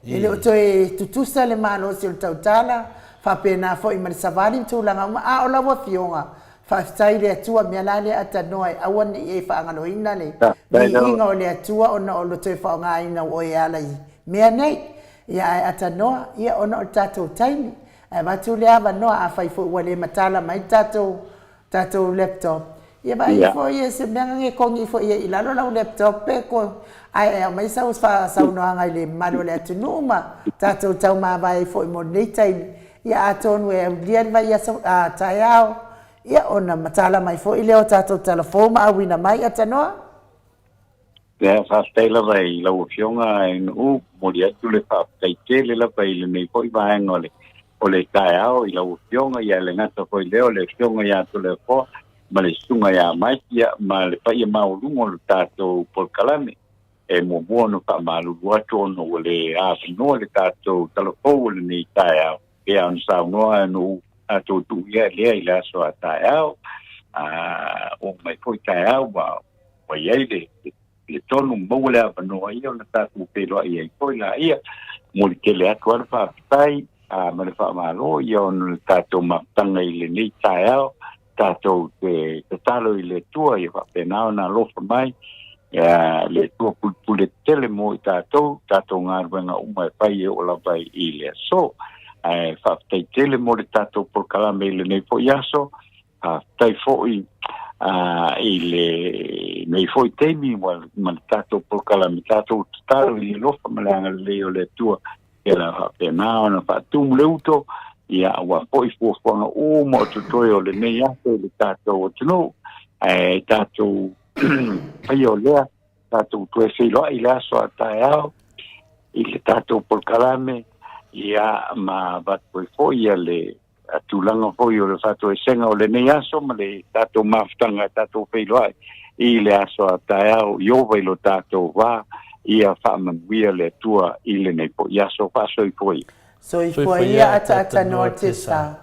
e le o toe tutusa le malosi o le tautala, faapena foi ma le savali ma tulaga uma, a o lau Afioga, faafetai i le Atua, mea la lea a tanoa e aua ne i e faagaloina le viiga o le Atua ona o le toe faaaogaina o oe e ala i mea nei. Ia ae a tanoa, ia ona o le tatou taimi. Ae avatu le avanoa, afai foi ua le matala mai le tatou tatou laptop ia vaai ifo ia se mea nge kongi ifo ia i lalo lau laptop pe ko ae e aumai sau saunoaga i le mamalu o le atunuu ma tatou taumavae ai foi mo lenei taimi ia atonu e aulia le vaiaso a taeao ia ona matala mai foi lea o tatou tala fou ma auina mai atanoa. Ia, faafetai lava i lau Afioga Nu'u, momoli atu le faafetai tele lava i lenei foi vaega o le o le taeao i lau Afioga, ia le gata foi lea o le Afioga ia Toleafoa ma le Susuga ia Mike, ia ma le paia maualuga o le tatou polokalame. E muamua ona faamalulu atu ona ua le avanoa le tatou talafou o lenei taeao, pei ona saunoa Nu'u, tatou tuu ia lea i le aso a taeao, a oo mai foi taeao ua ua i ai le, le tonu maua le avanoa ia ona tatou feiloai ai foi laia. Momoli tele atu lava le faafetai a, ma le faamalo ia ona o le tatou mafutaga i lenei taeao, tatou te tatalo i le Atua ia faapena ona alofa mai ia le Atua pulepule tele mo i tatou, tatou galuega uma e fai e oo lava i le aso. Ae faafetai tele mo le tatou polokalame i lenei foi aso. Faafetai foi i lenei foi taimi ma le tatou polokalame, tatou tatalo i le alofa ma le agalelei o le Atua, ia la faapena ona faatumu le uto, ia aua foi fuafuaga uma o totoe o lenei aso i le tatou atunuu, ae tatou faia o lea, tatou toe feiloai i le aso a taeao i le tatou polokalame, ia ma avatu ai foi ia le tulaga foi o le faatoesega o lenei aso ma le tatou mafutaga e tatou feiloai i le aso a taeao i ova i lo tatou va ia faamanuia le Atua i lenei foi aso faasoifua ia. Soifua ia ataatanoa te sa.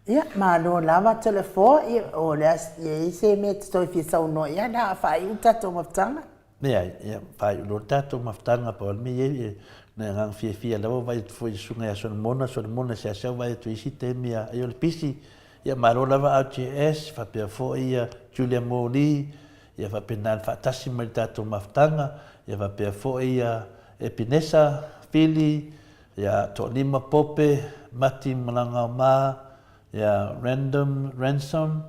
Ia, malo lava Toleafoa, ia, o le a, e i ai se mea e te toe fia saunoa i ai, la a faaiu le tatou mafutaga. Leai, ia, faaiu loa le tatou mafutaga, pau lava le mea e i ai, na agaga fiafia lava vaai atu foi i le susuga ia Solomona, Solomona e seasea vaai atu i isi taimi a, ai o le pisi, ia malo lava RJS, faapea foi ia Julia Morley, ia faapena le faatasi mai i le tatou mafutaga, ia faapea foi ia Epinesa Fili, ia Toalima Pope, Mati Malagaoma, ia Random Ransom,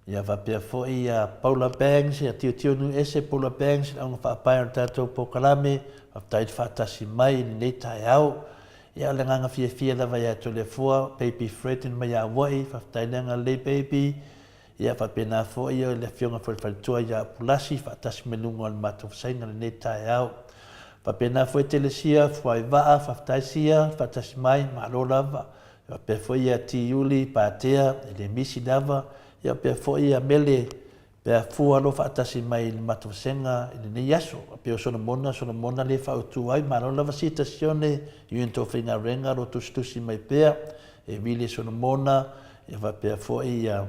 Ia faapea foi ia Paula Bangs, ia Tiotio Nuuese Paula Bangs, le auga faapae o le tatou polokalame, faafetai le faatasi mai i lenei taeao. Ia o le agaga fiafia lava ia Toleafoa, Baby Fred mai Auai, faafetai le agalelei Baby. Ia faapena foi le afioga foi le faletua ia Apulasi faatasi mai luga o le matou vasaiga lenei taeao. Faapena foi Telesia Fuaivaa, faafetai Sia, faatasi mai, malo lava. Faapea foi ia Tiuli Patea, e le misi lava. Ia faapea foi ia Mele Peafua lo faatasi mai i le matou vasega i lenei aso. Pei o Solomona, Solomona lea e faautu ai, malo lava Sita Sione i tou faigaluega lo tusitusi mai pea. E Vili Solomona, ia faapea foi ia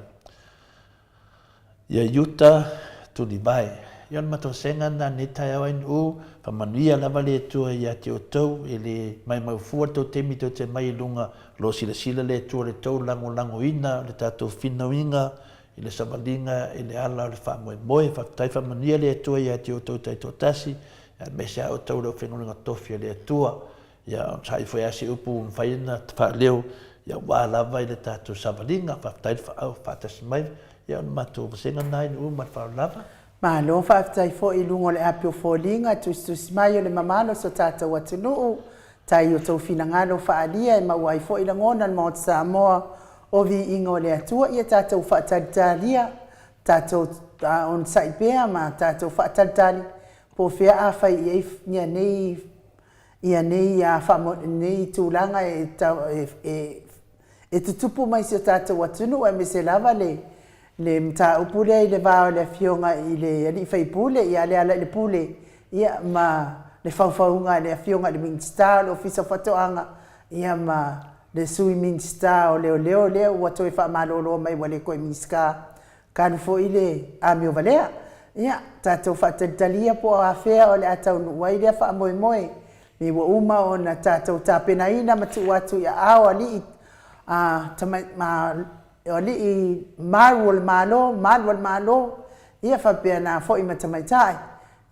ia Iuta Tulivae. Ia o le matou vasega lena i lenei taeao ainu, faamanuia lava le Atua ia te outou, e le maimau fua le tou taimi tou te mai i luga, o lo o silasila le Atua i le tou lagolagoina o le tatou finauina i le savaliga i le ala o le faamoemoe. Faafetai faamanuia le Atua ia te outou taitoatasi, aemaise a outou le aufaigaluega tofi a le Atua. Ia, onosai foi lava se upu ua mafai ona faaleo, ia aua lava i le tatou savaliga. Faafetai le faaau faatasi mai, ia o le matou vasega lena i Nu'u ma le faaaloalo lava. Malo faafetai foi i luga o le api o foliga tusitusi mai o le mamalo o so tatou atunuu, tai o tou finagalo faaalia e maua ai foi lagona o le Maota Samoa o viiga o le Atua. Ia tatou faatalitalia, tatou onosai pea ma tatou faatalitali po o fea a fai i ai ia nei ia nei nei tulaga e e e tutupu mai i si o tatou atunuu aemaise lava le le mataupu lea i le va o le afioga i le alii faipule ia Lealailepule ia ma le faufauga a le afioga i le Minisita o le Ofisa o Faatoaga ia ma le Sui Minisita o Leoleo lea ua toe faamalolo mai ua le toe Minisita talu foi le amio valea. Ia, tatou faatalitali ia po o afea o le a taunuu ai lea faamoemoe, me ua uma ona tatou tapenaina ma tuu atu i aao alii a tamai ma alii malu o le Malo, malu a le Malo, ia faapena foi ma tamaitai.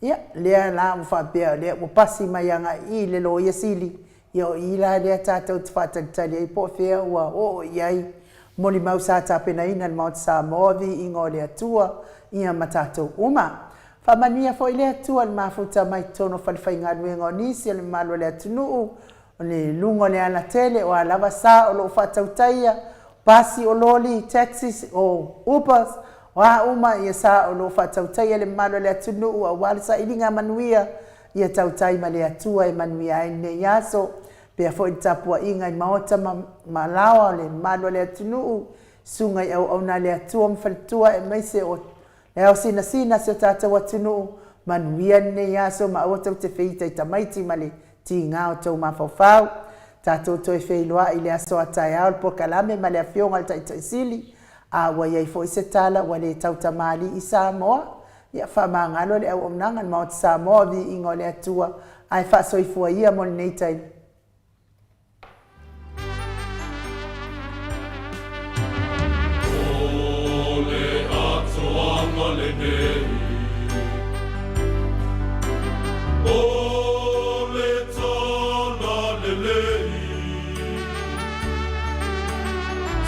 Ia, lea la ua faapea o lea ua pasi mai agai i le Loia Sili, ia o i la lea tatou te faatalitali ai po o fea ua oo i ai molimau sa tapenaina e le Maota Samoa, viiga o le Atua, ia ma tatou uma. Faamanuia foi le Atua i le mafuta mai totonu o falefaigaluega o nisi o le mamalu o le atunuu, o le luga o le alatele, o a lava sa o lo o faatautaia, pasi o loli, taxis, o Ubers, o a uma ia sa o lo o faatautaia le mamalu o le atunuu aua le sailiga manuia, ia tautai ma le Atua e manuia ai lenei aso. Pea foi le tapuaiga i maota ma ma laoa o le mamalu o le atunuu, susuga i auauna a le Atua ma faletua aemaise o le ao sinasina si o tatou atunuu, manuia lenei aso ma aua tou te feita i tamaiti ma le tiga o tou mafaufau. Tatou toe feiloai i le aso a taeao le polokalame ma le Afioga i le Taitai Sili, a ua i ai foi se tala ua le tautamalii Samoa, ia faamagalo le auaunaga a le Maota Samoa o Viiga o le Atua ae faasoifua ia mo lenei taimi. O le atoaga lenei, o le tala lelei,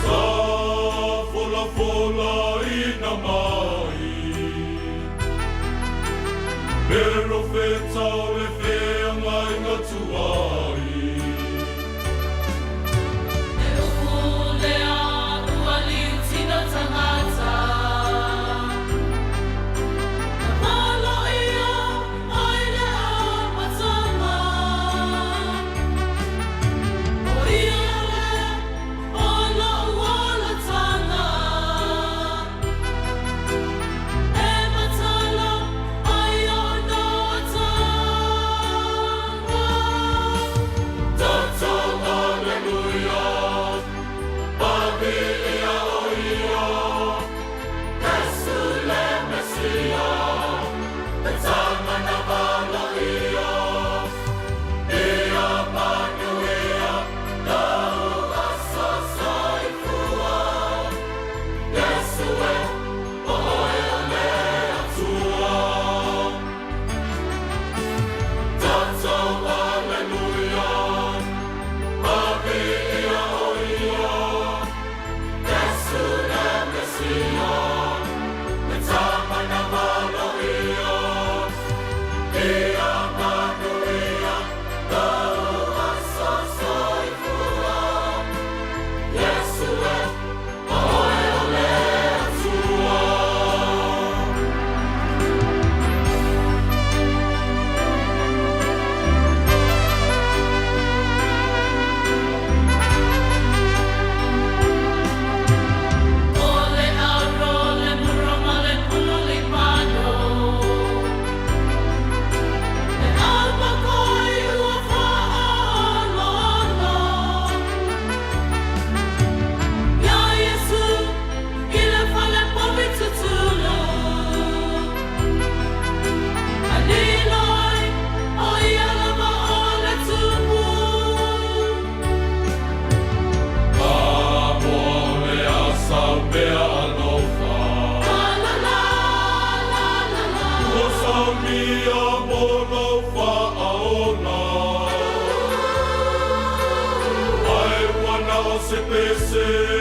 sa folafolaina mai. Perofeta o le feagaiga tuai. E upu lea ua liutina tagata. Na palo ia mai le amataga. O ia lea o lou olataga. E matala ai ona ata. ia mo lou faaola. Ae ua na o se pese.